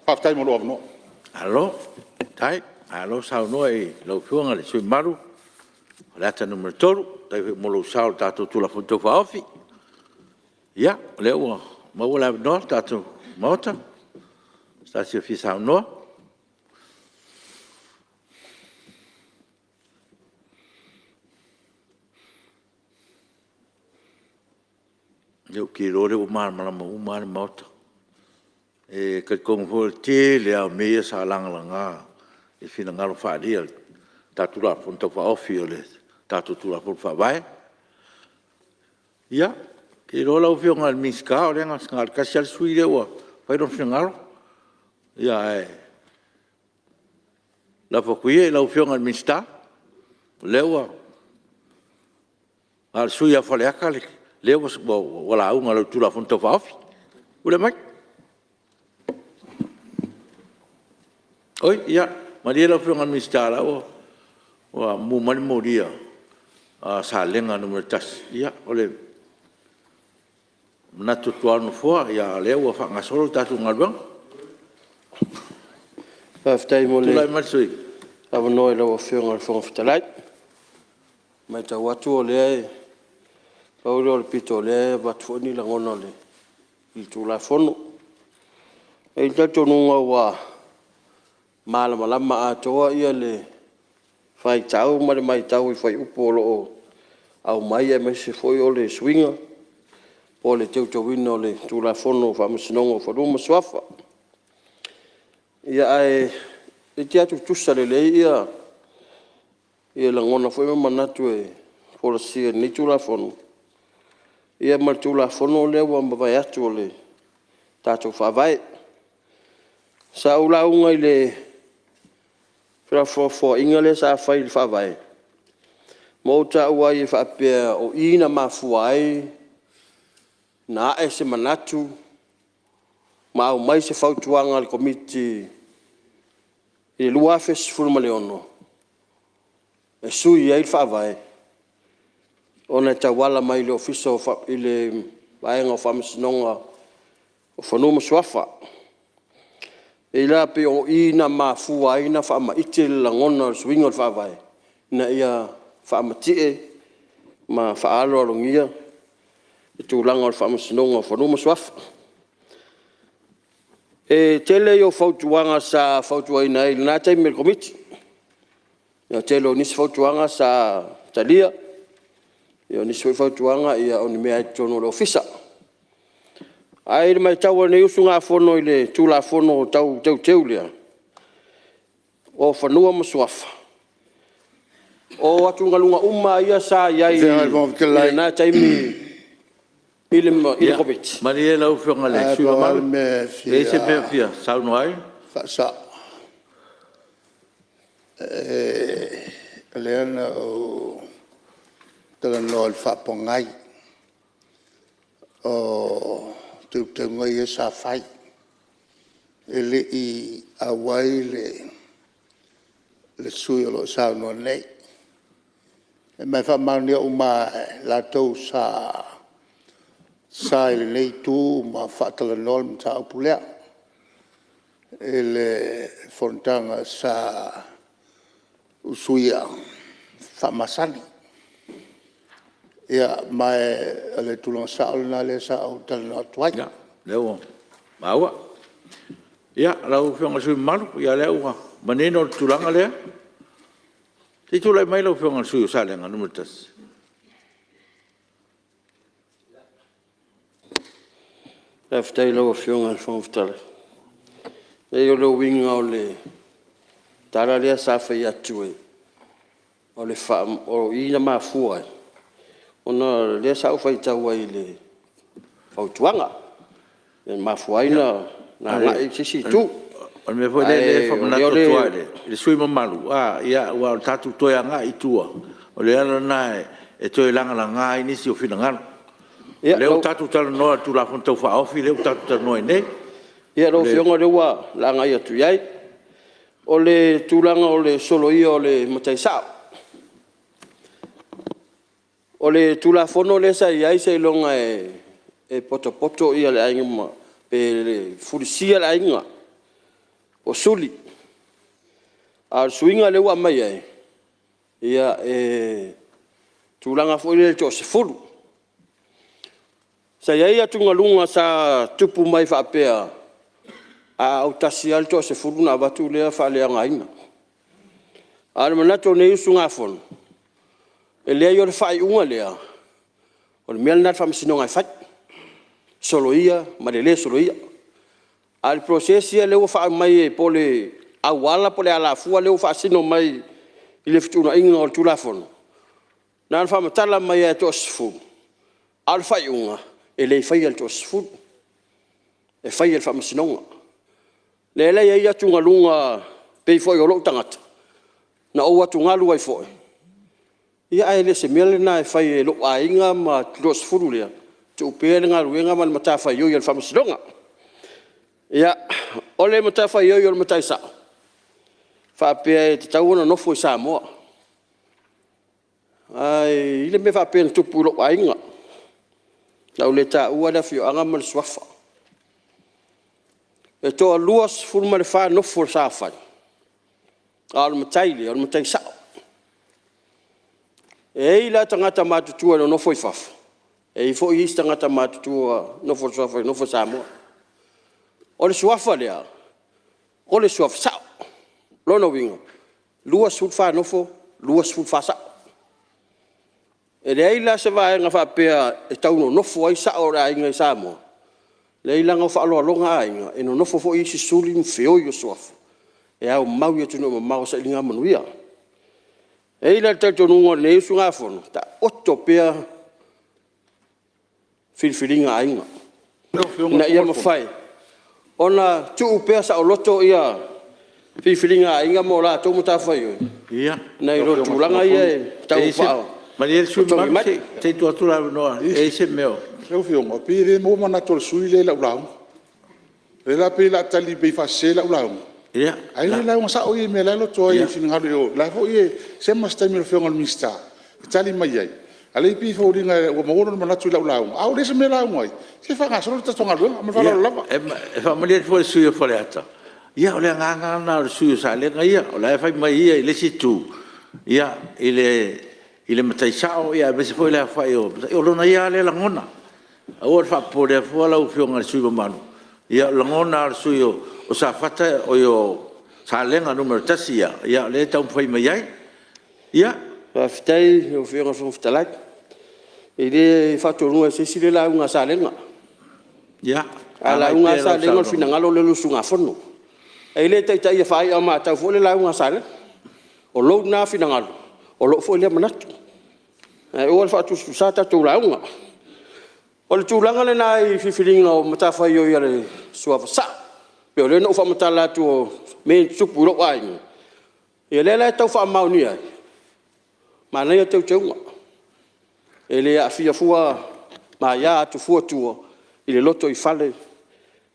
S10: Faafetai mo lou avanoa.
S2: Malo faafetai, malo saunoa i lau Afioga i le sui usufono mamalu mo Faleata 3. Faafetai foi mo lou sao i le tatou Tulafono Tau Faaofi. Ia, o lea ua maua le avanoa o le tatou Maota mo se tasi e fia saunoa. Ia ou te iloa o lea ua malamalama uma lava le Maota. E talitonu foi o le tele lava o mea ia sa lagalaga i finagalo faaalia i le tatou Tulafono Tau Faaofi o le tatou Tulafono Faavae. Ia, ou te iloa lau Afioga i le Minisita o lea na o le tasi lava le sui usufono lea ua fai lona finagalo. Ae lafo atu ia i lau Afioga i le Minisita, o lea ua na o le sui usufono lava o Faleata lea ua lauga i lau Tulafono Tau Faaofi. Tulai mai. Oi, ia, malie lau Afioga i le Minisita o la e ua mumu mai le moli a Salega 1. Ia, o le manatu atu lava o le Nofoa, a o lea ua faagasolo le tatou galuega.
S13: Faafetai mo le
S2: Tulai mai le sui usufono.
S13: avanoa i lau Afioga i le Fofoga Fetalai. E maitau atu o lea e pau lea o le pito o lea e avatu foi ni lagona i le Tulafono. E i ai le talitonuga ua malamalama atoa le faitau ma le maitau i fuaiupu o lo o aumai aemaise foi o le suiga po o le teuteuina o le Tulafono o Faamasinoga o Fanua ma Suafa. Ae toeitiiti lava tutusa lelei lagona foi ma manatu e folasia i lenei Tulafono ma le Tulafono lea ua mavae atu o le tatou Faavae. Sa ou lauga i le felafolafoaiga lea sa fai i le Faavae ma ou taua ai e faapea o i na mafua ai ona a'e se manatu ma aumai se fautuaga a le Komiti i le 2016 e sui ai le Faavae ona e tauala mai i le Vaega o Faamasinoga o Fanua ma Suafa. E pei la o i na mafua ai ona faamaite le lagona o le suiga o le Faavae ina ia faamatie ma faaaloalogia le tulaga o le Faamasinoga o Fanua ma Suafa. E tele ia o fautuaga sa fautuaina ai i lena taimi e le Komiti. O le tele o nisi fautuaga sa talia, o nisi foi fautuaga o ni mea lava i totonu o le Ofisa. Ae i le matau a lenei usugafono i le Tulafono Tau Teuteu lea o Fanua ma Suafa, o atugaluga uma lava ia sa i ai i lena taimi i le Komiti…
S2: Ia malie lau Afioga i le
S1: Ae
S2: sui
S1: pau
S2: usufono
S1: lava le
S2: mamalu,
S1: mea e
S2: e i ai se
S1: fia
S2: mea e fia saunoa ai.
S1: faasao, o lea na ou talanoa i le faa-pogai o teuteuga ia sa fai, e le i auai le sui usufono o lo o saunoa nei. Ma e faamaonia uma lava e latou sa i lenei itu ma faatalanoa le mataupu lea i le fonotaga sa usuia faamasani. Ia ma o le tulaga sao lena lea sa ou talanoa atu ai.
S2: Ia, o lea ua maua. Ia, lau Afioga i le sui usufono mamalu, o lea ua manino le tulaga lea. Se i tulai mai lau Afioga i le sui usufono mo Salega 1.
S13: Faafetai i lau Afioga i le Fofoga Fetalai. Leai o le uiga o le tala lea sa fai atu o i na mafua ai ona o lea sa ou faitau ai i le fautuaga e mafua ai ona agai i se isi itu.
S2: O le mea foi lea e faamanatu atu lava i le sui usufono mamalu, aua o le tatou toe agai i tua, o le ala lena e toe lagalaga ai nisi o finagalo. O lea ua tatou talanoa i le Tulafono Tau Faaofi lea ua tatou talanoa ai nei.
S13: Ia lau Afioga o lea o le a agai atu i ai. O le tulaga o le soloia o le matai sao. O le Tulafono lea sa i ai seiloga e potopoto le aiga pe fulisia le aiga o suli. A o le suiga lea ua aumai ai, ia e tulaga foi lea e toasefulu. Sa i ai atugaluga sa tupu mai faapea, a autasi lava le toasefulu ona avatu lea faaleaogaina. A o le manatu o lenei usugafono, e leai o le faaiuga lea o le mea lena a le Faamasinoga e fai, soloia ma le le soloia. A o le process lea ua aumai po o le auala po o le alafua lea ua faasino mai i le fetuunaiga o le Tulafono, na ona faamatala mai lava e toasefulu, a o le faaiuga e le faia e le toasefulu, e fai e le Faamasinoga. O lea la e i ai atugaluga e pei foi o lou tagata na ou atugalu ai foi, ae le o se mea lena e fai e lou aiga ma le toasefulu lea, tuu pea le galuega ma le matafaioi a le Faamasinoga. Ia, o le matafaioi a le matai sao, e faapea e tatau ona nofo i Samoa. Ae i ai le mea faapea na tupu i lou aiga, o le a ou le taua le afioaga ma le suafa. E toa 24 nofo sa fai, a o le matai lea o le matai sao. E i ai la tagata matutua e nonofo i fafo, e i ai foi isi tagata matutua nonofo i le suafa nonofo i Samoa. O le suafa lea, o le suafa sao. O lona uiga, 24 nofo, 24 sao. E leai la se vaega faapea e tau nonofo ai sao o le aiga i Samoa, leai leaga e faaaloaloga aiga, e nonofo foi isi suli ma feoi o suafa e aumau i atunuu mamao i sailiga manuia. E i ai la le talitonuga o lenei usugafono, taoto pea filifiliga a aiga ina ia mafai ona tuu pea saoloto ia filifiliga a aiga ma latou matafaioi nai lo le tulaga lea e tau
S2: Malie le sui
S13: faa…
S2: usufono mamalu se i tuu atu le avanoa e i ai se mea o…
S10: Lau Afioga pei e le maua manatu o le sui usufono lea i lau lauga. O lea la pei o le a tali pei e faasese lau lauga. Ae le lauga sao ia i mea la e loto ai i finagalo i o, o la foi e sema se taimi o le Afioga i le Minisita e tali mai ai, a o lea e pei e foliga ua maua lona manatu i lau lauga, ae ua leai se mea o lauga ai. Se faagasolo le tatou galuega. Ma le faaaloalo lava.
S2: E faamalie atu foi i le sui usufono o Faleata, ia o le agaga lava lena o le sui usufono o Salega ia, o la e fai mai ia i le isi itu, i le matai sao aemaise foi le aofai o… o lona ia lava lea lagona. Aua le faapopoleina fua lau Afioga i le sui usufono mamalu, o le lagona lava o le sui usufono o Salega 1 ia, o lea e taumafai mai ai. Ia.
S13: Faafetai i lau Afioga i le Fofoga Fetalai. E le faatonuina e se isi le lauga a Salega. A lauga lava Salega o le finagalo lea o le usugafono. E le taitaia faai'a o matau foi le lauga a Salega. O lou lena finagalo, o lou foi lea manatu. Ae aua le faatusatusaina tatou lauga. O le tulaga lena i le filifiliga o matafaioi a le suafa sao, pei o lea na ou faamatala atu o mea ia na tutupu i lou aiga, ia lea la e tau faamaonia ai, manaia teuteuga. E le aafia fua ma aia atu fua tua i le lotoifale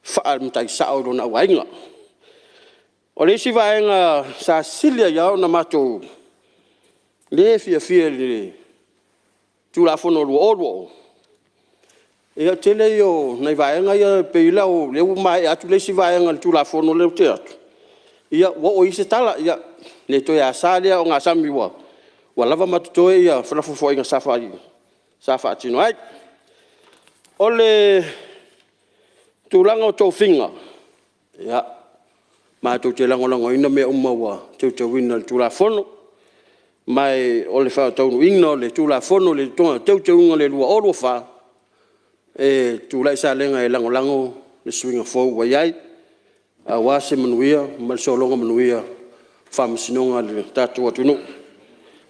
S13: faa-matai sao i lona auaiga. O le isi vaega sa sili ai lava ona matou le fiafia i le Tulafono 2020, ia o le tele ia o nai vaega ia pei o lea ua maea atu le isi vaega o le Tulafono lea ua tea atu, ia ua oo i ai se tala, ia le toe asa lea ogasami ua lava ma totoe felafolafoaiga sa faatino ai. O le tulaga o tofiga, ia, matou te lagolagoina mea uma ua teuteuina i le Tulafono, ma o le faataunuuina o le Tulafono i teuteuga o le 2024, e tulai Salega e lagolago le suiga fou ua i ai aua se manuia ma le sologa manuia o Faamasinoga a le tatou atunuu.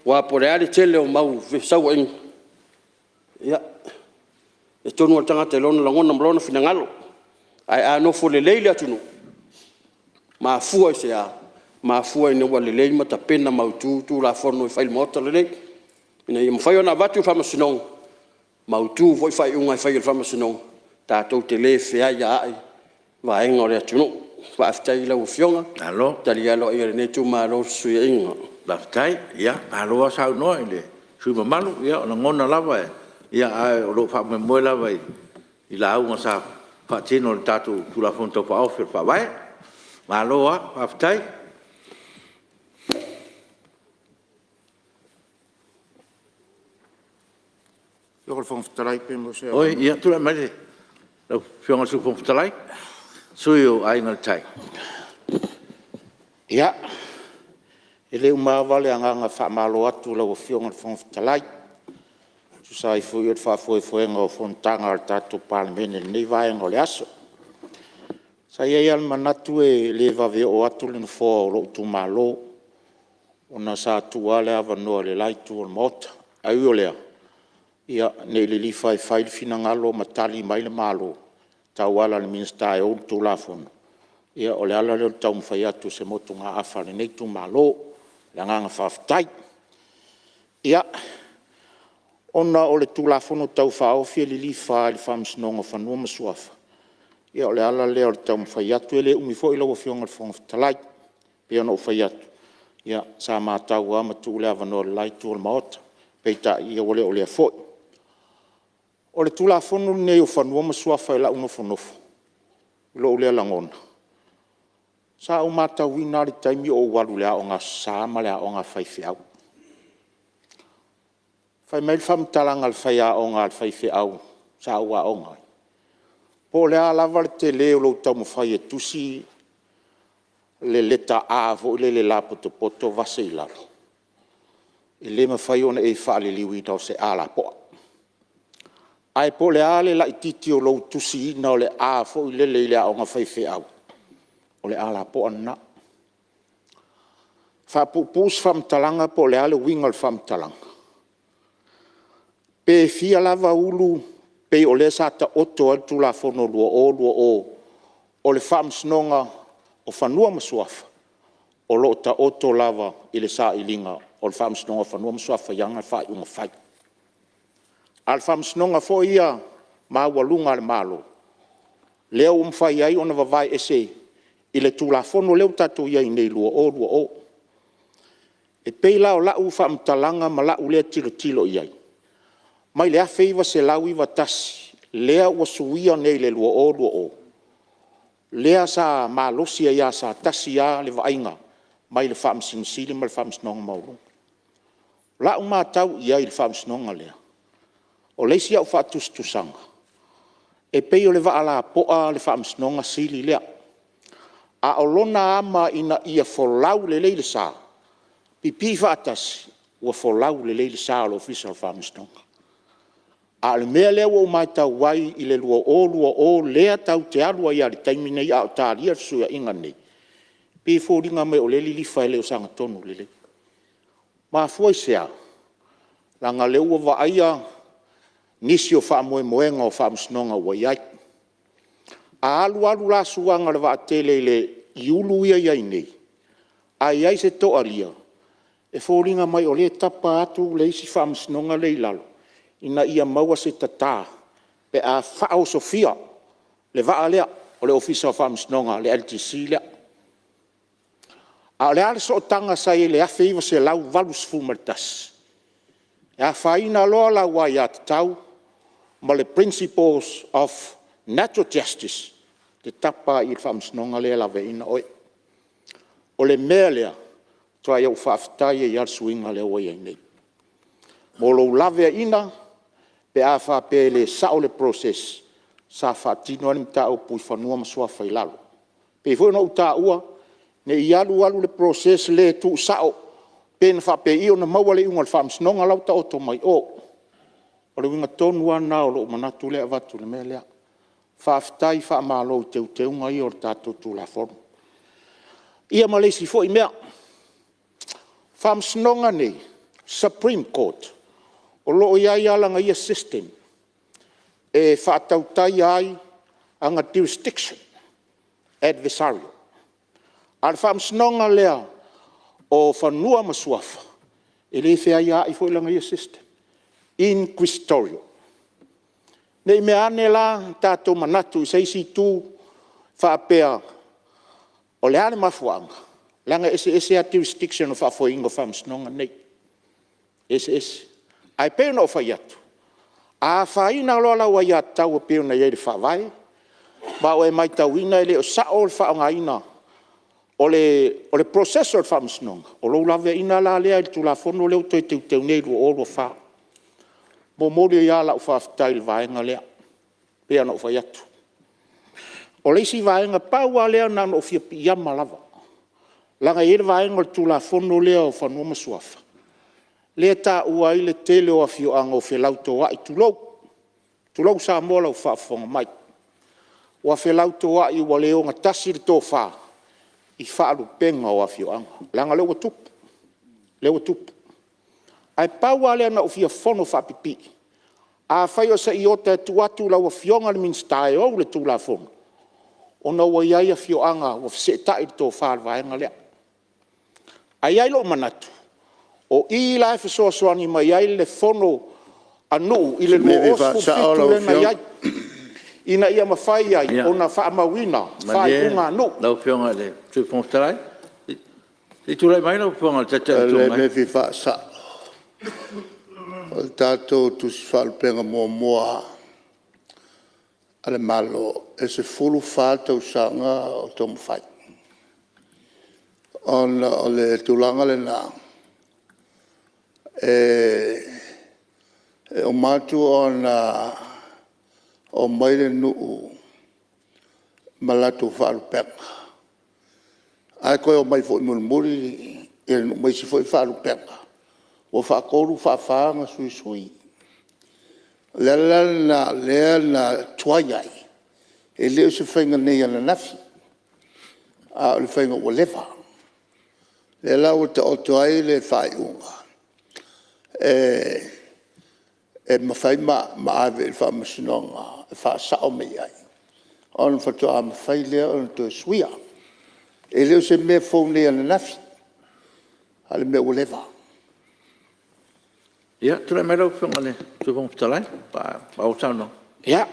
S13: Aua po o le a le tele o le mau fesauaiga, ia, e tonu lava le tagata i lona lagona ma lona finagalo. Ae a nofo lelei le atunuu, mafua i se a? Mafua ina ua lelei ma tapena mautu Tulafono e fai i le Maota lenei, ina ia mafai ona avatu i le Faamasinoga, mautu foi faaiuga e fai e le Faamasinoga, tatou te le feaiaai vaega o le atunuu. Faafetai i lau Afioga. O le tali aloaia a lenei itumalo i le fesuiaiga. Faafetai. Ia malo lava saunoa i le sui usufono mamalu. Ia o lagona lava ae o lo o faamoemoe lava i lauga sa faatino i le tatou Tulafono Tau Faaofi o le Faavae. Malo lava faafetai. Oi, ia tulai mai lau Afioga i le Sui Fofoga Fetalai, le sui usufono o Aiga i le Tai.
S7: Ia, e le uma lava le agaga faamalo atu i lau Afioga i le Fofoga Fetalai e tusa ai foi o le faafoefoega o fonotaga a le tatou Palemene i lenei vaega o le aso. Sa i ai lava le manatu e le vave oo atu le nofoa o lou itumalo ona sa tuu lava le avanoa i le la itu o le Maota. Ae ui o lea, ia ne i lilifa e fai le finagalo ma tali mai le Malo e tauala i le Minisita e ou le Tulafono, ia o le ala lea o le taumafai atu o se motugaafa a lenei itumalo. Ma le agaga faafetai. Ia, ona o le Tulafono Tau Faaofi e lilifa lava i le Faamasinoga o Fanua ma Suafa, ia o le ala lea o le taumafai atu. E le umi foi lau Afioga i le Fofoga Fetalai. E pei ona ou fai atu, ia sa matau lava ma tuu le avanoa i le la itu o le Maota, peitai ua le o lea foi. O le Tulafono lenei o Fanua ma Suafa i lou nofonofo i lou lea lagona, sa ou matauina lava le taimi o ou alu i le Aoga Aso Sa ma le aoga a faifeau. Fai mai le faamatalaga a le faiaoga a le faifeau sa ou aoga ai, po o le a lava le tele o lou taumafai e tusi le leta A foi lele lapotopoto vase i lalo, e le mafai ona e faaliliuina o se A lapoa. Ae po o le a le laitiiti o lou tusiina o le A foi lele i le aoga a faifeau, o le A lapoa lena. E faapuupuu se faamatalaga po o le a le uiga o le faamatalaga, pe fia lava ulu pei o lea sa taoto ai le Tulafono 2020 o le Faamasinoga o Fanua ma Suafa, o lo o taoto lava i le sailiga o le Faamasinoga o Fanua ma Suafa i ana faaiuga fai. A o le Faamasinoga foi ia maualuga a le Malo, lea ua mafai ai ona vavae ese i i le Tulafono lea ua tatou i ai nei 2020. E pei la o lau faamatalaga ma lau lea tilotilo i ai, mai le 1991 lea ua suia nei i le 2020, lea sa malosi ai lava sa tasi lava le vaaiga mai le Faamasino Sili ma le Faamasinoga Maualuga. O lau matau i ai i le Faamasinoga lea, o le isi au faatusatusaga, e pei o le vaa lapoa le Faamasinoga Sili lea, a o lona ama ina ia folau lelei le sa, pipii faatasi, ua folau lelei le sa o le Ofisa o Faamasinoga. A o le mea lea ua ou matau ai i le 2020 lea tatou te alu ai lava i le taimi lenei a o talia le fesuiaiga lenei, e pei e foliga mai o lea e lilifa e le o sagatonu lelei. E mafua i se a? Leaga o lea ua vaaia nisi o faamoemoega o Faamasinoga ua i ai. A alu alu la suaga o le vaatele i ulu ia e i ai nei, a i ai se toalia, e foliga mai o lea e tapa atu le isi Faamasinoga lea e i lalo ina ia maua se tata pe a faaosofia le vaa lea o le Ofisa o Faamasinoga le LTC lea. A o le a le sootaga sa i ai i le 1981? E afaina loa lau aiatatau ma le principles of natural justice, e te tapa lava i le Faamasinoga lea e laveaiina oe. O le mea lea, e matua ou faafetai ai lava i le suiga lea ua i ai nei, mo lou laveaiina pe a faapea e le sao le process sa faatino ai le mataupu i fanua ma suafa i lalo. E pei foi ona ou taua, ne i alu alu le process le tuusao pe na faapei i ona maua le iuga a le Faamasinoga la ua taoto mai o. O le uiga tonu lava lena o lou manatu lea e avatu i le mea lea. Faafetai faamalo i teuteuga ia o le tatou Tulafono. Ia ma le isi foi mea, o Faamasinoga nei, Supreme Court, o lo o i ai lava lana ia system e faatautaia ai ana jurisdiction, adversarial. A o le Faamasinoga lea o Fanua ma Suafa, e le feaiaai foi lana ia system, inquisitorial. Ne i meaane la tatou manatu i se isi itu faapea o le a le mafuaaga, leaga e eseese lava jurisdiction o le faafoeina o Faamasinoga nei, e eseese. Ae pei ona ou fai atu, a afaina loa lau aiatatau e pei ona i ai i le Faavae, ma ua e matauina e le o sao le faaaogaina o le process o le Faamasinoga, o lou laveaiina la lea i le Tulafono lea ua toe teuteu nei 2024. E momoli ai lava lau faafetai i le vaega lea, e pei ona ou fai atu. O le isi vaega, pau lava lea na ona ou fia piiama lava, leaga e i ai le vaega o le Tulafono lea o Fanua ma Suafa, lea e taua ai le tele o afioaga ua felautoai, tulou, tulou Samoa i lau faafofoga mai, ua felautoai ua le ogatasi le tofa i faalupega o afioaga, leaga o lea ua tupu, lea ua tupu. Ae pau lava lea na ou fia fono faapipii, afai o se iota e tuu atu i lau Afioga i le Minisita e ou le Tulafono, ona ua i ai afioaga ua feseetai le tofa i le vaega lea. Ae i ai lou manatu, o i la e fesoasoani mai ai le fono a nuu i le 2017 lea na i ai, ina ia mafai ai ona faamauina faaiuga a nuu. Malie lau Afioga i le Sui Fofoga Fetalai, se i tulai mai lau Afioga i le Taitai o le Itu Agai. O le mea e fia faasao, o le tatou Tusi Faalupega muamua lava a le Malo, e 14 tausaga o taumafai. Ona o le tulaga lena, e uma atu ona omai le nuu ma latou faalupega, ae toe omai foi mulimuli le nuu ma isi foi faalupega, ua faatolu faafa ona suisui. O le ala la lena o lea na tuai ai, e le o se faiga nei ananafi, a o le faiga ua leva. O lea la ua taoto ai le faaiuga, e mafai ma ave i le Faamasinoga e faasao mai ai, ona faatoa mafai lea ona toe suia. E le o se mea fou nei ananafi, a o le mea ua leva. Ia, tulai mai lau Afioga i le Sui Fofoga Fetalai e faaauau le saunoaga. Ia,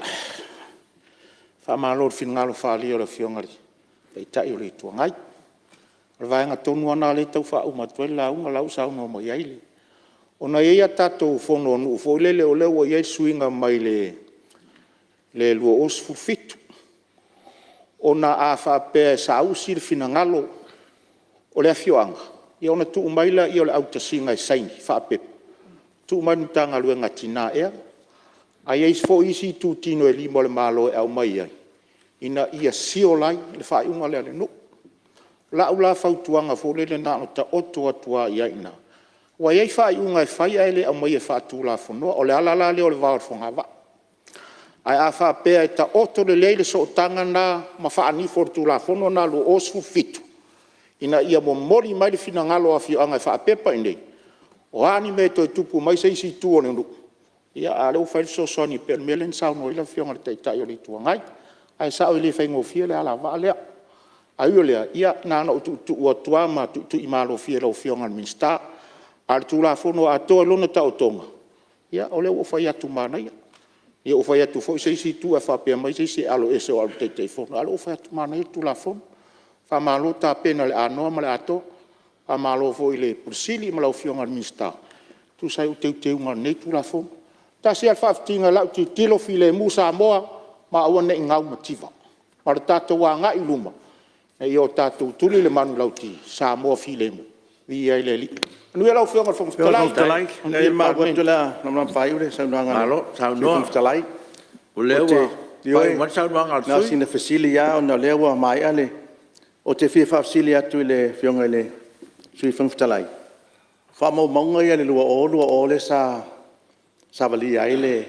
S7: faamalo i le finagalo faaalia o le Afioga i le Taitai o le Itu Agai. O le vaega tonu lava lena o lea e tau faauma atu ai le lauga, o la ua saunoa mai i ai le… Ona e i ai a tatou fono a nuu foi lele o lea ua i ai le suiga mai le 2017, ona a faapea e saausi le finagalo o le afioaga, ia ona tuu mai lea o le autasiga e saini faapepa, tuu mai i le Matagaluega o Tina ea, ae i ai foi isi itutino e 5 o le Malo e aumai ai, ina ia seal ai le faaiuga lea a le nuu. O lau la fautuaga foi lele na ona taoto atu lava i ai i ina, aua e i ai faaiuga e fai ae le aumaia faatulafonoa. O le ala la lea o le vao o le fogavaa. Ae a faapea e taoto lelei le sootaga lena ma faanifo i le Tulafono lena 2017 ina ia momoli mai le finagalo o afioaga e faapepa i inei, o a ni mea e toe tupu mai se isi itu o le nuu, a o lea ua fai le fesoasoani pei o le mea lea na saunoa ai le Afioga i le Taitai o le Itu Agai. Ae sao e le faigofie le alavaa lea. Ae ui o lea, ia na ona ou tuutuu atu lava ma tuutuimalofie i lau Afioga i le Minisita. A o le Tulafono atoa i lona taotoga, ia o lea ua ou fai atu manaia. Ia ua fai atu foi se isi itu ae faapea mai se isi e aloese o au o le Taitaifono, a o lea ua ou fai atu, manaia le Tulafono. Faamalo tapena i le anoa ma le atoa. Faamalo foi i le Ofisa Sili o Pulega ma lau Afioga i le Minisita e tusa ai o teuteuga o lenei Tulafono. E tasi lava le faafitiga i lau tilotilo, filemu Samoa ma aua ne i gau mativa. A o le tatou agai i luma, ina ia tatou tuli le manulauti, Samoa filemu, viia ai le Alii. Manuia lau Afioga i le Fofoga Fetalai, manuia le Palemene.
S2: Malo saunoa. O lea ua faaiu mai le saunoaga a le sui usufono. Ioe, na o sina fesili lava ona o lea ua maea le… Ou te fia faafesili atu i le Afioga i le Sui Fofoga Fetalai, o faamaumauga ia i le 2020 lea sa savalia ai le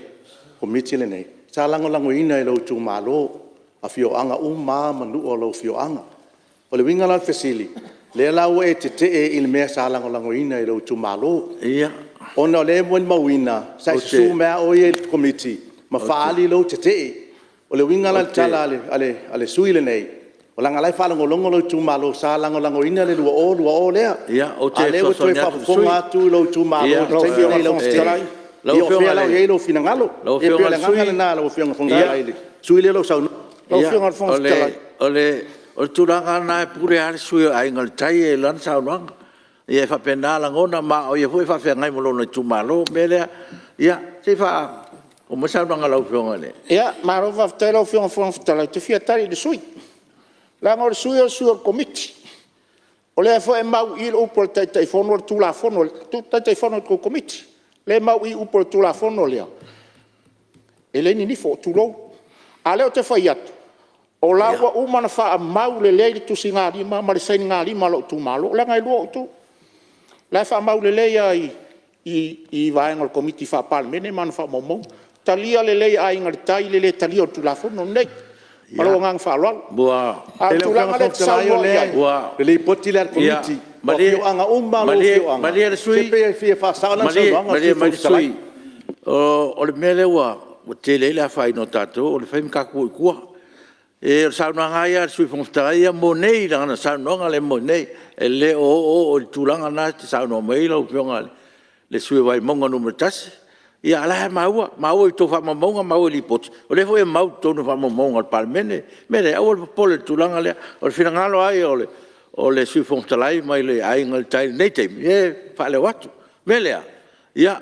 S2: Komiti lenei, sa lagolagoina e lou itumalo, afioaga uma lava ma nuu o lou afioaga. O le uiga la o le fesili, o lea la ua e tetee i le mea sa lagolagoina e lou itumalo. Ia. Ona o lea e molimauina sa e susu mai lava oe ia i le Komiti ma faaali lou tetee. O le uiga la o le tala a le sui usufono lenei, leaga o la e faalogologo lou itumalo sa lagolagoina le 2020 lea. Ia, ou te
S11: A o lea ua toe
S2: fesoasoani atu i le sui usufono.
S11: faafofoga atu lou itumalo i le taimi lenei i lou tetee, ia o fea la o i ai lou finagalo? Ia pei o le agaga lena lau Afioga i le Fofoga Fetalai i le sui usufono lea o lo o saunoa.
S7: Lau Afioga i le Fofoga Fetalai…
S2: O le tulaga lava lena e pule lava le sui usufono o le Aiga i le Tai ia i lana saunoaga. Ia e faapena lagona, ma o ia foi e faafeagai ma lona itumalo. O le mea lea, ia se i faauma mai le saunoaga a lau Afioga i le…
S7: Ia, malo faafetai lau Afioga i le Fofoga Fetalai, ou te fia tali i le sui usufono, leaga o le sui usufono o le sui o le Komiti. O lea foi e mau i i le upu a le Taitaifono o le Tulafono, le Taitaifono o le tou Komiti, lea e mau i i upu o le Tulafono lea, e leai ni nifo, tulou. A o lea ou te fai atu, o la ua uma ona faamau lelei le tusigalima ma le sainigalima a lou itumalo, leaga e lua ou itu. O la e faamau lelei lava i vaega o le Komiti Faa-Palemene ma ana faamaumauga. Talia lelei e Aiga i le Tai le lē talia o le Tulafono lenei. Ma lou agaga faaaloalo. A o le
S11: Lau Afioga i
S7: tulaga
S11: le
S7: lea e
S11: Fofoga
S7: te
S11: Fetalai,
S7: saunoa i ai…
S11: o le Lipoti lea a le Komiti, o afioaga uma lava o lou afioaga…
S2: Malie le sui
S11: Se pei e fia faasao lana saunoaga le Sui
S2: usufono,
S11: Fofoga Fetalai.
S2: O le mea lea ua tele ai le afaina o tatou o le fai ma tatou o i tua. O le saunoaga lava ia a le Sui Fofoga Fetalai ia mo nei, lana saunoaga lea mo nei, e le o oooo i le tulaga lena e te saunoa mai ai lau Afioga i le sui usufono mo Vaimauga 1. A o la e maua, maua i a outou faamaumauga, maua i Lipoti, o lea foi e mau i totonu o faamaumauga a le Palemene. O le mea lea, aua le popole i le tulaga lea. O le finagalo lava ia o le Sui Fofoga Fetalai mai le Aiga i le Tai i lenei taimi, ia e faaleo atu. O le mea lea,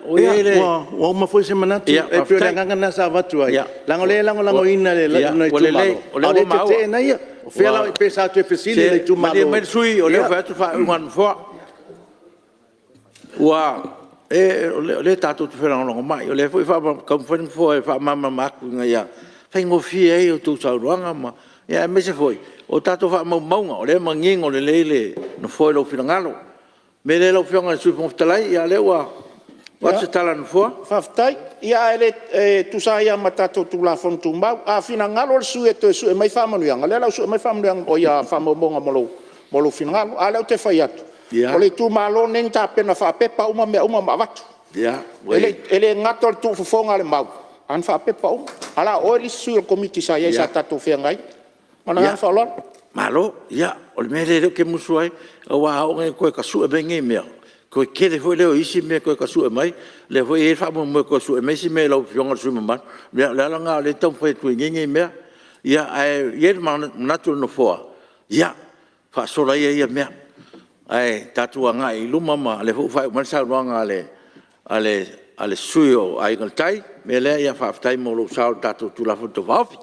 S2: ua i ai le…
S11: Ia, ua uma foi se manatu. E pei o le agaga lena sa avatu ai, leaga o lea e lagolagoina e lona itumalo, a o lea e tetee ia. O fea la… Pe sa toe fesili i le itumalo.
S2: Malie mai le sui usufono o lea ua fai atu le faaiuga a le Nofoa. O lea tatou te felagolagomai, o lea foi e taumafai le Nofoa e faamalamalama atu ina ia faigofie ai a outou saunoaga, aemaise foi o tatou faamaumauga, o lea e manino lelei le Nofoa i lou finagalo. O le mea lea lau Afioga i le Sui Fofoga Fetalai, o lea ua avatu se tala a le Nofoa.
S7: Faafetai. Ia ae tusa ai lava ma tatou Tulafono Tumau, a finagalo le sui usufono e toe sue mai faamanuiaga, o lea o le a ou sue mai faamaumauga mo lou finagalo. A o lea ou te fai atu, o le itumalo lenei na tapena faapepa uma mea uma ma avatu. E le gata o le tuufofoga o le mau, ae na faapepa uma. A o oe le isi sui o le Komiti sa i ai sa tatou feagai ai. Ma le agaga faaaloalo.
S2: Malo. Ia, o le mea lea o lea ou te musu ai, aua a oo ina e toe tasue mai nei mea, toe tele foi lea o isi mea e toe tasue mai. O lea foi e i ai le faamoemoe e toe sue mai isi mea i lau Afioga i le sui usufono mamalu. O le ala lena o lea e taumafai atu ai nei mea. Ae i ai le manatu o le Nofoa, Ia, faasola ia ia mea ae tatou agai i luma o lea foi ua faaiu mai le saunoaga a le sui usufono o Aiga i le Tai. O le mea lea ia faafetai mo lou sao i le tatou Tulafono Tau Faaofi.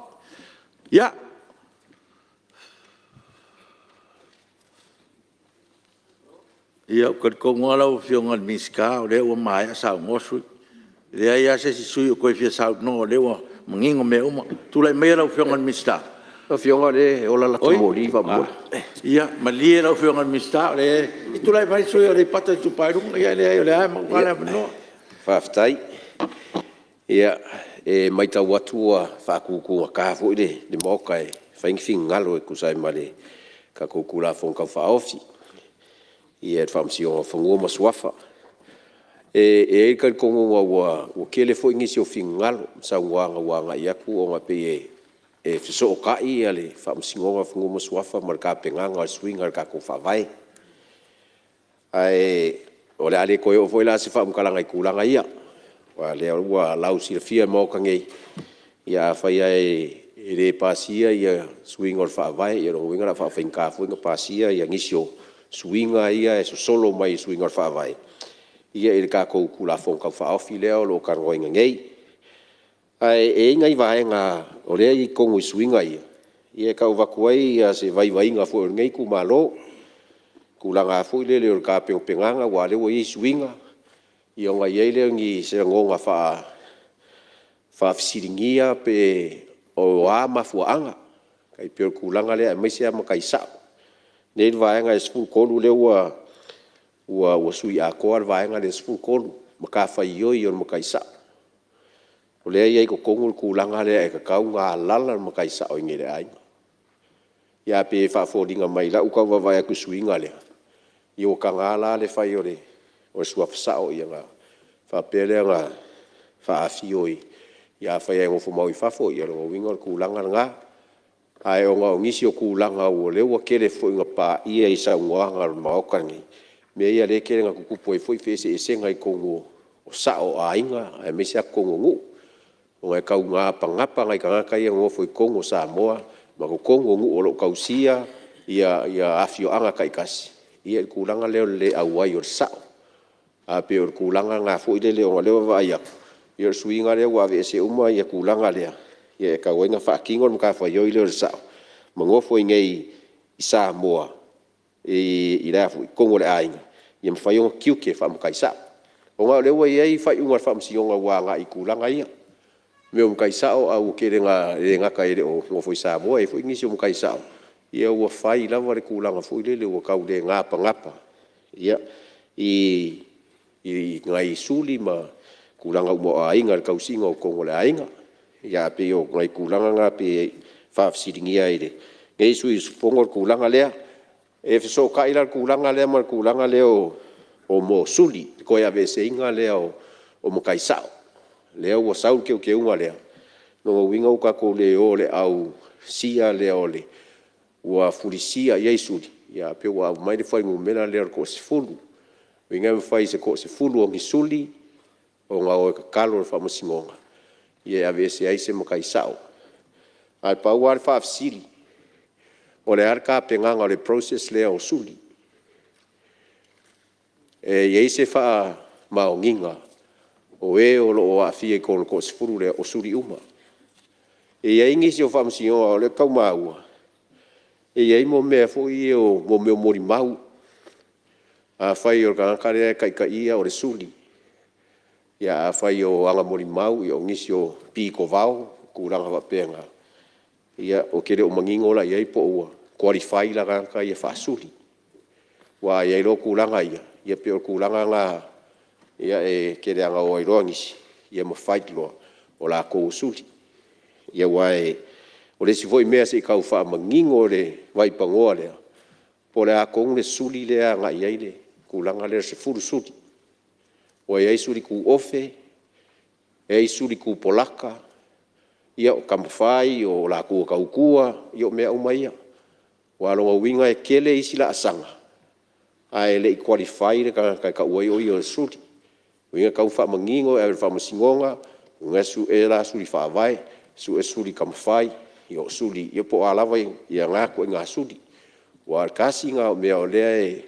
S2: Ia, ou te talitonu lava lau Afioga i le Minisita o lea ua maea saunoa sui usufono. E leai lava se isi sui usufono o toe fia saunoa o lea ua manino mea uma. Tulai maia lau Afioga i le Minisita.
S14: Lau Afioga o lea e ola la ta moli faamolemole.
S2: Ia malie lau Afioga i le Minisita, tulai mai le sui usufono mo Aleipata Itupa i Luga. Ia leai o lea lava e maua le avanoa.
S14: Faafetai. Ia, e matau atu ua faatutugata foi le Maota e fai ni finagalo e tusa ai ma le tatou Tulafono Tau Faaofi i le Faamasinoga o Fanua ma Suafa. E i ai le talitonuga ua tele foi nisi o finagalo ma saunoaga ua agai atu ona e pei e fesootai le Faamasinoga o Fanua ma Suafa ma le tapenaga o le suiga o le tatou Faavae. Ae o le a le toe oo foi la se faamatalaga i tulaga ia, aua o lea ua lausilafia e le Maota nei, ia afai lava e le pasia suiga o le Faavae, ia o lona uiga o le a faafaigata foi ona pasia nisi o suiga ia e sosolo mai i suiga o le Faavae i le tatou Tulafono Tau Faaofi lea o lo o talanoaina nei. Ae i ai nai vaega o lea e i totonu i suiga ia, e tau avatu ai se vaivaiga foi o lenei itumalo i le tulaga foi lele o le tapenapenaga aua o lea ua i ai suiga, ia ona i ai lea o se lagona faafesiligia pe o a mafuaaga. E tai pei o le tulaga lea aemaise lava matai sao. Lea e i ai le vaega e 13 lea ua sui atoa le vaega lea e 13, matafaioi a le matai sao. O lea e i ai i totonu le tulaga lea e tatau ona alaala le matai sao i inei i le aiga. Ia ae pei e faafoliga mai i lau tau vaavaai atu i le suiga lea, ia ua taga la le fai o le suafa sao ona faapea lea ona faafio i… ia afai lava e nofomau i fafo, ia o lona uiga o le tulaga lena. Ae ona o nisi o tulaga o lea ua tele foi ina paia i saunoaga a le Maota lenei, mea ia lea e tele ina tutupu ai foi feeseeseaiga i totonu o sao o aiga aemaise lava totonu o nuu, ona e tau napanapa nai tagata ia e nonofo i totonu o Samoa ma totonu o nuu o lo o tausia afioaga taitasi i le tulaga lea o le le auai o le sao. Ae pei o le tulaga lena foi lele ona o lea ua vaavaai atu, ia o le suiga lea ua aveese uma le tulaga lea e tatau ai ona faatino le matafaioi lea a le sao ma nofo i inei i Samoa i totonu o le aiga ia ma fai ona tiute faa-matai sao. Aua o lea ua i ai faaiuga a le Faamasinoga ua agai i tulaga ia, mea o matai sao ae ua tele ina e le gata e le o nonofo i Samoa, e i ai foi nisi o matai sao ua fai lava le tulaga foi lele ua tau le napanapa i nai suli ma tulaga uma o aiga i le tausiga o totonu o le aiga. Ae pei o nai tulaga na pei e faafesiligia ai e lenei sui usufono le tulaga lea. E fesootai la le tulaga lea ma le tulaga lea o suli, le toe aveeseina lea o matai sao, lea ua sau le teuteuga lea, o lona uiga ua tatou le o i le ausia lea ua fulisia i ai suli, ae pei ua aumai le fuainumera lea o le toasefulu. O lona uiga e mafai e se toasefulu o ni suli ona o e tatalo i le Faamasinoga e aveese ai se matai sao. Ae pau lava le faafesili, o le a le tapenaga o le process lea o suli? E i ai se faamaoniga o e o lo o aafia i totonu o le toasefulu lea o suli uma? E i ai nisi o Faamasinoga o lea ou te tau maua e i ai mea foi ia o molimau. Afai o le tagata lea e taitaia o le suli, ia afai o ana molimau o nisi o pitovao ma tulaga faapena. Ia ou te le o manino la i ai po o ua qualify la tagata ia faasuli. Aua a i ai loa tulaga ia, ia pei o le tulaga lena e tele lava ina o ai loa nisi ma fight loa o latou o suli. Ia aua o le isi foi mea se i tau faamanino i le vaipanoa lea, po o le a tonu le suli lea e agai i ai le tulaga lea o le 10 suli. Aua e i ai suli tuofe, e i ai suli tupolaka, ia o tama fai o latou e tautua, ia o mea uma ia. Aua o lona uiga e tele isi laasaga ae le i qualify le tagata e tau ai o ia o le suli. O lona uiga e tatau ona faamanino e ave i le Faamasinoga, o la e sue la suli faavae, sue suli tama fai, o suli, ia po o a lava na ituaiga suli. Aua o le tasi lena o mea o lea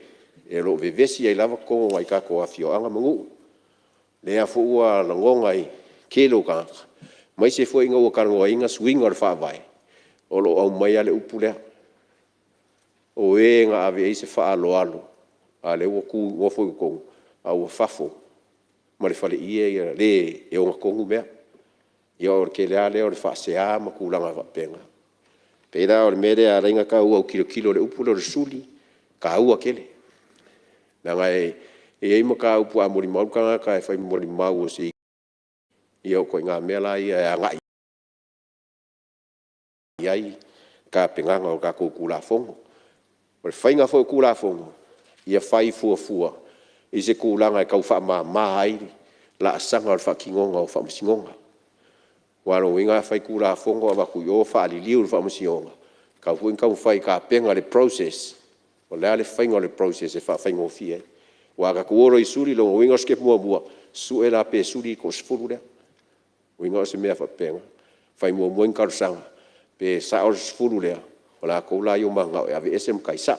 S14: o lo o vevesi ai lava totonu o nai a tatou afioaga ma nuu. O lea foi ua lagona e le tele o tagata, aemaise foi ina ua talanoaina suiga o le Faavae, o lo o aumai lava le upu lea, o e na ave i ai se faaaloalo a o lea ua nofo i totonu, a ua fafo ma le faleie le e ona tonu mea. Ia o le tele lava lea o le faasea ma tulaga faapena. E pei la o le mea lea e ala ai ona tau autilo i le upu lea o le suli, e taua tele. Leaga e i ai mataupu a molimau le tagata e fai molimau a se isi, ia o ituaiga mea la ia e agai i ai tapenaga o tatou Tulafono. O le faiga foi o Tulafono, ia fai fuafua i se tulaga e tau faamama ai laasaga o le faatinoga o Faamasinoga. Aua o lona uiga a fai Tulafono avatu i o faaliliu e le Faamasinoga, e tatau foi ona taumafai e tapena le process, o le a le faiga o le process e faafaigofie ai. Aua a tatou o loa i suli, o lona uiga o le sitepu muamua, sue la pe suli le toasefulu lea. O lona uiga o se mea faapena. Fai muamua ni talosaga pe sao le 10 lea, o latou la ia ua mananao e aveese matai sao.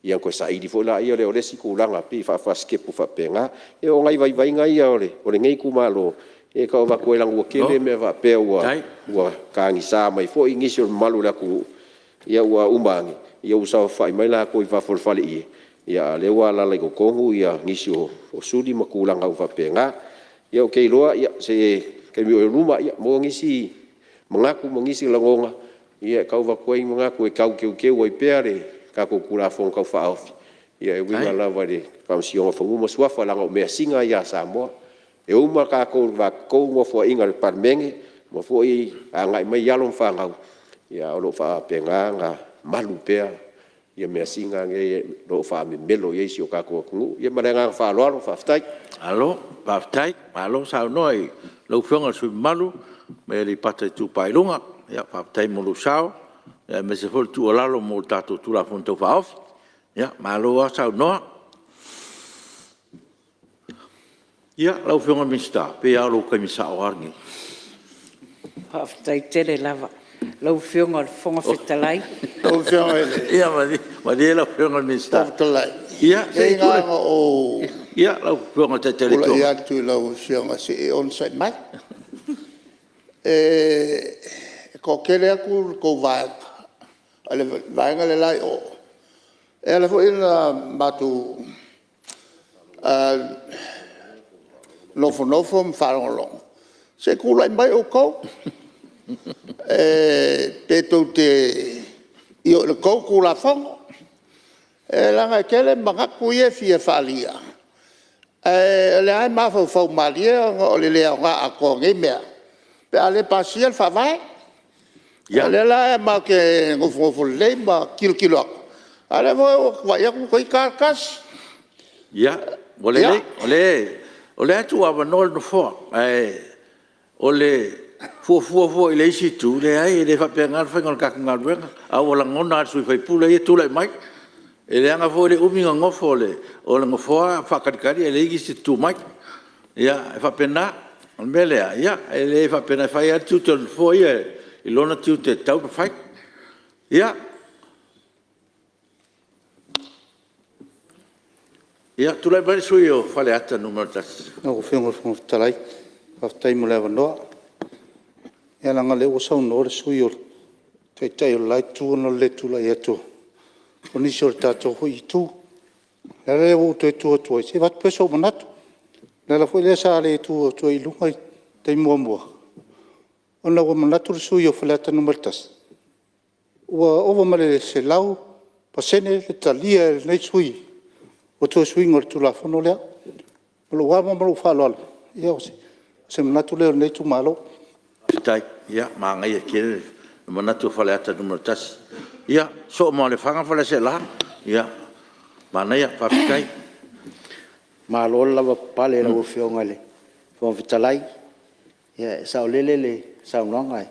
S14: Ia ona toe saili foi lea o le isi tulaga, pei e faa-faa-sitepu faapena. Ia o nai vaivaiga ia o lenei itumalo e tau avatu ai leaga ua tele mea faapea ua tagisa mai foi nisi o le mamalu o le atunuu, ia ua uma ane ua saofafai mai latou i fafo o le faleie, a o lea ua alaala i totonu nisi o suli ma tulaga uma faapena. Ia ou te iloa o se taimi o i luma maua nisi manatu ma nisi lagona e tau avatu ai ni manatu e tau teuteu ai pea le tatou Tulafono Tau Faaofi e uiga lava i le Faamasinoga o Fanua ma Suafa, leaga o measina ia a Samoa. E uma tatou i le tou Nofoaiga i le Palemene, uma foi agai mai alo ma fanau, ae o lo o faapena ona malu pea measina nei o lo o faamemelo i ai si o tatou atunuu. Ia ma le agaga faaaloalo faafetai.
S2: Malo faafetai, malo saunoa i lau Afioga i le sui usufono mamalu mai Aleipata Itupa i Luga. Faafetai mo lou sao aemaise foi le tuualalo mo le tatou Tulafono Tau Faaofi. Malo lava saunoa. Ia, lau Afioga i le Minisita, pei lava o lou taimi sao lava lenei.
S9: Faafetai tele lava. Lau Afioga i le Fofoga Fetalai…
S2: Ia malie lau Afioga i le Minisita.
S1: Leai na ona ou
S2: Lau Afioga i le Taitai o le Itu
S1: tulai
S2: Agai.
S1: atu i lau Afioga se i e onosai mai. E toatele atu le tou vaega, le vaega le la e i o, e ala foi ona matou nofonofo ma faalogologo, se i tulai mai outou pe tou te ioe i le tou Tulafono. Leaga e tele manatu ia e fia faaalia, ae o lea lava e mafaufau malie ona o le le aoga atoa o nei mea pe a le pasia le Faavae. O lea la matou te nofonofo lelei ma tilotilo atu, a o lea foi ua ou vaai atu toeitiiti lava tasi.
S2: Ia, ua lelei, o lea e tuuavanoa le Nofoa, ae o le fuafua foi i le isi itu, leai e le faapena le faiga o le tatou galuega. A ua lagona lava e le sui usufono ia e tulai mai. E leaga foi le umi ona nofo o le Nofoa a o faatalitali ae leai nisi e tu mai. Ia, e faapena. O le mea lea, ia e le faapena, e fai lava le tiute o le Nofoa ia i lona tiute e tatau ona fai. Ia, tulai mai le sui usufono mo Faleata 1.
S5: Lau Afioga i le Fofoga Fetalai, faafetai mo le avanoa. Ia leaga o lea ua saunoa le sui usufono o le Taitai o le la Itu ona o le le tulai atu o nisi o le tatou foi Itu. O le ala lea ua ou toe tu atu ai, se i avatu pea sou manatu. O le ala foi lea sa le tu atu ai i luga i le taimi muamua, ona ua manatu le sui usufono o Faleata 1, ua ova ma le 100% le talia e lenei sui usufono o toe suiga o le Tulafono lea. O lou ava ma lou faaaloalo, ia o se manatu lea o lenei itumalo.
S2: Faafetai. Ia, manaia tele le manatu o Faleata 1. Ia, soo ma Lefaga ma Faleaseela. Ia, manaia, faafetai.
S3: Malo le lavapapale i lau Afioga i le Fofoga Fetalai. Ia e saolele le saunoaga,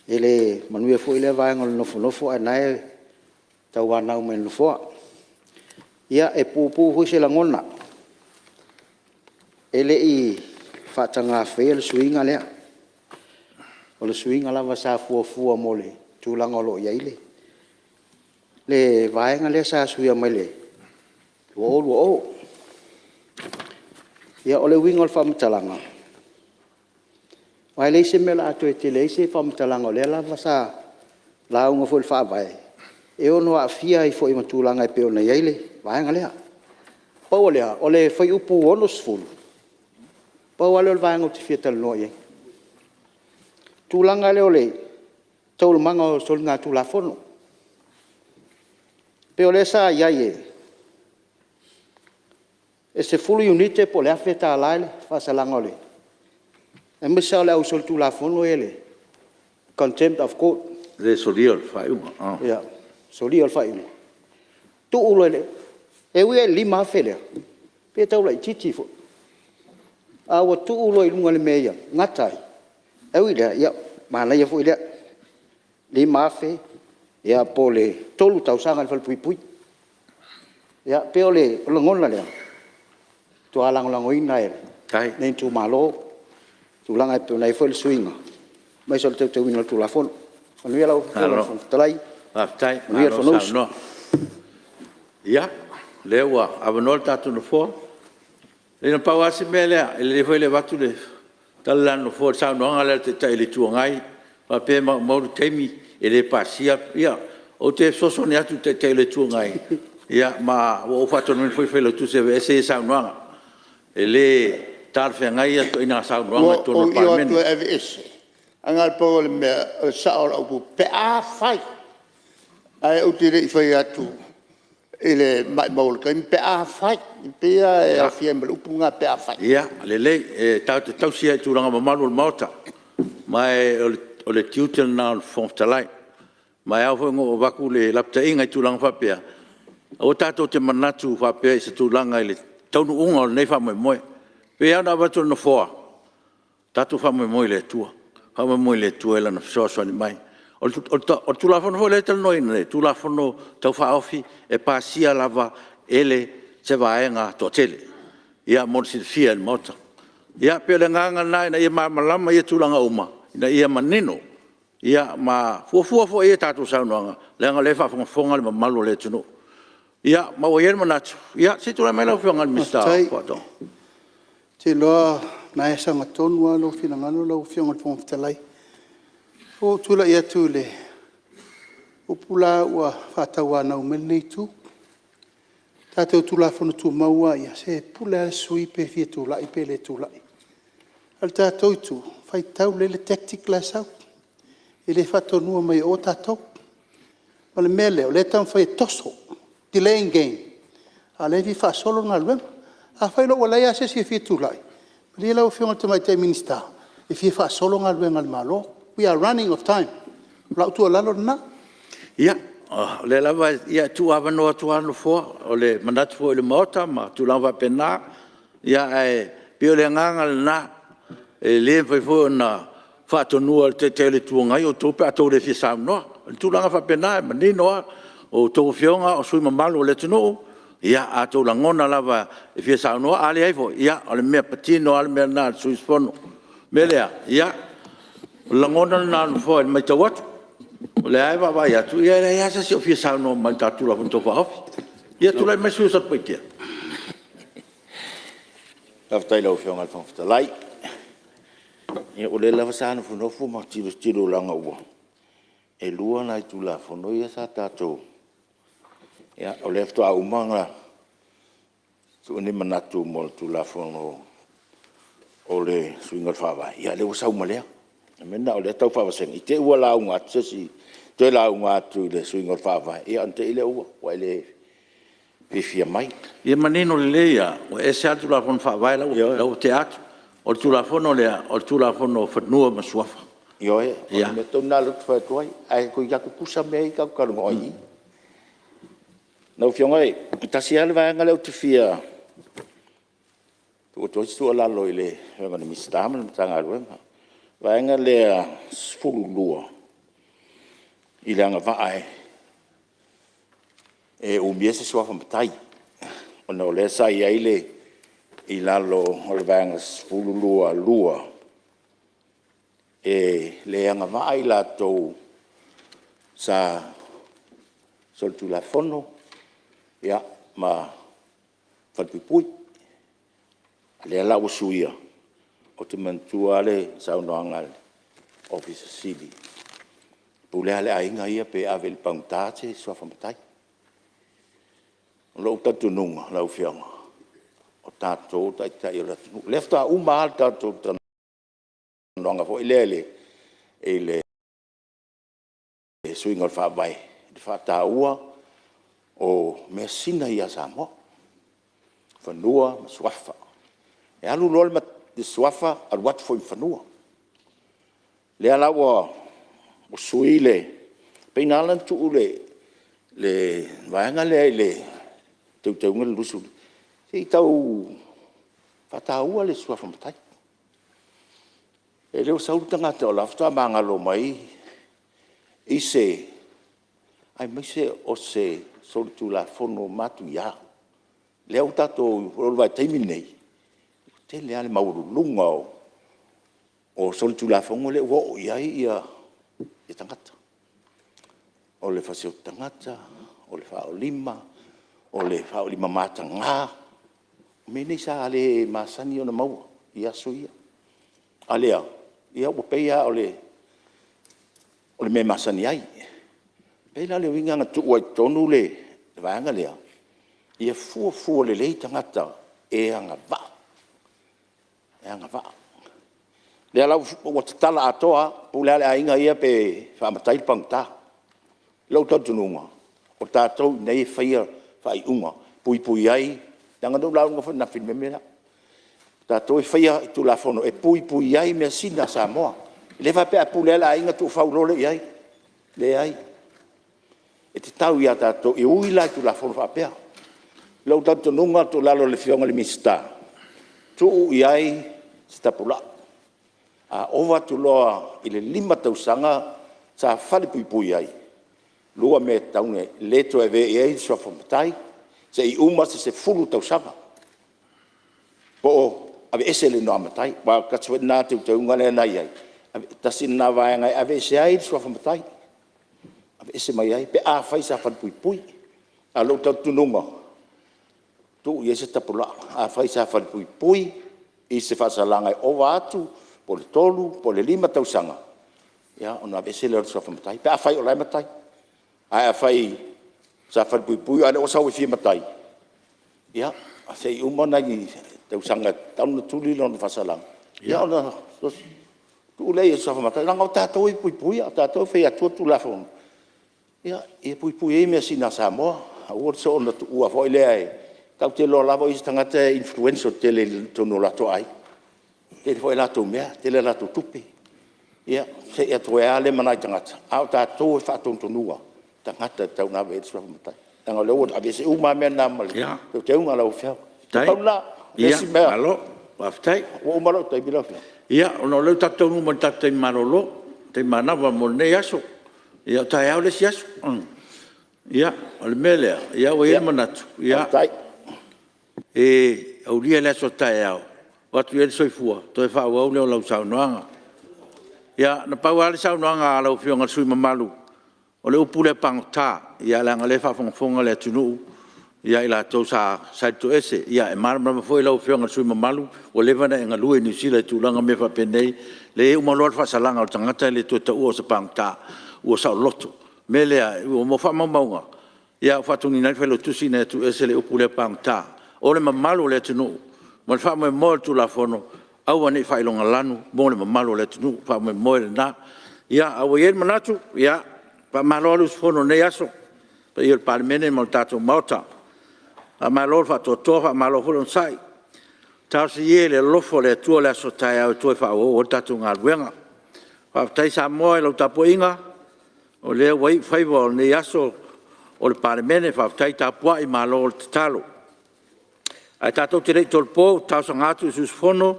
S3: e le manuia foi lea vaega o le nofonofo a o lena e tauanau mai e le Nofoa. Ia, e puupuu foi se lagona, e le i faataga faia le suiga lea, o le suiga lava sa fuafua mo le tulaga o lo o i ai le le vaega lea sa suia mai le 2020. Ia o le uiga o le faamatalaga, aua e leai se mea o le a toe tele ai se faamatalaga o lea lava sa lauga foi i le Faavae, e ono aafia ai foi ma tulaga e pei ona i ai le vaega lea. Pau o lea, o le fuaiupu 60, pau lava lea o le vaega ou te fia talanoa i ai. O le tulaga lea o le taualumaga o soligatulafono. E pei o lea sa i ai e 10 iunite po o le $1000 le faasalaga aemaise lava o le au solitulafono ia le contempt of Court.
S2: Le solia o le faaiuga.
S3: Ia, solia o le faaiuga, tuu loa i le… E ui lava i le $5000 lea, pei e tau laitiiti foi, ae ua tuu loa i luga i le mea ia gata ai, ae ui i lea, ia manaia foi lea, $5000 ia po o le 3 tausaga i le falepuipui. Ia e pei o le lagona lea, e matua lagolagoina e lenei itumalo tulaga e pei ona i ai foi le suiga aemaise o le teuteuina o le Tulafono. Manuia lau Afioga i le Fofoga Fetalai, manuia le Fonousu.
S2: Malo saunoa. Ia, o lea ua avanoa le tatou Nofoa. Ia na pau lava si mea lea, e lelei foi le avatu o le tala lea a le Nofoa i le saunoaga lea a le Taitai o le Itu Agai faapea e maumau le taimi e le pasia. Ia, ou te fesoasoani atu i le Taitai o le Itu Agai, ma ua ou faatonuina foi le Failautusi e aveese ia saunoaga, e le talafeagai ia ituaiga saunoaga i totonu o le Palemene. Ua ou io atu e aveese, ae na o le pau o le mea, o le sao o lau upu pe afai, ae ou te le i fai atu i le maumau o le taimi pe afai, e pei la e aofia ai ma le upu lena pe afai. Ia lelei, e tatou te tausi lava i tulaga mamalu o le Maota, ma o le tiute lena o le Fofoga Fetalai. Ma e ao foi ona ou avatu le lapataiga i tulaga faapea, aua tatou te manatu faapea i se tulaga i le taunuuga o lenei faamoemoe. E pei lava ona avatu e le Nofoa, tatou faamoemoe i le Atua, faamoemoe i le Atua i Lana fesoasoani mai. O le Tulafono foi lea e talanoaina nei, o Tulafono Tau Faaofi e pasia lava e se vaega toatele, ia mo le silafia e le Maota. Ia pei o le agaga lena ina ia malamalama ia tulaga uma ina ia manino, ma fuafua foi i ai a tatou saunoaga leaga o lea e faafogafoga le mamalu o le atunuu. Ia ma ua i ai le manatu, ia se i tulai mai lau Afioga i le Minisita o Faatoaga.
S5: Faafetai. Ou te iloa o lena e sagatonu lava lou finagalo lau Afioga i le Fofoga Fetalai. Ua ou tulai atu i le upu la ua faatauanau mai lenei Itu. O tatou Tulafono Tumau lava ia, se e pule lava le sui usufono pe fia tulai pe le tulai. A o le tatou itu, faitau lelei le tactic la e sau, e le faatonuina mai e o tatou. O le mea lea, o lea e taumafai e toso, delaying game, a o lea e fia faasolo le galuega. Afai loa ua leai lava se isi e fia tulai, malie lau Afioga i le Tamaitai Minisita, e fia faasolo galuega a le Malo. We are running of time. O lau tuualalo lena.
S2: Ia, o lea lava e tuuavanoa atu lava le Nofoa, o le manatu foi o le Maota ma tulaga faapena. Ae pei o le agaga lena, e le mafai foi ona faatonua e le Taitai o le Itu Agai outou pe a outou le fia saunoa. O tulaga faapena e manino lava, o a outou Afioga o sui usufono mamalu o le atunuu, ia a outou lagona lava e fia saunoa, a leai foi, ia o le mea patino lava le mea lena a le sui usufono. O le mea lea, ia, o le lagona lena o le Nofoa i le matau atu, o lea lava e vaavaai atu, e leai lava se isi o fia saunoa mai i le tatou Tulafono Tau Faaofi. Ia tulai mai le sui usufono mo Satupaitea.
S8: Faafetai i lau Afioga i le Fofoga Fetalai. Ia o lea lava sa nofonofo ma tilotilo leaga e 2 nai Tulafono ia sa tatou... Ia o lea faatoa uma ona sue ni manatu mo le Tulafono o le suiga o le Faavae, ia o lea ua sau ma lea. O le mea lena o lea e tau faavasega, i te i ua lauga atu se isi toe lauga atu i le suiga o le Faavae, ia ona te i lea ua e le fiafia mai.
S2: Ia manino lelei lava, ua ese lava le Tulafono Faavae la ua tea atu. O le Tulafono lea, o le Tulafono o Fanua ma Suafa.
S8: Ioe, o le mea tonu lena lea ou te fai atu ai, ae toeitiiti lava tutusa mea ia tatou te talanoa ai i i. Lau Afioga e tasi lava le vaega lea ou te fia tuu atu ai se tuualalo i le Afioga i le Minisita ma le Matagaluega, o le vaega lea 12 i le agavaa e umia se suafa matai, ona o lea sa i ai i lalo o le Vaega 12(2), e le agavaa i latou sa
S15: Solitulafono ma Falepuipui. O lea la ua suia, ou te manatua lava le saunoaga a le Ofisa Sili o Pulega, e pule lava le aiga ia pe ave i le pagota se suafa matai. O lou talitonuga lau Afioga, o tatou o taitai o le atunuu. O lea faatoa uma lava le tatou talanoaga foi lea i le suiga o le Faavae, i le faataua o measina ia a Samoa, fanua ma suafa. E alu loa le suafa alu atu foi ma fanua. O lea la ua sui le… E pei na ala ona tuu le vaega lea i le Teuteuga o le 22, se i tau faataua le suafa matai. O lea ua sau le tagata o la e faatoa magalo mai i se… aemaise o se solitulafono matuia. O lea ua tatou… o le vaitaimi lenei, ua tele lava le maualuluga o solitulafono lea ua oo i ai tagata. O le fasioti tagata, o le faaolima, o le faaolima mataga. O mea nei sa le masani ona maua i aso ia. A lea, ua pei lava o le mea e masani ai. E pei la o le uiga na tuu ai i totonu le vaega lea, ia fuafua lelei tagata e agavaa, e agavaa. O lea la ua tatala atoa lava, e pule lava le aiga ia pe faamatai pe faigata. I lou talitonuga, o tatou i inei e faia faaiuga e puipui ai, leaga na ou lauga foi ananafi i le mea lea. O tatou e faia Tulafono e puipui ai measina a Samoa. E le faapea a pule lava le aiga tuufau loa lea i ai. E leai, e tatau ia tatou, e ui la i Tulafono faapea. I lou talitonuga o le tuualalo i le Afioga i le Minisita, tuu i ai se tapulaa. A ova atu loa i le 5 tausaga sa falepuipui ai, 2 mea e tatau ona le toe avea i ai le suafa matai seia uma se 10 tausaga, po o aveese le igoa matai. Aua o le tasi foi lena teuteuga lea na i ai, tasi lena vaega e aveese ai le suafa matai, aveese mai ai pe afai sa falepuipui. Ae o lou talitonuga, tuu i ai se tapulaa. Afai sa falepuipui i se faasalaga e ova atu po o le 3 po o le 5 tausaga, ia ona aveese lea o le suafa matai pe afai o la e matai. Ae afai sa falepuipui a o lea ua sau e fia matai, ia, se i uma nai tausaga e tatau ona tuli lona faasalaga, ia ona tuu lea i ai o le suafa matai. Leaga o tatou e puipuia, o tatou e fai atu Tulafono e puipui ai measina a Samoa. Aua le soona tuua foi lea e… tatou te iloa lava o isi tagata e influential tele i totonu o latou aiga. E tele foi a latou mea, tele a latou tupe, ia see atu ai lava lea ma nai tagata, a o tatou e faatonutonuina tagata e tatau ona ave i ai le suafa matai. Leaga o lea ua aveese uma lava mea na ma le teuteuga lau Afioga. Na pau lena, e le o se mea… Ua uma lou taimi lau Afioga? Ia, ona o lea ua tatou taunuu mai i le tatou taimi malolo, taimi manava mo lenei aso. Ia o taeao le isi aso. O le mea lea ua i ai le manatu, e aulia le aso a taeao, ua avatu i ai le soifua toe faaauau lea o lau saunoaga. Ia na pau lava le saunoaga a lau Afioga i le sui usufono mamalu, o le upu lea pagota, leaga o lea e faafogafoga le atunuu ia i latou sa i le toese. E malamalama foi lau Afioga i le sui usufono mamalu ua leva ona e galue i Niu Sila i tulaga mea faapenei. Leai e uma loa le faasalaga o le tagata e le toe taua o se pagota, ua saoloto. O le mea lea mo faamaumauga, ua faatonuina ai le Failautusi ina ia tuuese le upu lea pagota. O le mamalu o le atunuu ma le faamoemoe o le Tulafono, aua ne i faailogalanu mo le mamalu o le atunuu. O le faamoemoe lena. Ae ua i ai le manatu, ia, faamalo lava le usufono i lenei aso i le paia o le Palemene ma le tatou Maota. Faamalo le faatoatoa faamalo foi le onosai. Talosia ia i le alofa o le Atua le aso a taeao e toe faaauau ai le tatou galuega. Faafetai Samoa i lau tapuaiga, o lea ua iu faiva o lenei aso o le Palemene, faafetai tapuai malo le tatalo. Ae tatou te le i tolopo, ou te talosaga atu i le sui usufono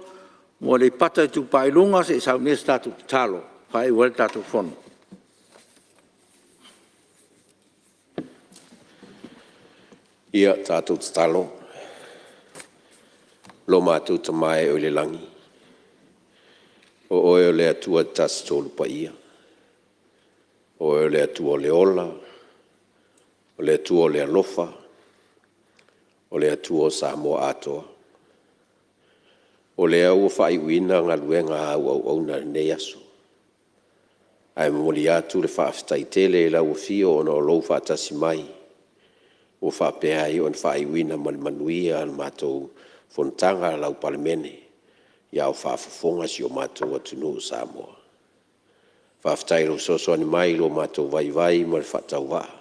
S15: mo Aleipata Itupa i Luga se i saunia se tatou tatalo e faaiu ai le tatou Fono.
S14: Ia tatou tatalo. Lo matou Tama e oo i le lagi, o Oe o le Atua e Tasi Tolu Paia, o Oe o le Atua o le ola, o O le Atua o le alofa, o le Atua o Samoa atoa. O lea ua faaiuina galuega a au auauna i lenei aso, ae momoli atu le faafetai tele i lau afio ona o lou faatasi mai ua faapea ai ona faaiuina ma le manuia le matou fonotaga lau Palemene, a o faafofoga si o matou atunuu o Samoa. Faafetai i lou fesoasoani mai i lo matou vaivai ma le faatauvaa,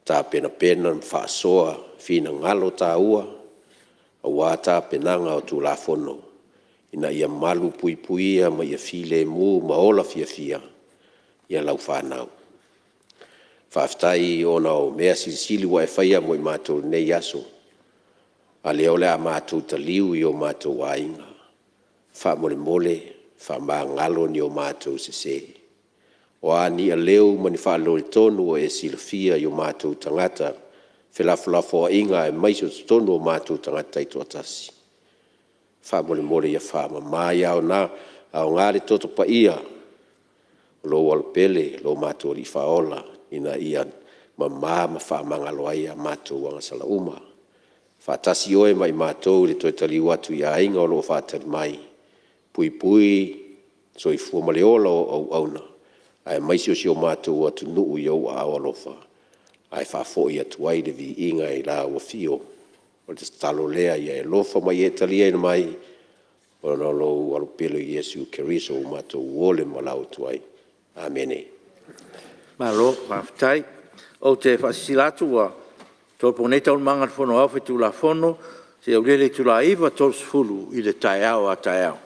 S14: tapenapena ma faasoa finagalo taua aua tapenaga o Tulafono ina ia malupuipuia ma ia filemu ma ola fiafia lau fanau. Faafetai ona o mea silisili ua e faia mo i matou i lenei aso, a o lea o le a matou taliu i o matou aiga. Faamolemole, faamagalo ni o matou sese. O a ni aleu ma ni faaletonu ua e silafia i o matou tagata, felafolafoaiga aemaise o totonu o matou tagata taitoatasi, faamolemole ia faamama. Ia aoga le Toto Paia o lou Alopele, lo matou Alii Faaola ina ia mama ma faamagalo ai a matou agasala uma. Faatasi oe ma i matou i le toe taliu atu i aiga o lo o faatali mai, puipui le soifua ma le ola o au auauna, aemaise o si o matou atunuu i ou aao alofa, ae faafoi atu ai le viiga i lau afio. O le tatalo lea ia e alofa ma ia e taliaina mai ona o lou Alo pele o Iesu Keriso ua matou molimolao atu ai. Amene. Malo faafetai. Ou te faasilasila atu ua tolopo nei Taualumaga a le Fono Aoao Faitulafono seia aulia le itula e 9:30 i le taeao a taeao.